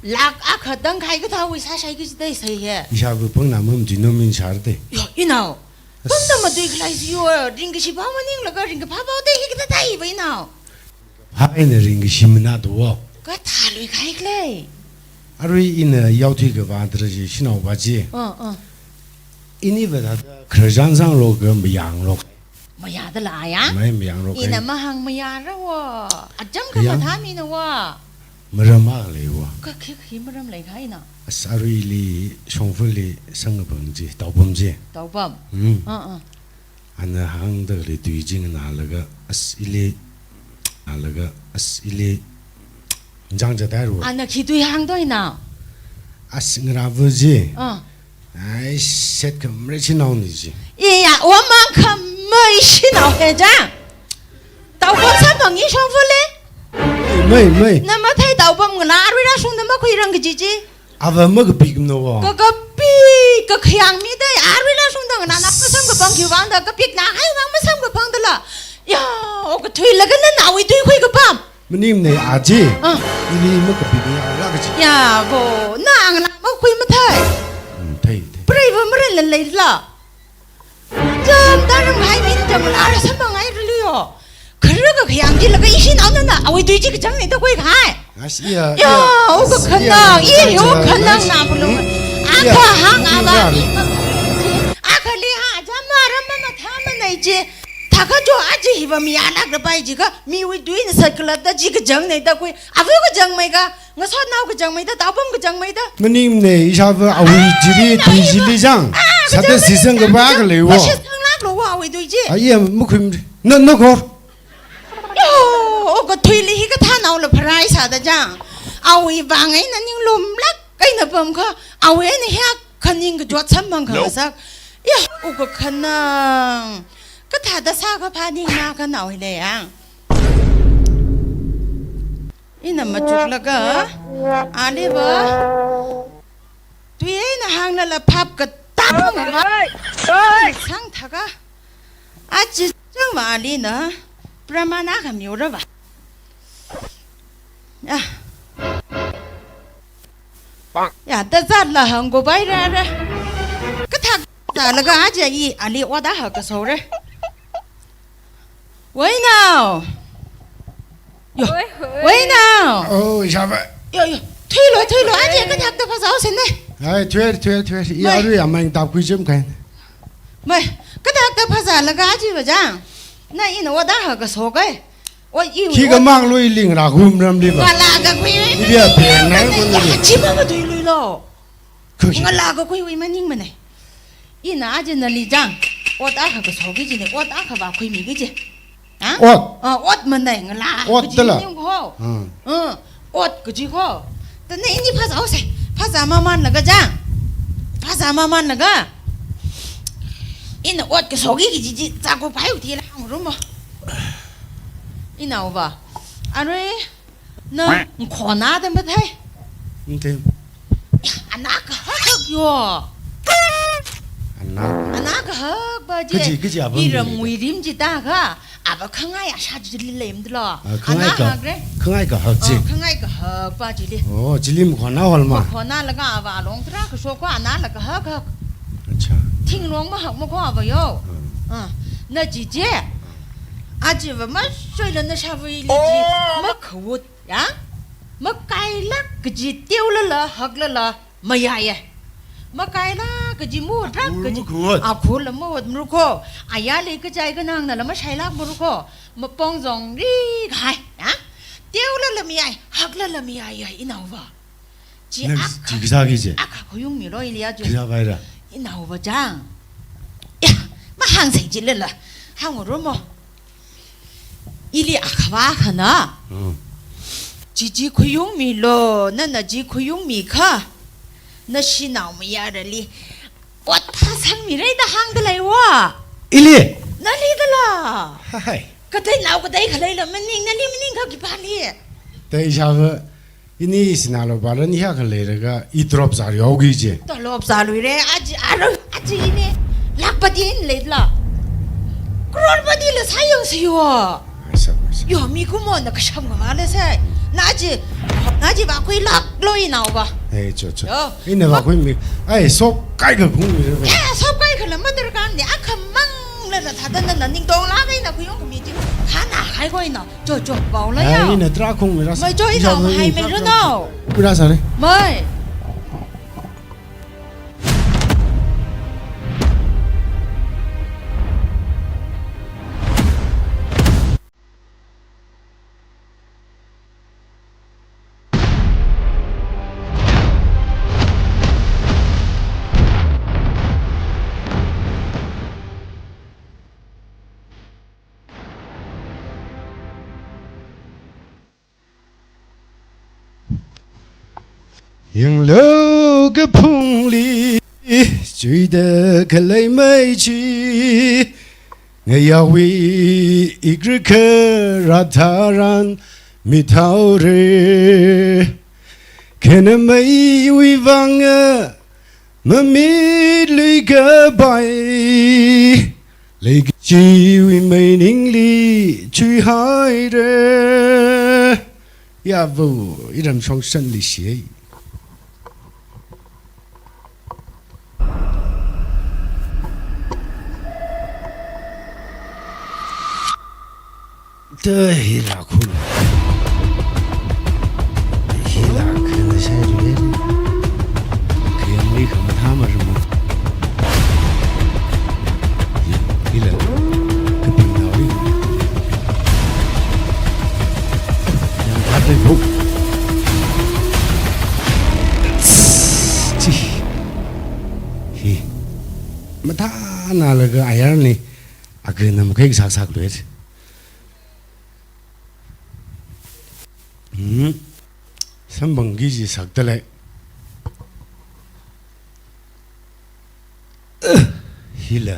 Lak akha dang khai kathā wui sāshai ki dai sai he. Isha va pang na mam ji no min shar de. Yo, inao. Pamda matui khalei si yo, ringkashi pao maning laga ringkaphā pao dei hi kathā dai bai nao. Hai na ringkashi mana do wo. Ka tha lui khai khalei. Arui ina yao tui ka ba dra ji shinao ba ji. Uh, uh. Ini va da kharjan sang lo ka mayang lo. Maya dala ya? Mai mayang lo kai. Ina mahāng maya ra wo. Ajam ka kayang. Mathā mi na wo. Maram a lei wa. Ka khi khi maram lei khai na. As arui li, shongfa li, sangabang ji, taobam ji. Taobam. Hmm. Ah, ah. Ana hāngda le tui ji nganā laga, as ili, nā laga, as ili, jang ja dai ru. Ana khi tui hāng doi na. As ngarā vu ji. Ah. Ai, set kamaret shinao ni ji. Iya, wa mang khamei shinao he jang. Taobam samphang i shongfa le. Mai, mai. Na mathei taobam nganā arui rāshungda makhuirang kaji ji. Ava makapik na wa. Ka kapik, ka khayang mi dai, arui rāshungda nganā na masamkaphang khiwui vang da, kapik na hai vang masamkaphang dala. Ya, o kathui laga na nawui tui khuikapam. Maning nei a ji. Ah. Ili makapik ni a la kaji. Ya, bo, na ang na makhui mathei. Hmm, thei, thei. Preiva maran lan lei la. Jam da ram hai min jam la ra samphang ai rili yo. Khara ka khayang ji laga ishinao na na, awui tui ji kachang nei da khui khai. As iya, ya, iya. O ka as, khanang, iya, iya, o khanang nice. Na pulung. Hmm? Iya. Akha hāng a ba. Iya. Akha li ha, jam ma ram ma mathā manei ji. Thaka jo aji hi ba mi alak da bai ji ka, miwui tui na sat kala da ji kachang nei da khui. Avu kachang mei ka, ngasotnao kachang mei da, taobam kachang mei da. Maning nei, isha va awui jiri, tui jiri jang. Ah, sāda kachang mei sisang da. Ka ba ka lei wo. Ka sisang lak lo wo awui tui ji. Ai, iya, makhui, na, na ko. Yo, o kathui li hi kathānao la pharai sāda jang. Awui vang eina ninglum lak eina pam kha, awui eina hiak khaning kajot samphang kha. Nope. Sak. Ya, o ka khanang. Kathāda sā kaphā ning na kanao hi le yang. Ina machuk laga, ali va, tui eina hāngna la phap katang ma va. Oi, oi. Sang thaka, achi chang va ali na, pramana ka miura va. Ya. Pang. Ya, da zat la hāng go bai ra ra. Kathak ta laga aja i ali oda ha ka so re. Wai nao. Oi, oi. Oi nao. Oh, ishāvā. Yo, yo. Thuilu, thuilu. Aja kathāda phāzāhaosei ne. Ai, thuilu, thuilu, thuilu. Mai. Yarui amang tap kui jim kahaina. Mai, kathāda phāzālaga ajava chang. Na ina ot akha kaso kai. Ot iwui ot. Khi kamang lui ling ra hum ram li va. Ngalā kakhui. Idia pe nai mun li. Chi ma ma thuilu lo. Khushi. Ngalā kakhuiwui maningmana. Ina aja nali chang. Ot akha kasoki kajina, ot akha vākhuimiki kaji. Ha? Ot. Ah, ot mana, ngalā. Ot kaji tala. Ning ko. Hmm. Hmm. Ot kaji ko. Tana ini phāzāhaosei. Phāzā mamanlaga chang. Phāzā mamanlaga. Ina ot kasoki kaji chi, chāko pai uti la hāngrummo. Inaova. Arui. Na, khona da mathei. Mathei. Ya, ana kahak yo. Ana. Ana kahak pa je. Kaji, kaji ava iram mi mirim chithākha. Ava khangai ashā chili leimdalo. Ah, khangai ana ka-, hakre. Khangai kahak chi. Oh, khangai kahak pa chili. Oh, chili makhona hol ma. Makhonaga ava along tarākha shokko anala kahak hak. Acha. Thingrong mahak mako ava yo. Hmm. Ah, na chi je. Ajava mashoila nashāvali chi. Oh. Makhawut. Ya? Makailāk kaji teolala, haklala, mayāya. Makailāk kaji mutrak kaji. Akhur makhawut. Akhurla mawutmara ko. Ayarli kachai kanangnala mashailākmara ko. Mapong zongri kahai. Ya? Teolala mayāya, haklala mayāya, inaova. Chi nang ak-, chi kasā kaji. Akha khuiyungmilu ili aja. Kasā vaira. Inaova chang. Ya, mahāngsei chilala. Hāngrummo. Ili akhavā khana. Hmm. Chi chi khuiyungmilu, nana chi khuiyungmikha. Nashi naomayarali ot phāsangmira da hāngda leiva. Ili? Nali dala. Hai. Katheinao kathei khaleila maning, nali maningkha khipāli. Tei ishāvā. Ini sinalo balan hiya khalei laga i drop zārihaoki je. Drop zāluira, aja, aro, aja ini. Lakhpati in leila. Crorepatila sāyangsi yo. Aisa, aisa. Yo, mikumona kasham kavāla sai. Na chi, na chi vākhuilāklu inaova. Ei, cho, cho. Yo. Ina vākhuimi. Ai, sop kaikha khuimi. Eh, sop kaikhala madarkar ne, akhamang lala thāda nana ningtonglāk eina khuiyung khami chi. Khana khai ko ina. Cho, cho, paola ya. Ai, ina tarākha khuimira. Mai cho, ina ishāvā hai mai rano. Kura sāre. Mai. Yanglu kaphungli chuida khalei mei chi, ngayāwui ikrikha rātharan mithaore. Khanameiwui vang a mamit lui kapai, leikachiwui mei ningli chuihaire. Yavo, iram shongsanli shi. Te hila khun. Hila khun sai rui. Khayang li khamathā marumu. Hila. Kapingnao li. Yangkhat rui bu. Chi. Hi. Mathānalaga ayarli. Akhana makhai sak sak luit. Hmm. Samphangki kaji sakta lei. Hila.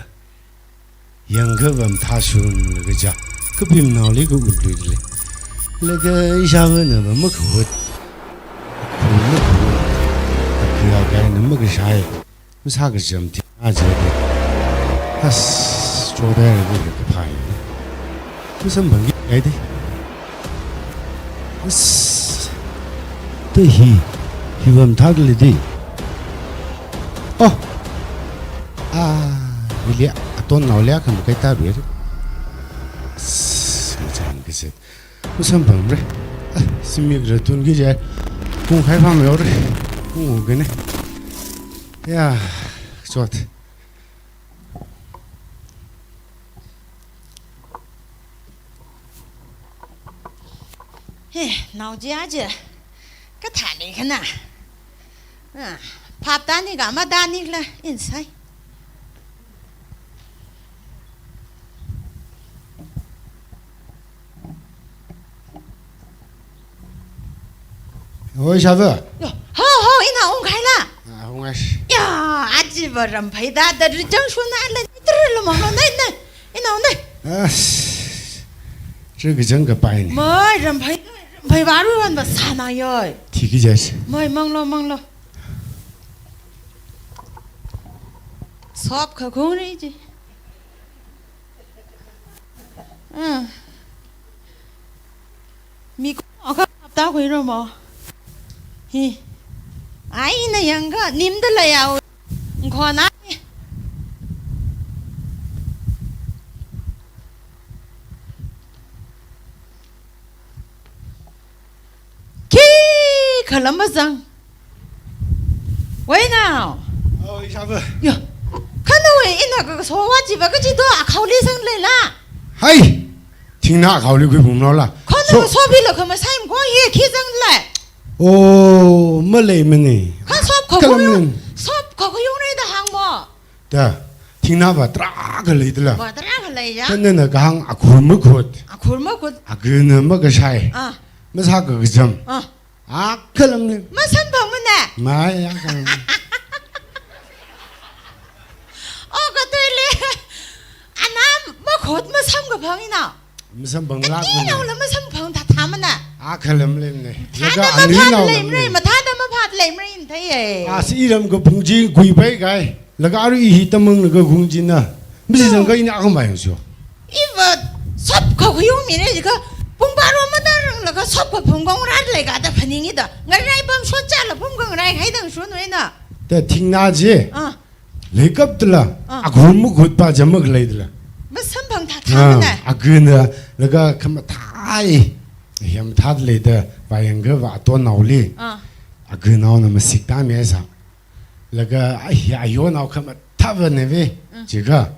Yangkha vamthā shunlaga ja. Kapimnaoli ka ut luit lei. Laga ishāvāna va makhawut. Khu makhawut. Akha kaina makashai. Masā kacham thina je de. Has, chodai rāki kaphai. Masamphangki kai de. Has. Te hi. Hi vamthā kali de. Oh. Ah, hili atonnaoli khamakai ta be. Has, ngachang kaset. Masamphangmara. Ah, simi kara tun kija. Kung khai pham yore. Kung u kene. Ya, chot. He, nao ji aja. Kathāni khana. Ah, phap tani ka matāni khala insai. Oi, Shava. Yo, ho, ho, ina ungkhaila. Ah, ungai. Ya, aji va ramphai da, da rijang shuna la, ni tru lo manglo, nai, nai. Ina, nai. Ah, sh-, ri kajang kapai ni. Mai, ramphai, ramphai baru wan ba sana yoi. Thiki jas. Mai, manglo, manglo. Sop kha khong ri ji. Ah. Mikumo kha phapta khuiromo. Hi. Ai, ina yangkha nimda la yao. Nkhona. Khikha lam mazang. Wei nao. Oh, Ishava. Yo. Khana wei ina kaso wa jiva kaji do akhaoli sang leila. Hai. Thingna akhaoli khuiphung nola. Khana so, so bila kha masai mko ye khi sang le. Oh, maleimane. Kha sop kha kalam khuyung. Len. Sop kha khuyung rida hāngmo. Da, thingna va tarākha leidala. Va tarākha lei ya. Khanana kahāng akhur makhut. Akhur makhut. Agana makashai. Ah. Masā kakajam. Ah. Akhalam le. Masamphangmana. Mai, akhalam. Oh, katui le. Ana makhut masamkaphang ina. Masamphang lak. Kati nao la masamphang thathāmana. Akhalam lemne. Laga thāda angli maphat nao lemre, lemne. Mathāda maphat lemre in thei ye. Asi iram kaphung chi kuipai kai. Laga arui hi tamang laga khung china. Misi zang ka ina akhamai so. Iva sop kha khuyung mine jikha. Pung baro matarang laga sop kha phung kong rat le ka da phaning ida. Ngarai pam shot cha la pung kong rai khai dang shun wena. Da thingna ji. Ah. Leikaptala, ah, akhur makhut pa jamak leidala. Masamphang thathāmana. Ah, agana, laga khamathai. Yam that leida, vayang ga va ato naoli. Ah. Aganaona masik ta mesa. Laga, ai, ayo nao khamathāva neve. Mm. Jiga,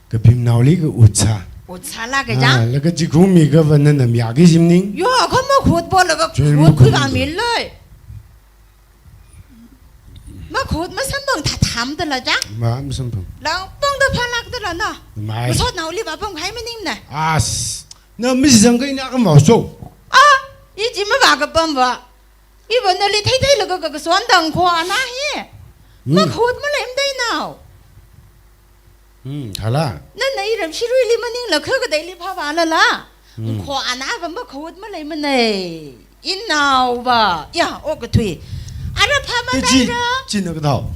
kabim naoli ka utsa. Utsa la ka ja? Ah, laga jikhung mi ga va nana mya ki jimning. Yo, khamakhut po laga. Chun khut makhut. Khui ka mi loi. Makhut masamphang thathāmdala ja? Ma, masamphang. Langpong da phalakdala na. Mai. Masot naoli va pam khai maningna. As. Na misi zang ka ina akhamai so. Ah, iji mavā kapam va. Iva nali theithei laga ka, kason dang kho ana hi. Hmm. Makhut maleimdai nao. Hmm, thala. Nana iram shiruili maningla kha kateili phava lala. Hmm. Kho ana va makhut maleimane. Inao va. Ya, okathui. Ara phama chi, naira. Chi na kathao.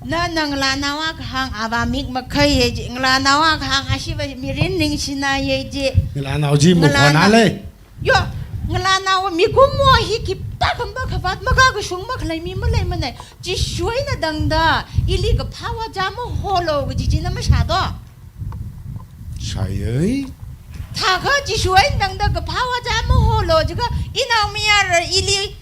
Na, na ngalānao akha hāng ava mik makhai ye ji. Ngalānao akha hāng ashiva mirin ningshina ye ji. Ngalānao ji makhona le. Yo, ngalānao mikumo hi khipta khamba khavat makakashung makhalei mi maleimane. Jishu eina tangda, ili kaphā vācha maholo kaji chi na mashā do. Shāyei. Thākha Jishu eina tangda kaphā vācha maholo jiakha, inaomayara ili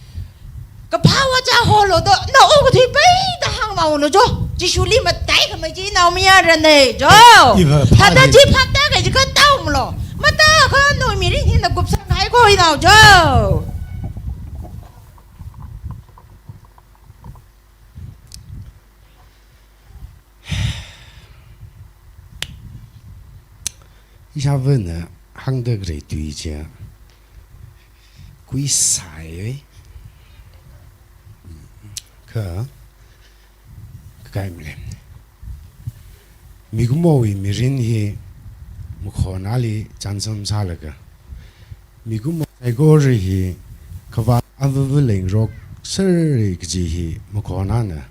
kaphā vācha holo do, na okathui peida hāngmalo jo. Jishuli mataikhamei chi inaomayarane jo. Iva phā thāda hi. Chi phapta kaji kha taomalo. Matākha no mirin hina kupsang hai ko inao jo. Ishavana hāngda khalei tui chi kuisai. Kha, kakai malem. Mikumowui mirin hi makhonali chānsam sālaga. Mikumo saikora hi khavāt avāva leingarok sāra kaji hi makhonana,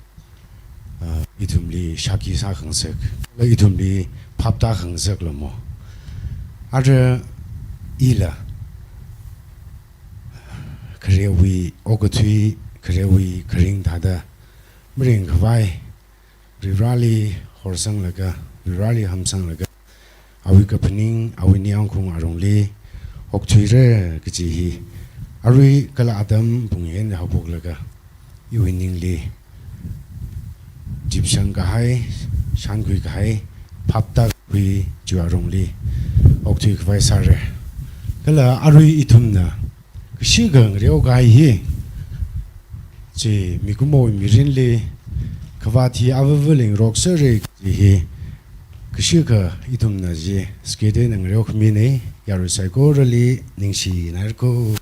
ah, ithumli shākhi sākhangasak, la ithumli phapta khangasak lamo. Ara ila kharewui okathui, kharewui kharing thāda maringkhavai, Varivarali horsanglaga, Varivarali hamsanglaga, awui kaphaning, awui ningyāngkhaung arongli, okthuira kaji hi arui kala atam pung eina haophoklaga iwui ningli jipsang kahai, shankhui kahai, phaptākhui chiwui alungli okthui khavai sāra. Kala arui ithumna kashikha ngareo kahai hi chi mikumowui mirinli khavāt hi avāva leingarok sāra kaji hi kashikha ithumna chi skit eina ngareo khamina. Yarui saikorali ningshinaira ko.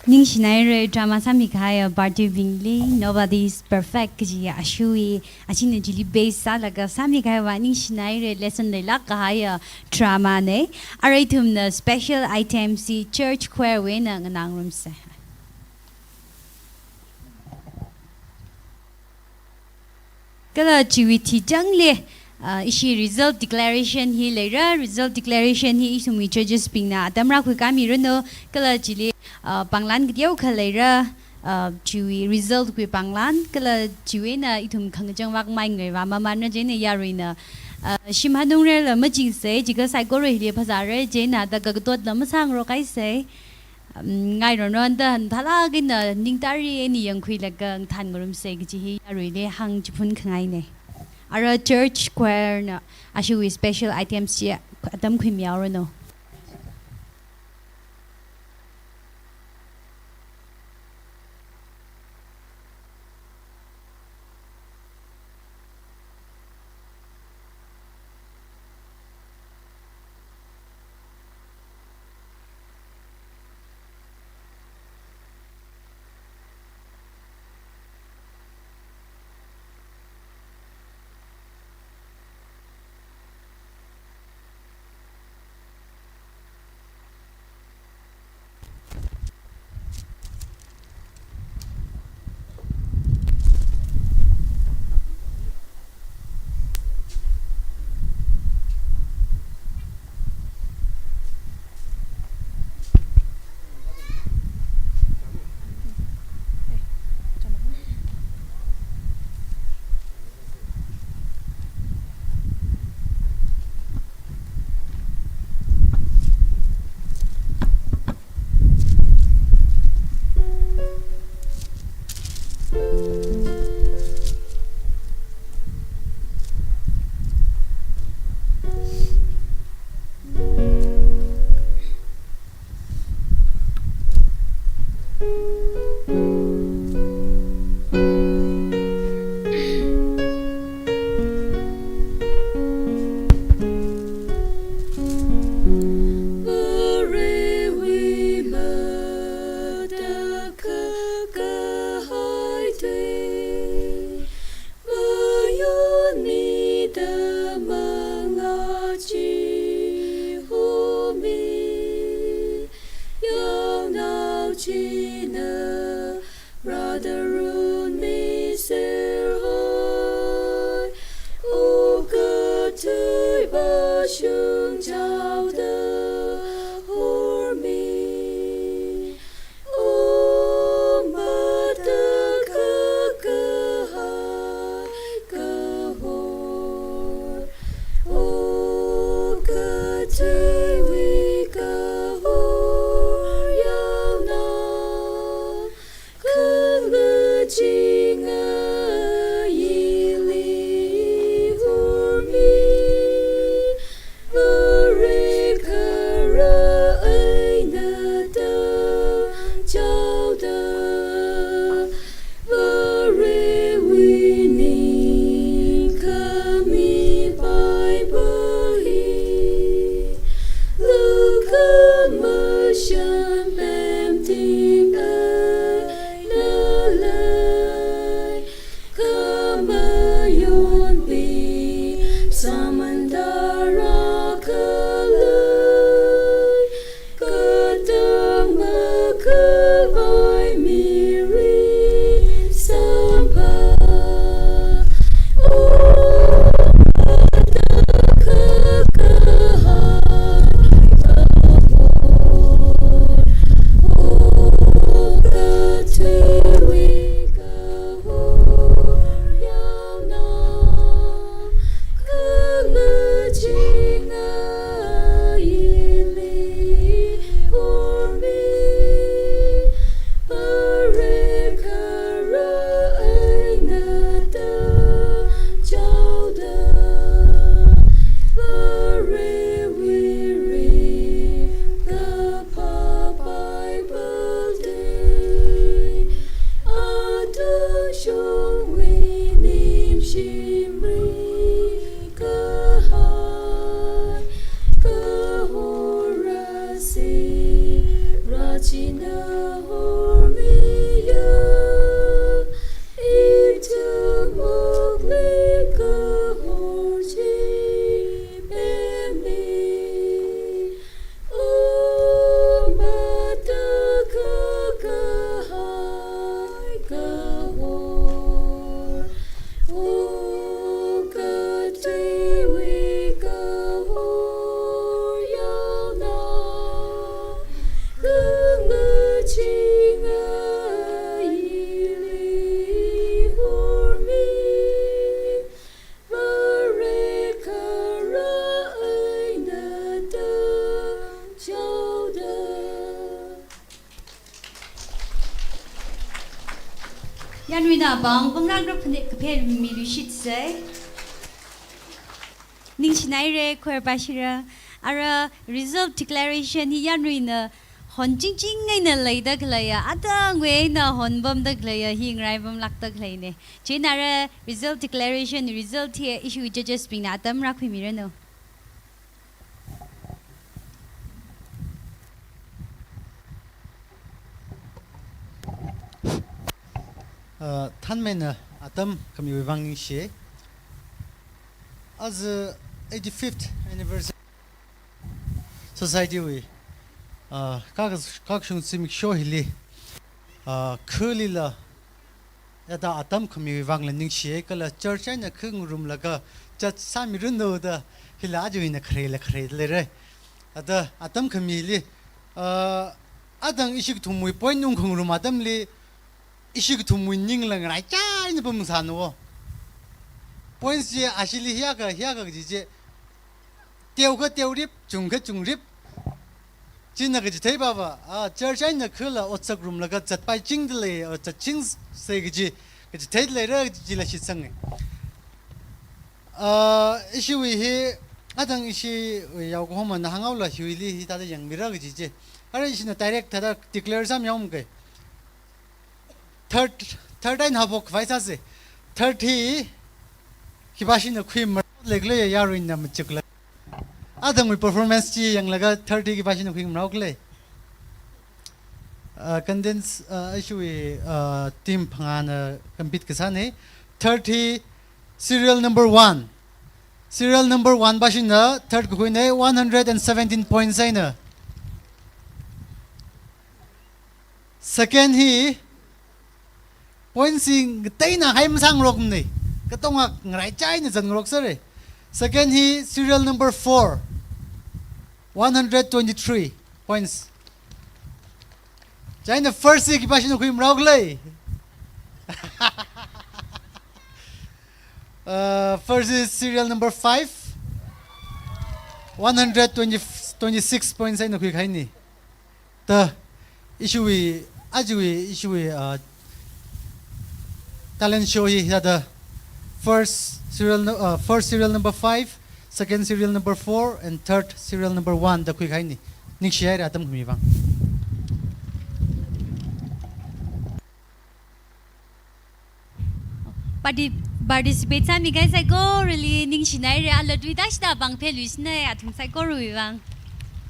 Ningshinaira drama sāmikahai party bingli. Nobody is perfect kaji ashiwui, ashina chili base sālaga sāmikahaiva ningshinaira, lesson leilāk kahai drama na. Arui ithumna special item chi church choir wui eina nganāngarumsa. Kala chiwui thijangli, ah, ishi result declaration hi leira, result declaration hi ithumwui judges bingna atam rākhui kāmiranu, kala chili, ah, pānglan kateokha leira, ah, chiwui result wui pānglan, kala chiwui eina ithum khangachang vākmai ngaiva mamanra chieina yaruina, ah, shim hanungrarla machingsei, chiakha saikora hili phazāra chieina da kakatotla masāngarok haisei. Um, ngaironronda nathālāk eina ningtari eina yangkhuilaga ngathānngarumsei kaji hi yaruili hāngchiphun khangaina. Ara church choir na ashiwui special items chi atam khuimihaoranu. Mayonmida manglā chihumi, yaonao china rāda runmiserhoi, okathui vāshung chaoda hormi. O matakhakahai kahor, okathuiwui kahor yaonao, khamachinga ili hormi. Vare khara eina tangchaoda, Varewui ningkhami paipai hi, lukhamashan pemting eina lei. Khamayonbing samantara khalei, katang makhavai mirin sampha. O matakhakahai kahor, China hormiya, ithum mokli kahor chi pemi. O mata kakahai kahor, o katewi kahor yaona, kangaching aili hormi, Marekara eina tangchaoda. Yanruina pāng pamrang rup kane kaphemilu shitsei. Ningshinaire, choir pāshira. Ara result declaration hi Yanruina hon chingching eina leida khaleiya, atangwui eina honpamda khaleiya, hi ngaraipamlākda khaleine. Chieina ara result declaration, result hi ishiwui judges bingna atam rākhuimiranu. Uh, thanmeina atam khamiwui vang ningshi. Aja eighty-fifth anniversary Society wui, ah, kak-, kakashung zimiksho hili, ah, khalila, yada atam khamiwui vangla ningshiya, kala church eina khangarumlaga chat sāmiranu da, hila aja ina kharela kharela leira. Ada atam khamili, ah, adang ishi kathumwui point ungkhangarum atamli, ishi kathumwui ningla ngaraicha eina pamsāna wo. Points chi ashili hiyākha, hiyākha kaji chi, teokha teorip, chungkha chungrip. China kachithei pava, ah, church eina khala otsak rumlaga zatpaichingda lei, o zatchingsa kaji, kachithei leira kajila shitsanga. Ah, ishiwui hi, adang ishi yaokahomana hānghaola hiwuili hithāda yangmira kaji chi. Ara ishina direct thāda declare sāmihaomaga. Third, third eina haophok khavai sāsa. Third hi khipāshina khuimara leikhala, Yanruina machukla. Adangwui performance chi yanglaga third hi khipāshina khuimara khala. Uh, condense, uh, ishiwui, uh, team phangāna compete kasāna. Third hi serial number one. Serial number one pāshina third kakhuina, one hundred and seventeen points eina. Second hi, points hi ngateina hai masāngarokmana. Katonga ngaraicha eina zat ngarok sāra. Second hi serial number four, one hundred twenty-three points. Chieina first hi khipāshina khuimara khala. Uh, first is serial number five, one hundred twenty, twenty-six points eina khuikahaina. Ta, ishiwui, ajawui, ishiwui, uh, talent show hi hithāda first serial nu-, uh, first serial number five, second serial number four, and third serial number one da khuikahaina. Ningshihaira atam khami vang. Parti-, participate sāmikahai saikorali ningshinaira, ala tui tashida pāng pheluishinai athum saikorawui vang.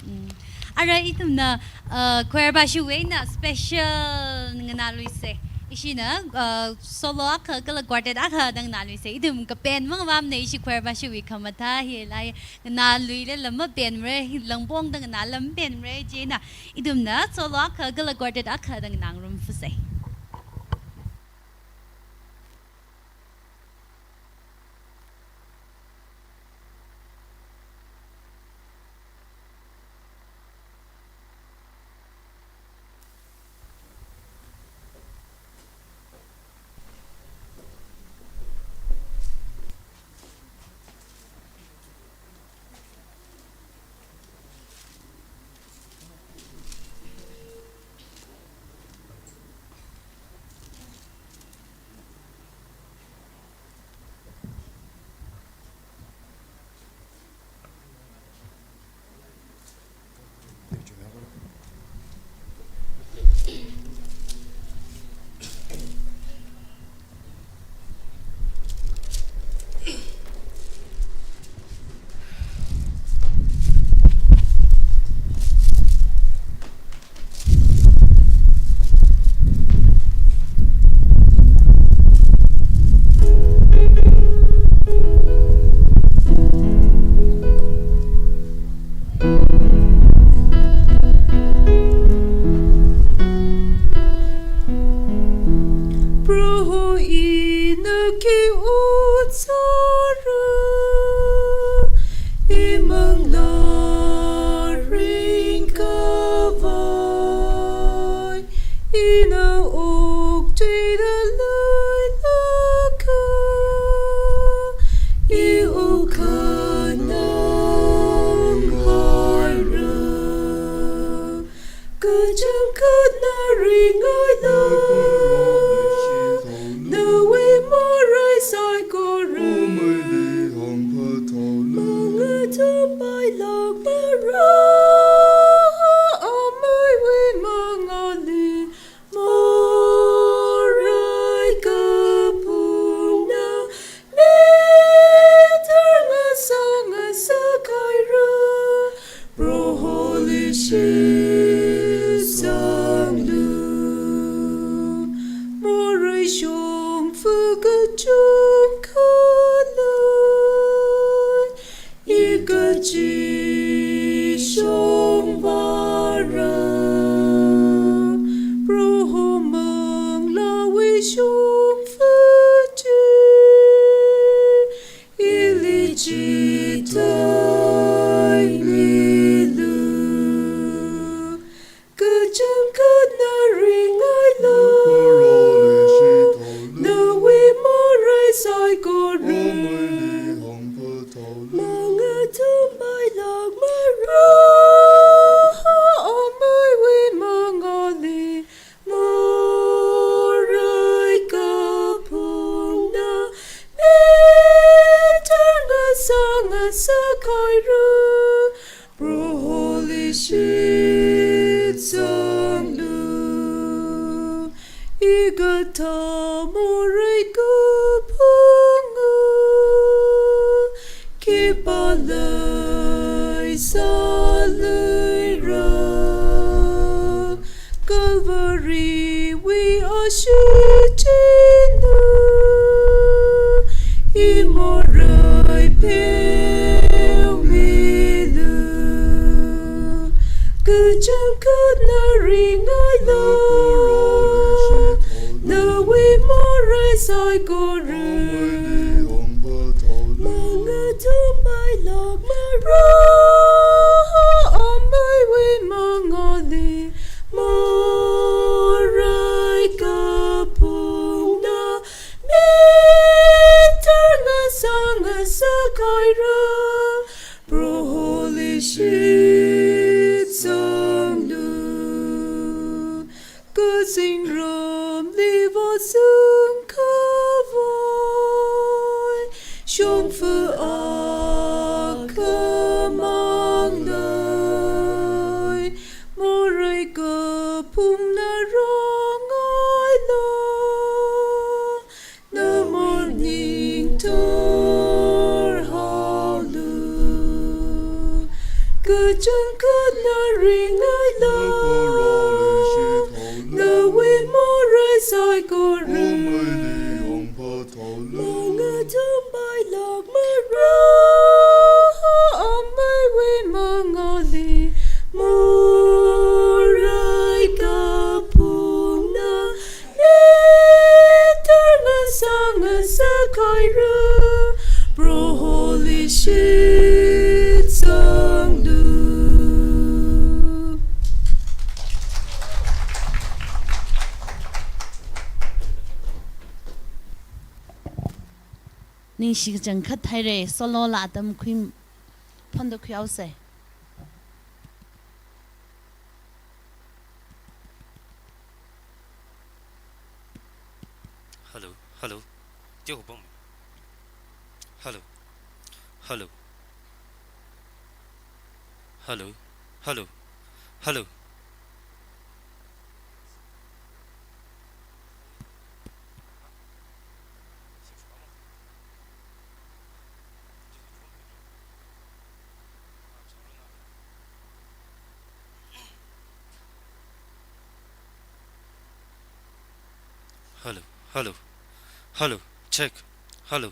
Mm. Ara ithumna, uh, choir pāshiwui eina special nganāluisa. Ishina, uh, solo akha kala quartet akha da nganāluisa. Ithum kapen mang vamna ishi choir pāshiwui khamathā hila nganāluilala mapenmara, langpongda nganāla mapenmara, chieina ithumna solo akha kala quartet akha da nganāngarumfusa. Ina okathuida leilakha, i okathui nganāhaira. Kachangkhatna ringaida, nawui morei saikora mangathum pailākmara. Ameiwui mangāli morei kaphungna mi tharngasak ngasakhaira. Proholi shitsanglu. Morei shongfa kachungkha lei, i kachi shongvāra. Proho manglāwui shongfa chi ili chitheingalu. Kachangkhatna ringaida, nawui morei saikora mangathum pailākmara. Ameiwui mangāli morei kaphungna mi tharngasak ngasakhaira. Proholi shitsanglu. I kathā morei kaphunga khipā leisāluira. Calvary wui ashee china i morei pheomilu. Kachangkhatna ringaida, nawui morei saikora mangathum pailākmara. Ameiwui mangāli morei kaphungna mi tharngasak ngasakhaira. Proholi shitsanglu. Kazingramli vāzang khavai shongfa akhamang lei. Morei kaphungna rāngaila, na maning tharhaolu. Kachangkhatna ringaila, nawui morei saikora mangathum pailākmara. Ameiwui mangāli morei kaphungna mi tharngasak ngasakhaira. Proholi shitsanglu. Ningshi kachangkhat haira, solo la atam khui, phonda khuihaosa. Hello, hello. Teo bang. Hello, hello. Hello, hello, hello. Hello, hello, hello, check, hello.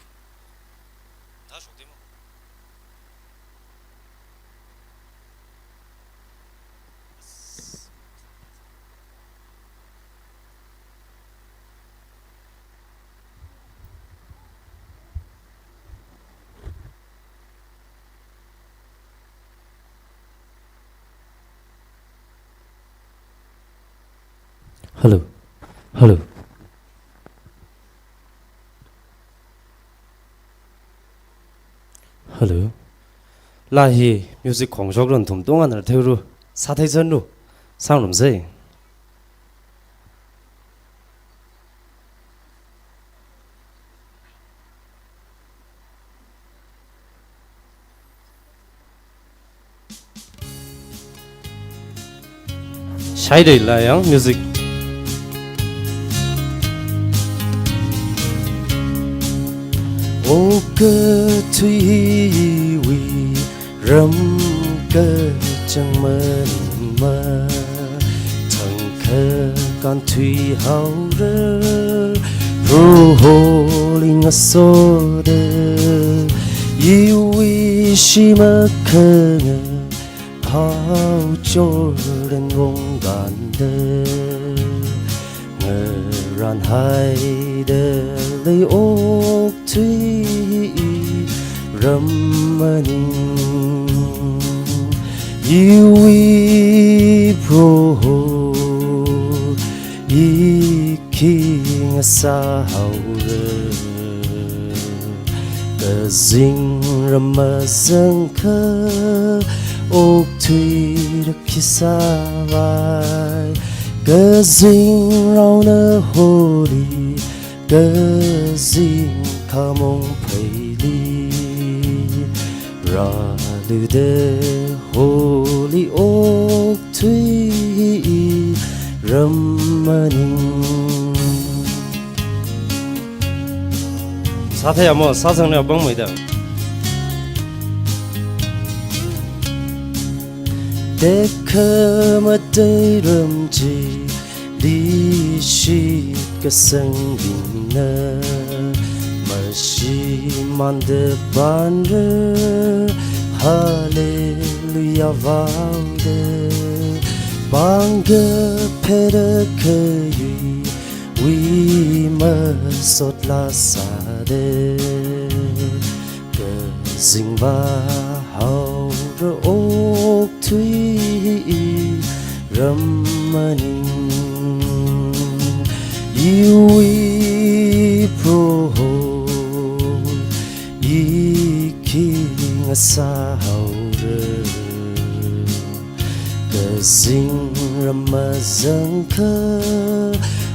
Hello. Hello. Hello. Laa hi music khongshok ran thum tunga na theiru. Sāthei zanru. Sangrumsei. Shaidei la yang music. O kathui hiwui ram kachang maningma, thangkha kānthui haora, Proholi ngasoda, iwui shim akhanga, Phao Jordan wongkānda, ngaranhaida lei okthui ram maning. Iwui Proho, i khi ngasā haora, kazingram mazangkha, okthuida khi sāvai, kazingraona holi, kazing khamong pheili, rāluida holi okthui ram maning. Sāthei amo, sāsangna bang maida. Tekhamatei ram chi, leishit kasang bingna, mashimānda pānra, Hallelujah vaoda, pāng kapheda khayui, wui masot laa sāda, kazing vāhaora okthui ram maning. Iwui Proho, i khi ngasā haora, kazingram mazangkha,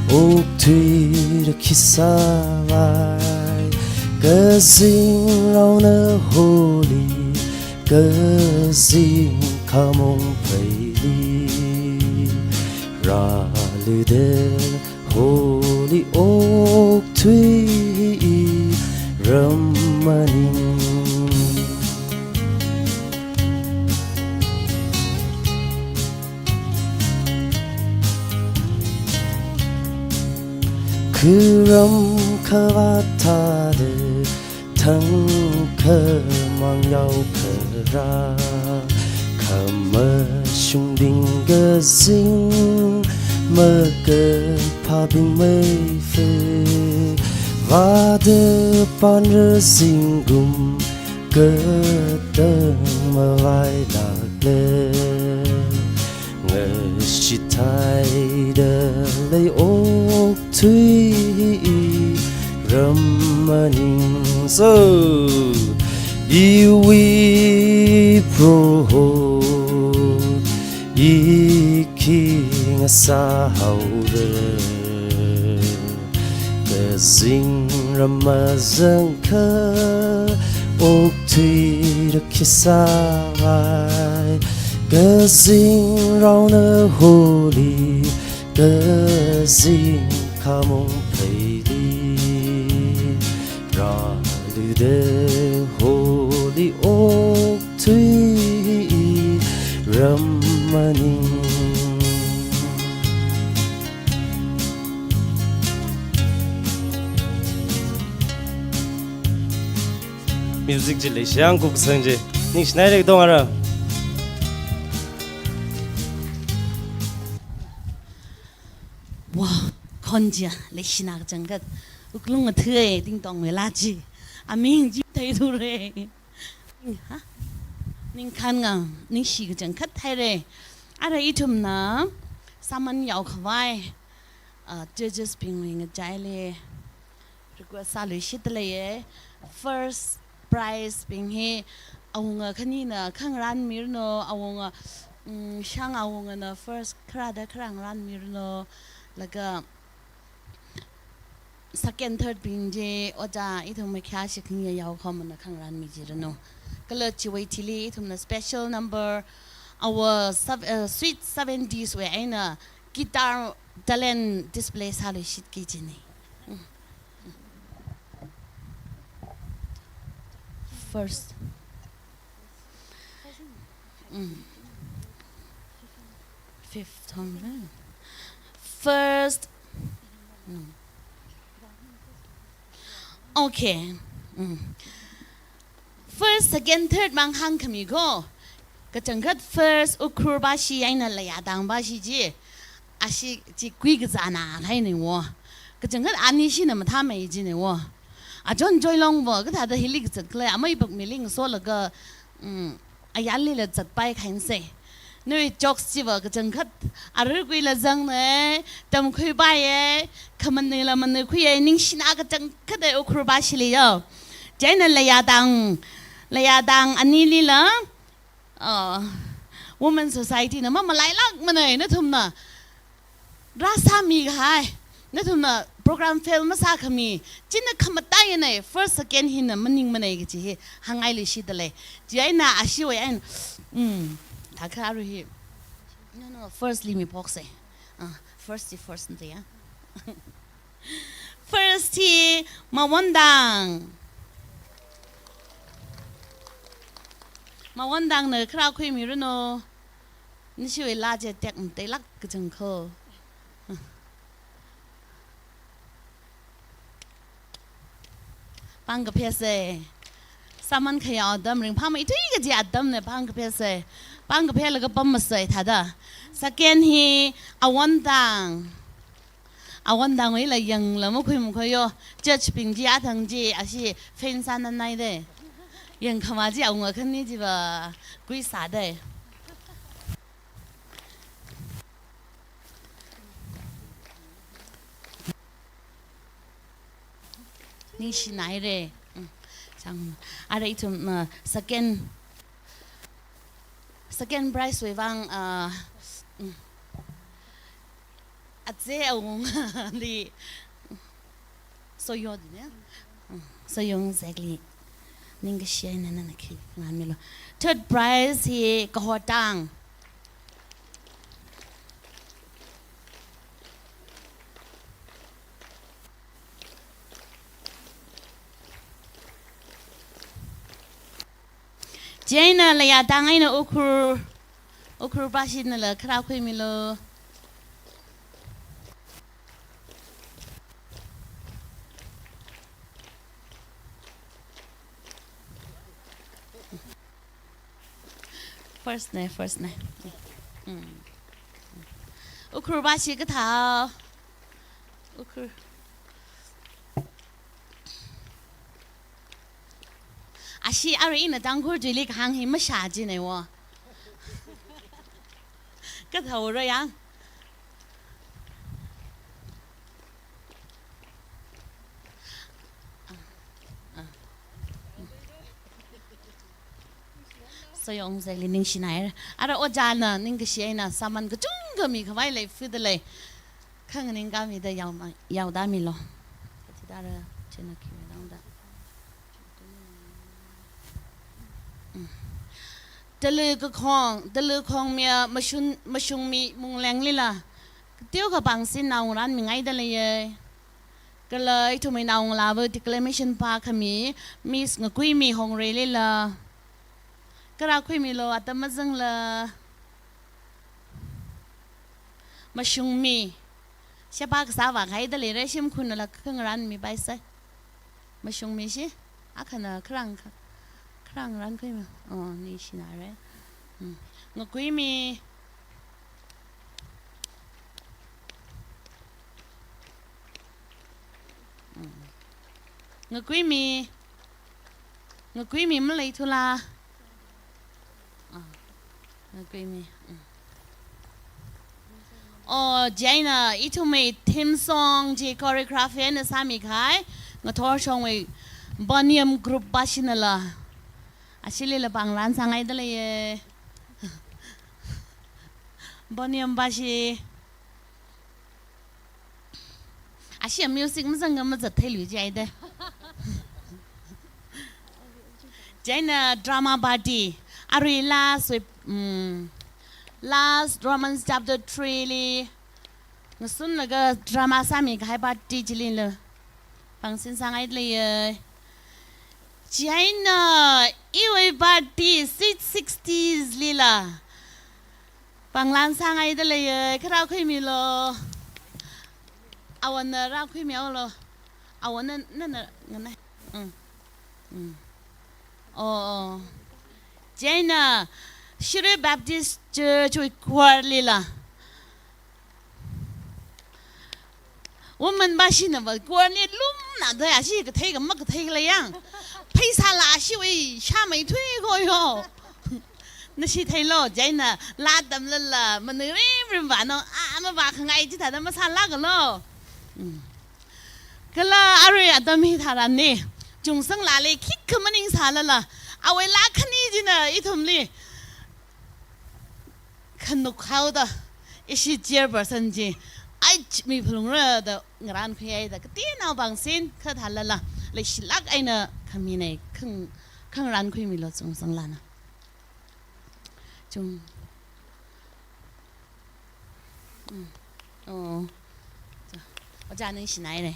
okthuida khi sāvai, kazingraona holi, kazing khamong pheili, rāluida holi okthui ram maning. Kharam khavāt thāda, thangkhamang yaokharā, khamashung bing kazing, makaphā bing meifa, vāda pānra zingkum katang mavailākla, ngashithaida lei okthui ram maning. So, iwui Proho, i khi ngasā haora, kazingram mazangkha, okthuida khi sāvai, kazingraona holi, kazing khamong pheili, rāluida holi okthui ram maning. Music chi leishiya, kuk sang chi. Ningshinaira katonga ara. Wow, khon chi leishina kachangkhat. Wuklung athui dingtong mela chi. Aming chi theithura. Ha? Ningkhān ngang, ningshi kachangkhat theira. Ara ithumna, sāman yaokhavai. Uh, judges bingwui ngachaili request sāluishitda leiye. First prize bing hi awunga khanina khangarān miranu, awunga, mm, shang awungana first kharāda kharā ngarān miranu, laga second, third bing chi ojā ithum makhya shikhing ya yaokhomana khangarān mijiranu. Kala chiwui thili ithumna special number, our sev-, uh, Sweet Seventies wui eina guitar talent display sāluishitki jina. Mm. First. Mm. Fifth one. First. Mm. Okay. Mm. First, second, third mang hāngkhami ko. Kachangkhat first Ukhrul bashi eina Layadang bashi chi, ashi chi kuikazāna kahaina wo. Kachangkhat anishina mathāmei jina wo. Achon Joilong wo, kathāda hili kazat khalei, amei pakmiling solaga, mm, ayarlila zatpai khainsa. Nawui jokes chiva kachangkhat arui kuila zangna, tamkhuipaiya, khamanila manuikhuiya, ningshina kachangkhat e Ukhrul bashili yo. Chieina Layadang, Layadang anilila, uh, Women Society na mamalailākmana, nathumna rāsāmi kahai, nathumna program fail masākhami, china khamataiyana, first, second hina maningmana kaji hi hāngngailuishitda lei. Chieina ashiwui eina, mm, thākha arui hi. No, no, first li miphoksa. Ah, first chi first nda ya. First hi Mawondang. Mawondangna kharā khuimiranu. Nishiwui laa chi tekmateilāk kachangkhat. Pāng kaphesa. Sāman khayao atam, ringphāmeithui kaji atamna pāng kaphesa. Pāng kaphelaga pammasai thāda. Second hi Awondang. Awondangwuila yangla makhui makhuiyo. Judge bing chi athang chi ashi fan sānanaida. Yangkhama chi awunga khani chiva kuisāda. Ningshinaira. Mm. Chang, ara ithum, uh, second, second prize wui vang, uh, mm, aze awungli Soyo dine. Mm. Soyo Ngazekli ningkashi eina nana khi nganmilu. Third prize hi Kahotang. Chieina Layadang eina Ukhrul, Ukhrul bashinala kharā khuimilu. First na, first na. Mm. Ukhrul bashi kathā. Ukhrul. Ashi arui ina Tangkhul tuili kahāng hi mashā jina wo. Kathāra yang. Soyo Ngazekli ningshinaira. Ara ojāna ningkashi eina sāman kachungkha mikhavai leifida lei. Khanganing khamida yaoma, yaoda milu. Kathidara china khiwui lāngda. Mm. Talu kakhong, Talu khongmiya Mashun-, Mashungmi Munglenglila kateokha pāngsin naongarān mingaida leiye. Kala ithumwui naongalāva declamation pākhami Miss Ngakuimi Hongreilila kharā khuimilu, atam mazangla. Mashungmi. Sheba kasā vākhaida leira, shimkhurna lākhangarān mipaisa. Mashungmi shi, akhana kharā, kharā ngarān khuimi. Oh, ningshinaira. Mm. Ngakuimi. Mm. Ngakuimi. Ngakuimi maleithula. Ah, Ngakuimi. Mm. Oh, chieina ithumwui theme song chi choreography eina sāmikahai, ngathor shongwui Boniam group bashinala. Ashilila panglan sāngaida leiye. Boniam bashi. Ashi music mazang ka mazatheilu jihaida. Chieina drama party. Arui last week, mm, last Romans chapter three li ngasunlaga drama sāmikahai party chilila pangsin sāngaida leiye. Chieina iwui party sweet sixties lila panglan sāngaida leiye, kha rākhuimilu. Awana rākhuimihaolu. Awana, nana, ngana. Mm. Mm. Oh, oh. Chieina Shirui Baptist Church wui choir lila. Woman bashinava choir li lumna da ashi kathei ka makathei kala yang. Pheisāla ashiwui shāmeithui koyo. Nashi theilu, chieina laa tamlala, manui rimrim vānao, a, mavākhangai chithāda masālākalu. Mm. Kala arui atam hi tharan ni, chungsanglāli khikha maningsālala, awui laa khani china ithumli khanukhaoda, ishi chairperson chi, ai, ch-, mi phalungra da ngarankhuihaida, kateonao pangsin kha thalala, leishilāk eina khaminei, khang, khangrankhuimilu chungsanglāna. Chung. Mm. Oh. Ojā ningshinaire.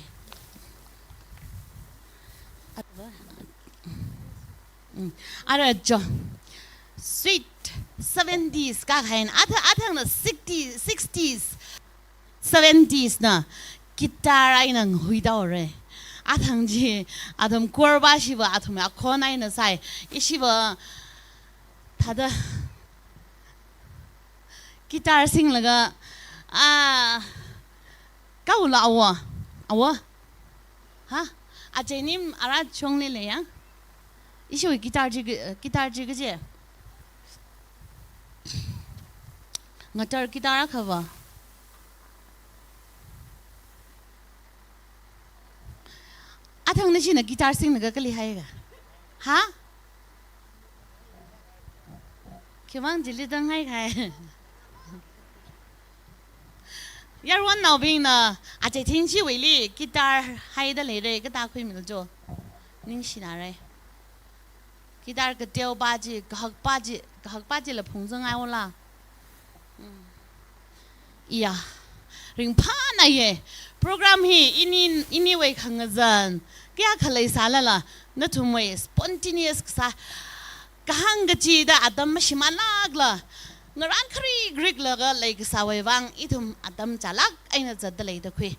Mm. Ara jo. Sweet seventies kahaina. Atha-, athangna sixty, sixties. Seventies na guitar eina ngahuidaore. Athang chi, athum choir bashiva, athum akhon eina sai. Ishiva, thāda guitar singlaga, ah, kaula awa, awa. Ha? Achenim ara chongle le yang. Ishiwui guitar chi, guitar chi kaje. Ngatar guitar akhava. Athang nashina guitar singlaga kali haiga. Ha? Khimang chili tanghai khai. Yarwannaobingna, ache thing chiwuili guitar haida leire, katākhuimilu jo. Ningshinare. Guitar kateopa chi, kahakpa chi, kahakpa chila phungzang ai ola. Mm. Iya, ringphānaiye. Program hi ini, iniwui khangazan kayākha leisālala, nathumwui spontaneous kasā, kahāng kachida atam mashimānlākla, ngaran kharik riklaga leikasāwui vang, ithum atam chālāk eina zatda leida khui.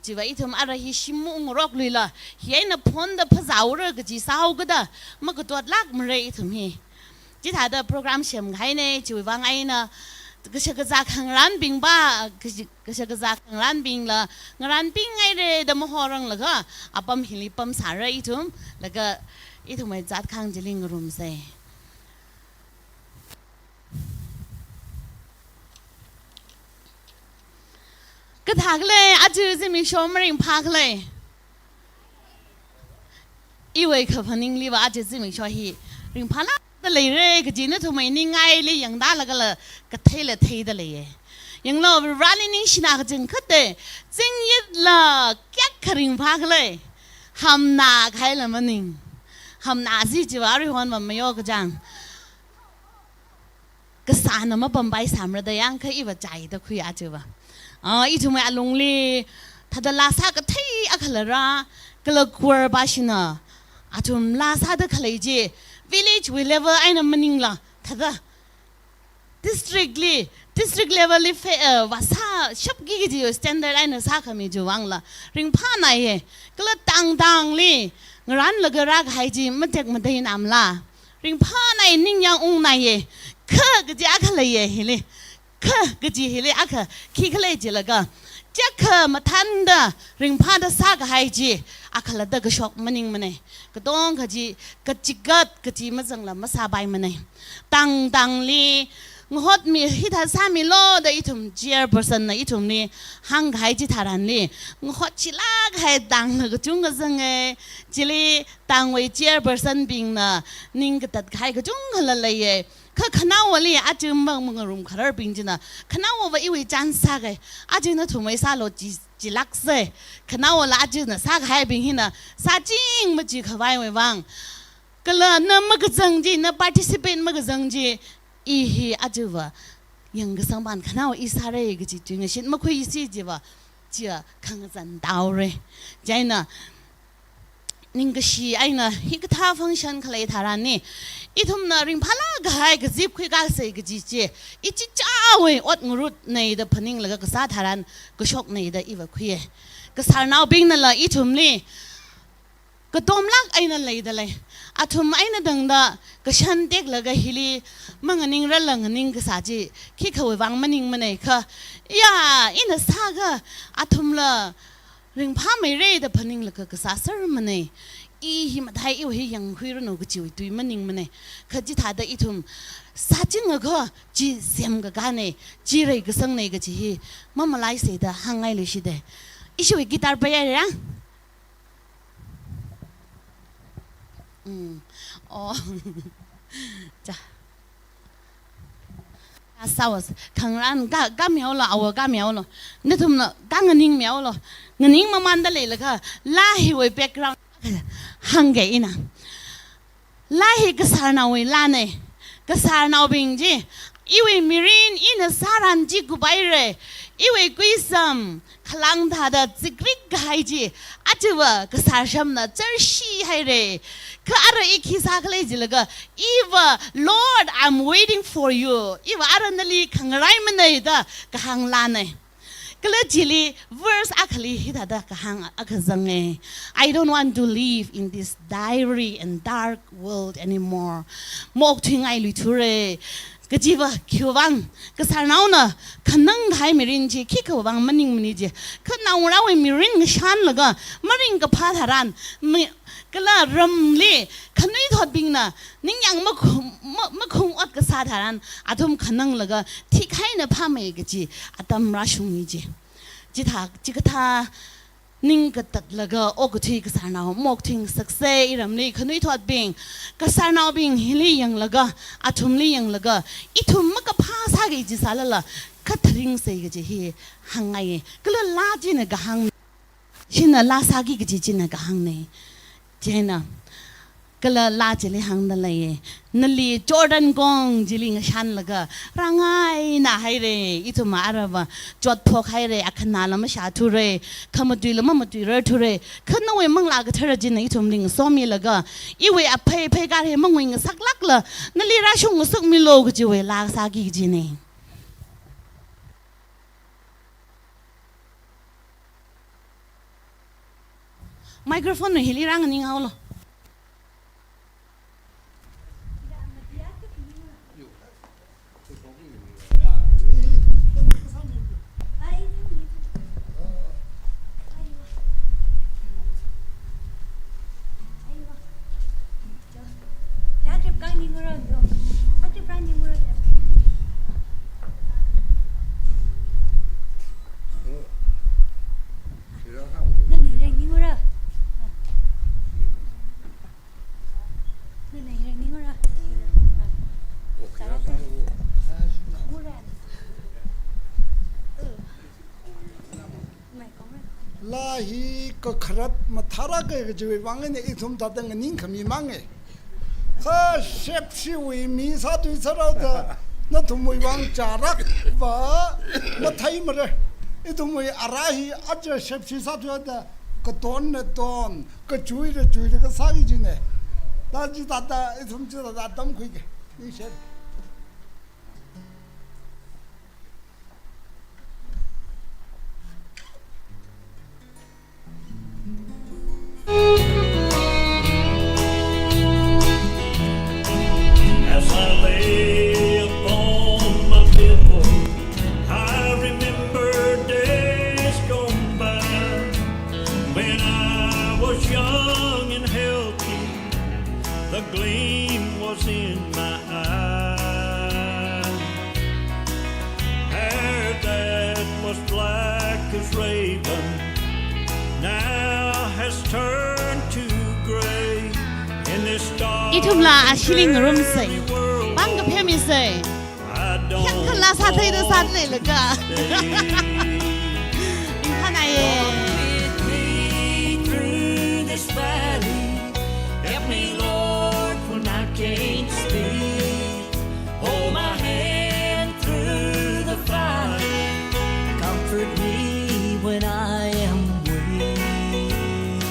Chiva ithum ara hi shim ungrokluila, hi eina phonda phazāura kaji sāhaokada, makatotlākmare ithum hi. Chithāda program semkahaine, chiwui vang eina kashakazā khangaranbingva, kashi-, kashakazā khangaranbingla, ngaranbing haire da mahoranglaga, apam hili pamsāra ithum, laga ithumwui zat khang chili ngarumsei. Kathākle, aja zimiksho maringphākle. Iwui kaphaningliva aja zimiksho hi ringphālākda leire kaji nathumwui ningaili yangdalagala katheila theida leiye. Yanglu, Vareli ningshina kachangkhatte, zingitla kayākha ringphākle. Hamna kahaila maning. Hamna chi chiva aruihon mamayo kachang. Kasāna mapampai samra da yangkha iva chaida khui aja va. Ah, ithumwui alungli thāda laa sākathei akhala rā, kala choir bashina athum laa sāda khalei chi village wui level eina maningla, thāda district li, district level li fe-, eh, vāsā shapki kaji standard eina sākhami chiwui vangla ringphānaiye. Kala tangtangli ngaranlaga rākahai chi matek mateinamla. Ringphānai, ningyāng ungnaiye. Kha kaji akha leiye hili. Kha kaji hili akha khikhala jilaga, chiyākha mathānda ringphāda sākahai chi akhalatta kashok maningmanei. Katongkha chi kachigat kachi mazangla masāpaimanei. Tangtangli ngahotmi, hithā sāmilu da ithum chairperson na ithumli hāngkahai chitharanli, ngahot chilāk kahai tangna kachungkha zange, chili tangwui chairperson bingna ning katatkahai kachungkhala leiye. Kha khanaowali aja mang mangarum khararbing china, khanaowava iwui chance sākahai, aja nathumwui sālu chi, chilākse. Khanaowala ajana sākahaibing hina sāching machikhavaiwui vang, kala na makazang chi, na participate makazang chi, i hi ajava yangkasang pān khanaowa i sāra kaji tuingashit makhuisi chiva, chia khangazan taore. Chieina ningkashi eina hikathā function khalei tharanli, ithumna ringphālāk kahai kazip khuikāsa kaji chi, ichichāwui ot ngarutna da phaninglaga kasā tharan kashokna da iva khuiye. Kasarnaobingnala ithumli katomlāk eina leidalei. Athum eina tangda kashan teklaga hili manganingrarla nganing kasā chi, khikhawui vang maningmanei kha, ya, ina sākha athumla ringphāmeira da phaninglaga kasā sermanei. I hi mathāi, iwui hi yangkhuiranu kajiwui tui maningmanei. Kha chithāda ithum sāchingakha chi semkakānei, chi reikasangnei kaji hi mamalaisa da hāngngailuishite. Ishiwui guitar paihaira. Mm. Oh. Cha. Asawas, khangarān ka, kamihaolu, awo kamihaolu. Nathumna kanganingmihaolu. Nganingmamānda leilakha, laa hiwui background hāngke ina. Laa hi kasarnaowui laanei. Kasarnaobing chi, iwui mirin ina sāran chi kupaire. Iwui kuisam, khalang thāda zikrik kahai chi, ajava kasārshamna chārshihaire. Kha ara i khi sākhala jilaga, iva, "Lord, I'm waiting for you." Iva ara nali khangaraimanei da kahāng laanei. Kala chili verse akhali hithāda kahāng akha zange. "I don't want to live in this dreary and dark world anymore." Maokthuingailuithura. Kajiva khiwui vang, kasarnaona khanang kahai mirin chi khikhawui vang maningmana ji. Kha naongarāwui mirin ngashanlaga maringkaphā tharan, mi, kala ramli khanuithotbingna ningyāng makhung, ma, makhung ot kasā tharan, athum khananglaga thikhaina phāmei kaji atam rāshungi ji. Chithā, chikathā ning katatlaga okathui kasarnao maokthuingasaksa iramli khanuithotbing. Kasarnaobing hili yanglaga, athumli yanglaga, ithum makaphā sāki ji sālala, khatharingsa kaji hi hāngngaiye. Kala laa china kahāng, china laa sāki kaji china kahāngnei. Chieina, kala laa chili hāngda leiye. Nali Jordan kong chili ngashanlaga rāngainahaire. Ithum arava chotphokhaire, akhanāla mashāthure, khamatuila mamatuirarthure. Kha nawui Manglā Kathara china ithumli ngasomilaga, iwui aphei phei kare mangui ngasaklākla, nali rāshung ngasakmilu kajiwui laa sāki kajinei. Microphone hili rānganinghaolu. Laa hi kakharat mathālāka kajiwui vang eina ithum thāda nganingkhami mangei. Kha shepshiwui mi sāthui sārao da, nathumwui vang chālākva matheimara. Ithumwui ara hi aja shepshi sāthuida, katonna ton, kachuila chuilaga sāki jinei. Da chithāda, ithum chithāda tamkhuike. Ningshit. As I lay upon my pillow, I remember days gone by when I was young and healthy. The gleam was in my eye. His raven now has turned to gray. In this dark Ithumla and ashili ngarumsei. Dreary world, pangkaphemisei. I don't Khangkhala satheida want to satleilaga. Stay. Ringphānāye. Walk with me through this valley. Help me, Lord, when I can't speak. Hold my hand through the fire. Comfort me when I am weak.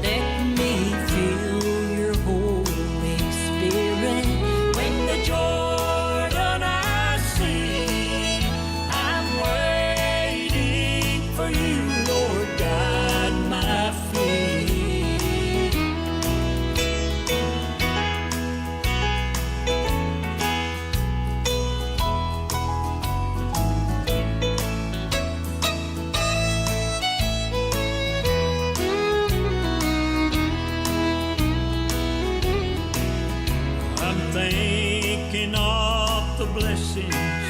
Let me feel your Holy Spirit when the Jordan I see. I'm waiting for you, Lord, guide my feet. I'm thinking of the blessings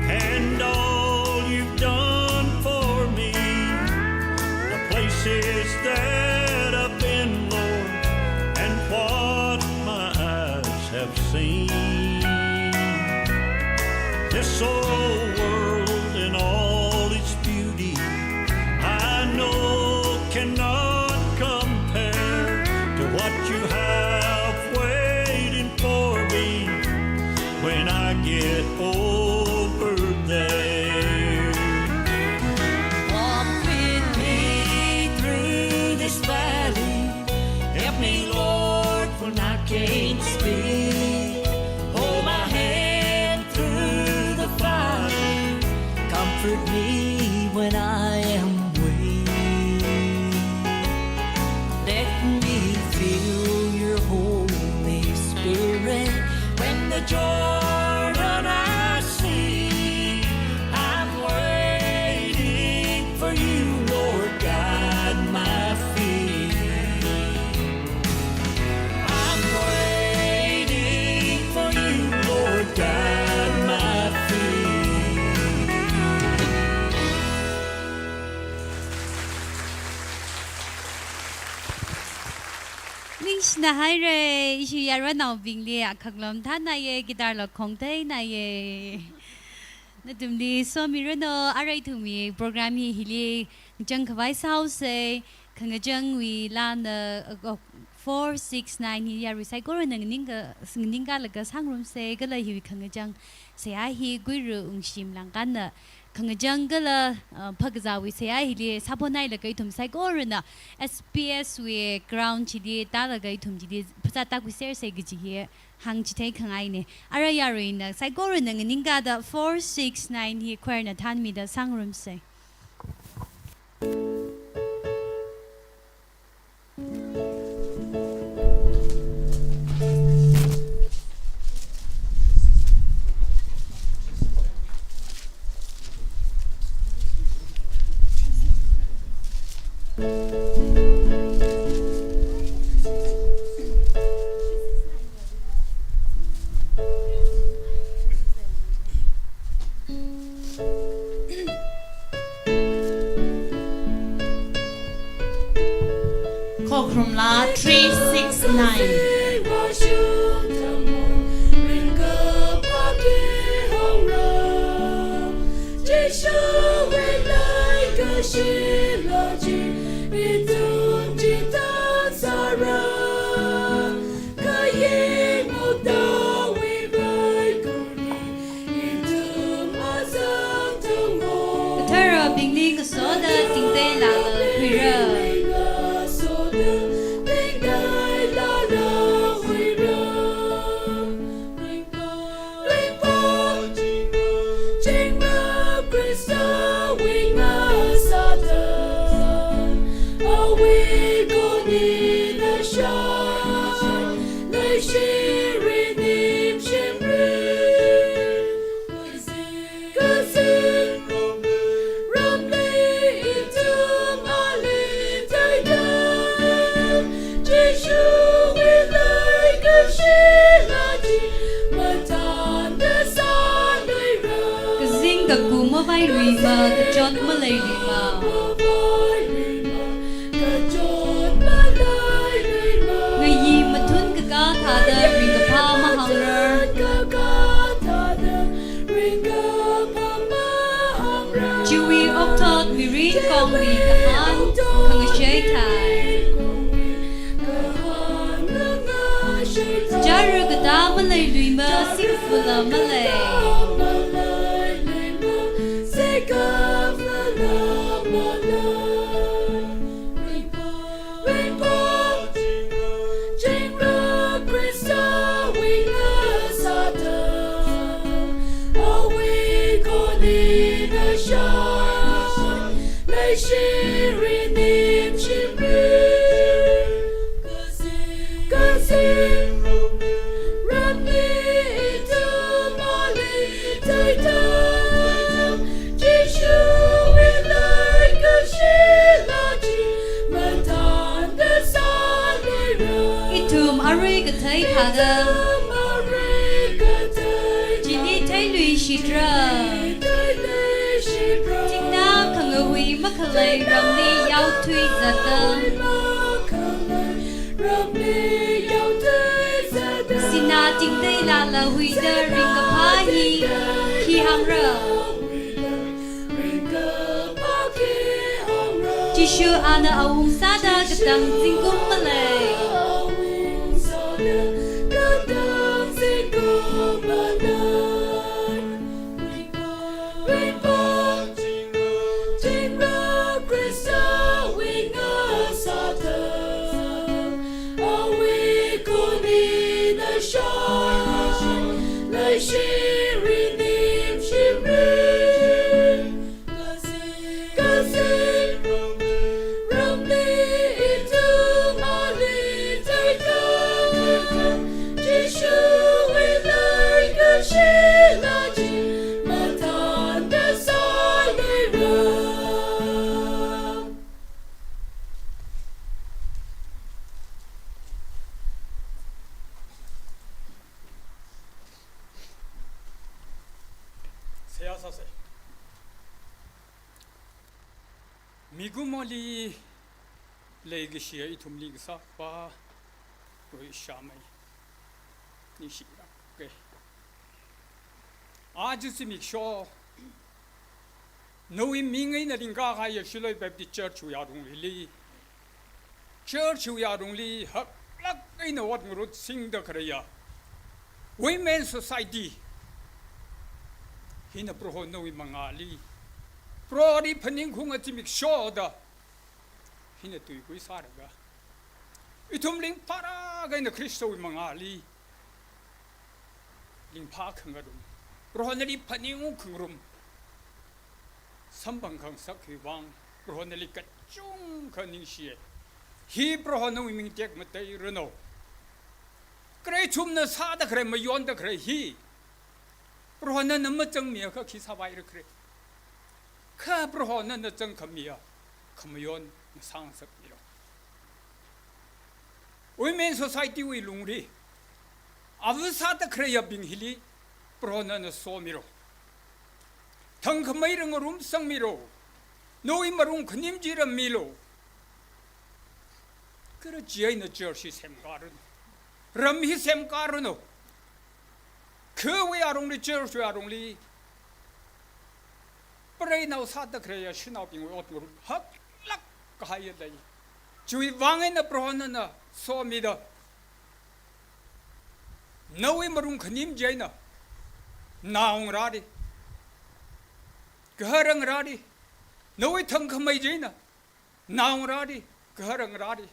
and all you've done for me. The places that I've been, Lord, and what my eyes have seen. This old world in all its beauty, I know cannot compare to what you have waiting for me when I get over there. Walk with me through this valley. Help me, Lord, when I can't speak. Hold my hand through the fire. Comfort me when I am weak. Let me feel your Holy Spirit when the Jordan I see. I'm waiting for you, Lord, guide my feet. I'm waiting for you, Lord, guide my feet. Ningshina haire, ishi yaronnaobingli akhanglam thānāye, guitar la khongtheināye. Nathumli somiranu, arui ithumwui program hi hili ngachang khavai sāhaosei, khangachangwui lāna, uh, four six nine hi yarui saikorana nganingka, nganingkalaga sāngarumsei, kala hiwui khangachang seihā hi Guiru Ungshim Langkanna khangachang kala, uh, phākazāwui seihā hili sāphonhailaga ithum saikorana S P S wui ground chili tālaga ithum chili phasā tākhuisersei kaji hi hāngchithei khangaine. Arui yaruina saikorana nganingkada four six nine hi choirna thānmida sāngarumsei. Khokharum laa three six nine. Katharabingli kasoda tingteilala khuira. Kazing kaku mova Luima, kachot maleiluima. Ngayi mathun kakā thāda ringkaphā mahāngra. Chiwui okthot mirin kongwui kahāng khangachei thai. Chara katā maleiluima, singfala malei. Ithum arui kathei thāda chili theiluishitra. Thingna khangahui makhalei ramli yaothuizatda, sinā tingteilala huida ringkaphā hi khi hāngra? Jishu ana awung sāda katang zingkum malei. Seihā sāsa. Mikumoli leikashiya ithumli kasā Avāwui shāmei, ningshilāka. Aja zimiksho nawui ming eina lingkahaiya Shilloi Baptist Church wui arunglili, church wui arungli haklāk eina ot ngarut singda khaleiya Women Society hina Proho nawui mangāli, Proholi phaningkhaunga zimikshoda hina tuikui sālaga, ithum ringphālāk eina Khristawui mangāli ringphā khangarum, Proho nali phaningkhangarum samphang khangasak hiwui vang Proho nali kachungkha ningshiya. Hi Proho nawui ming tekmateiranu. Kharei ithumna sāda khalei, mayonda khalei hi Proho nana mazangmiakha khi sāpaira khala? Kha Proho nana zangkhamiya khamayon ngasāngasakmilu. Women Society wui lungli ava sāda khaleiyabing hili Proho nana somilu. Thangkhamei rangarum sangmilu. Nawui malung khanim chi rammilu. Kala chieina church hi semkāranu. Ram hi semkāranu. Khawui arungli, church wui arungli preinao sāda khaleiya shanaobingwui ot ngarut haklāk kahaiya lei. Chiwui vang eina Proho nana somida, nawui malung khanim chieina naongarāli, gahar ngarāli, nawui thangkhamei chieina naongarāli, gahar ngarāli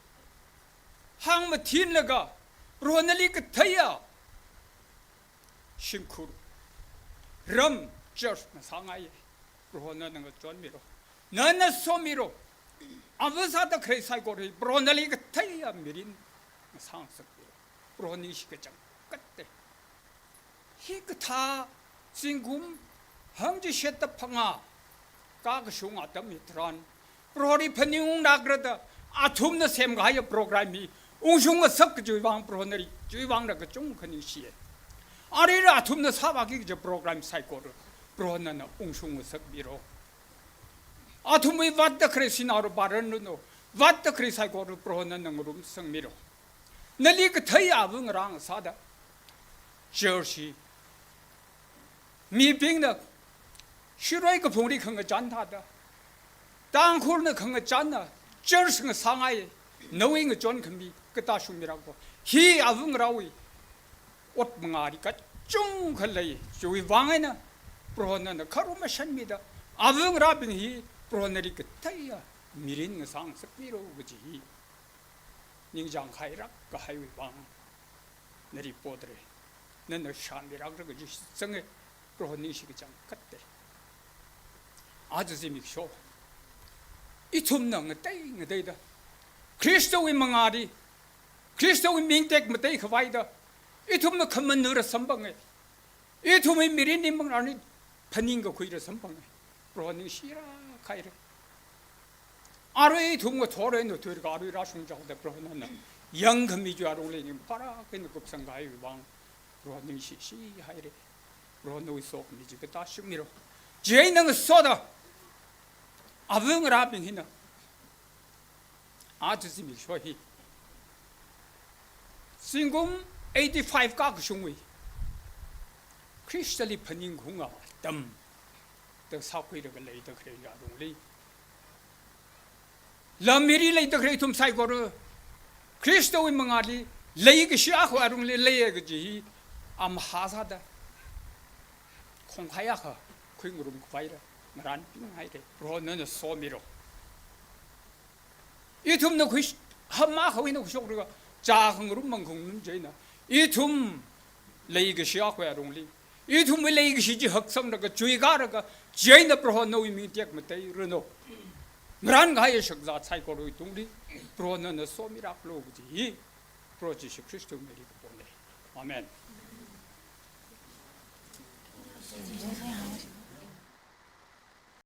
hāngmathinlaga, Proho nali katheiya shimkhur, ram, church ngasāngaiya. Proho nana ngachonmilu. Nana somilu. Ava sāda khalei saikora hi Proho nali katheiya mirin ngasāngasakmilu. Proho ningshi kachangkhatta. Hikathā zingkum hangchishat da phangā kakashung atam hitharan, Proholi phaningung ngarāda athumna semkahaiya program hi ungshung ngasak kajiwui vang Proho nali chiwui vangna kachungkha ningshiya. Aruila athumna sāvāki kaji program saikora Proho nana ungshung ngasakmiro. Athumwui vātda khalei sinā ru bāran runo, vātda khalei saikora Proho nana ngarumsangmiro. Nali kathei āva ngarā ngasāda, church hi mibingna shiroi kaphungli khangachān thāda, Tangkhulna khangachānna church ngasāngai, nawui ngachonkhami katā shumirakva, hi āva ngarāwui ot mangāli kachungkha lei. Chiwui vang eina Proho nana kharum mashanmida, āva ngarābing hi Proho nali katheiya mirin ngasā ngasakmiro kaji hi ningchāng khairak kahaiwui vang nali podre. Nana shāmirakra kaji shitsanga, Proho ningshi kachangkhatta. Aja zimiksho ithumna ngatei ngateida, Khristawui mangāli, Khristawui ming tekmatei khavaida, ithumna khamanura samphanga. Ithumwui mirinli manglani phaningkakhuira samphanga. Proho ningshirak haira. Arui ithum ngathor eina thuilaga arui rāshungchaoda Proho nana yangkhami chiwui alungli ning pharak eina kupsangkahaiwui vang Proho ningshishi haira. Proho nawui sokhami chi katā shumiro. Chieina ngasoda āva ngarābing hina aja zimiksho hi zingkum eighty-five kakashungwui Khristali phaningkhaunga atam da sākhuilaga leida khalei alungli, lam hili leida khalei ithum saikora Khristawui mangāli leikashi akhawui alungli leiya kaji hi amahā sāda khongkhai akha khuingarum khavaira ngarānpinghaira. Proho nana somiro. Ithumna khui, hamma khawui eina khuishoklaga chā khangarum mangkhangarum chieina, ithum leikashi akhawui alungli, ithumwui leikashi chi haksanglaga chuikālaga, chieina Proho nawui ming tekmatei runo. Ngarānkahai shakzā saikorawui tungli Proho nana somiraklu kaji hi Proho Jishu Khristawui mingli kapona. Amen.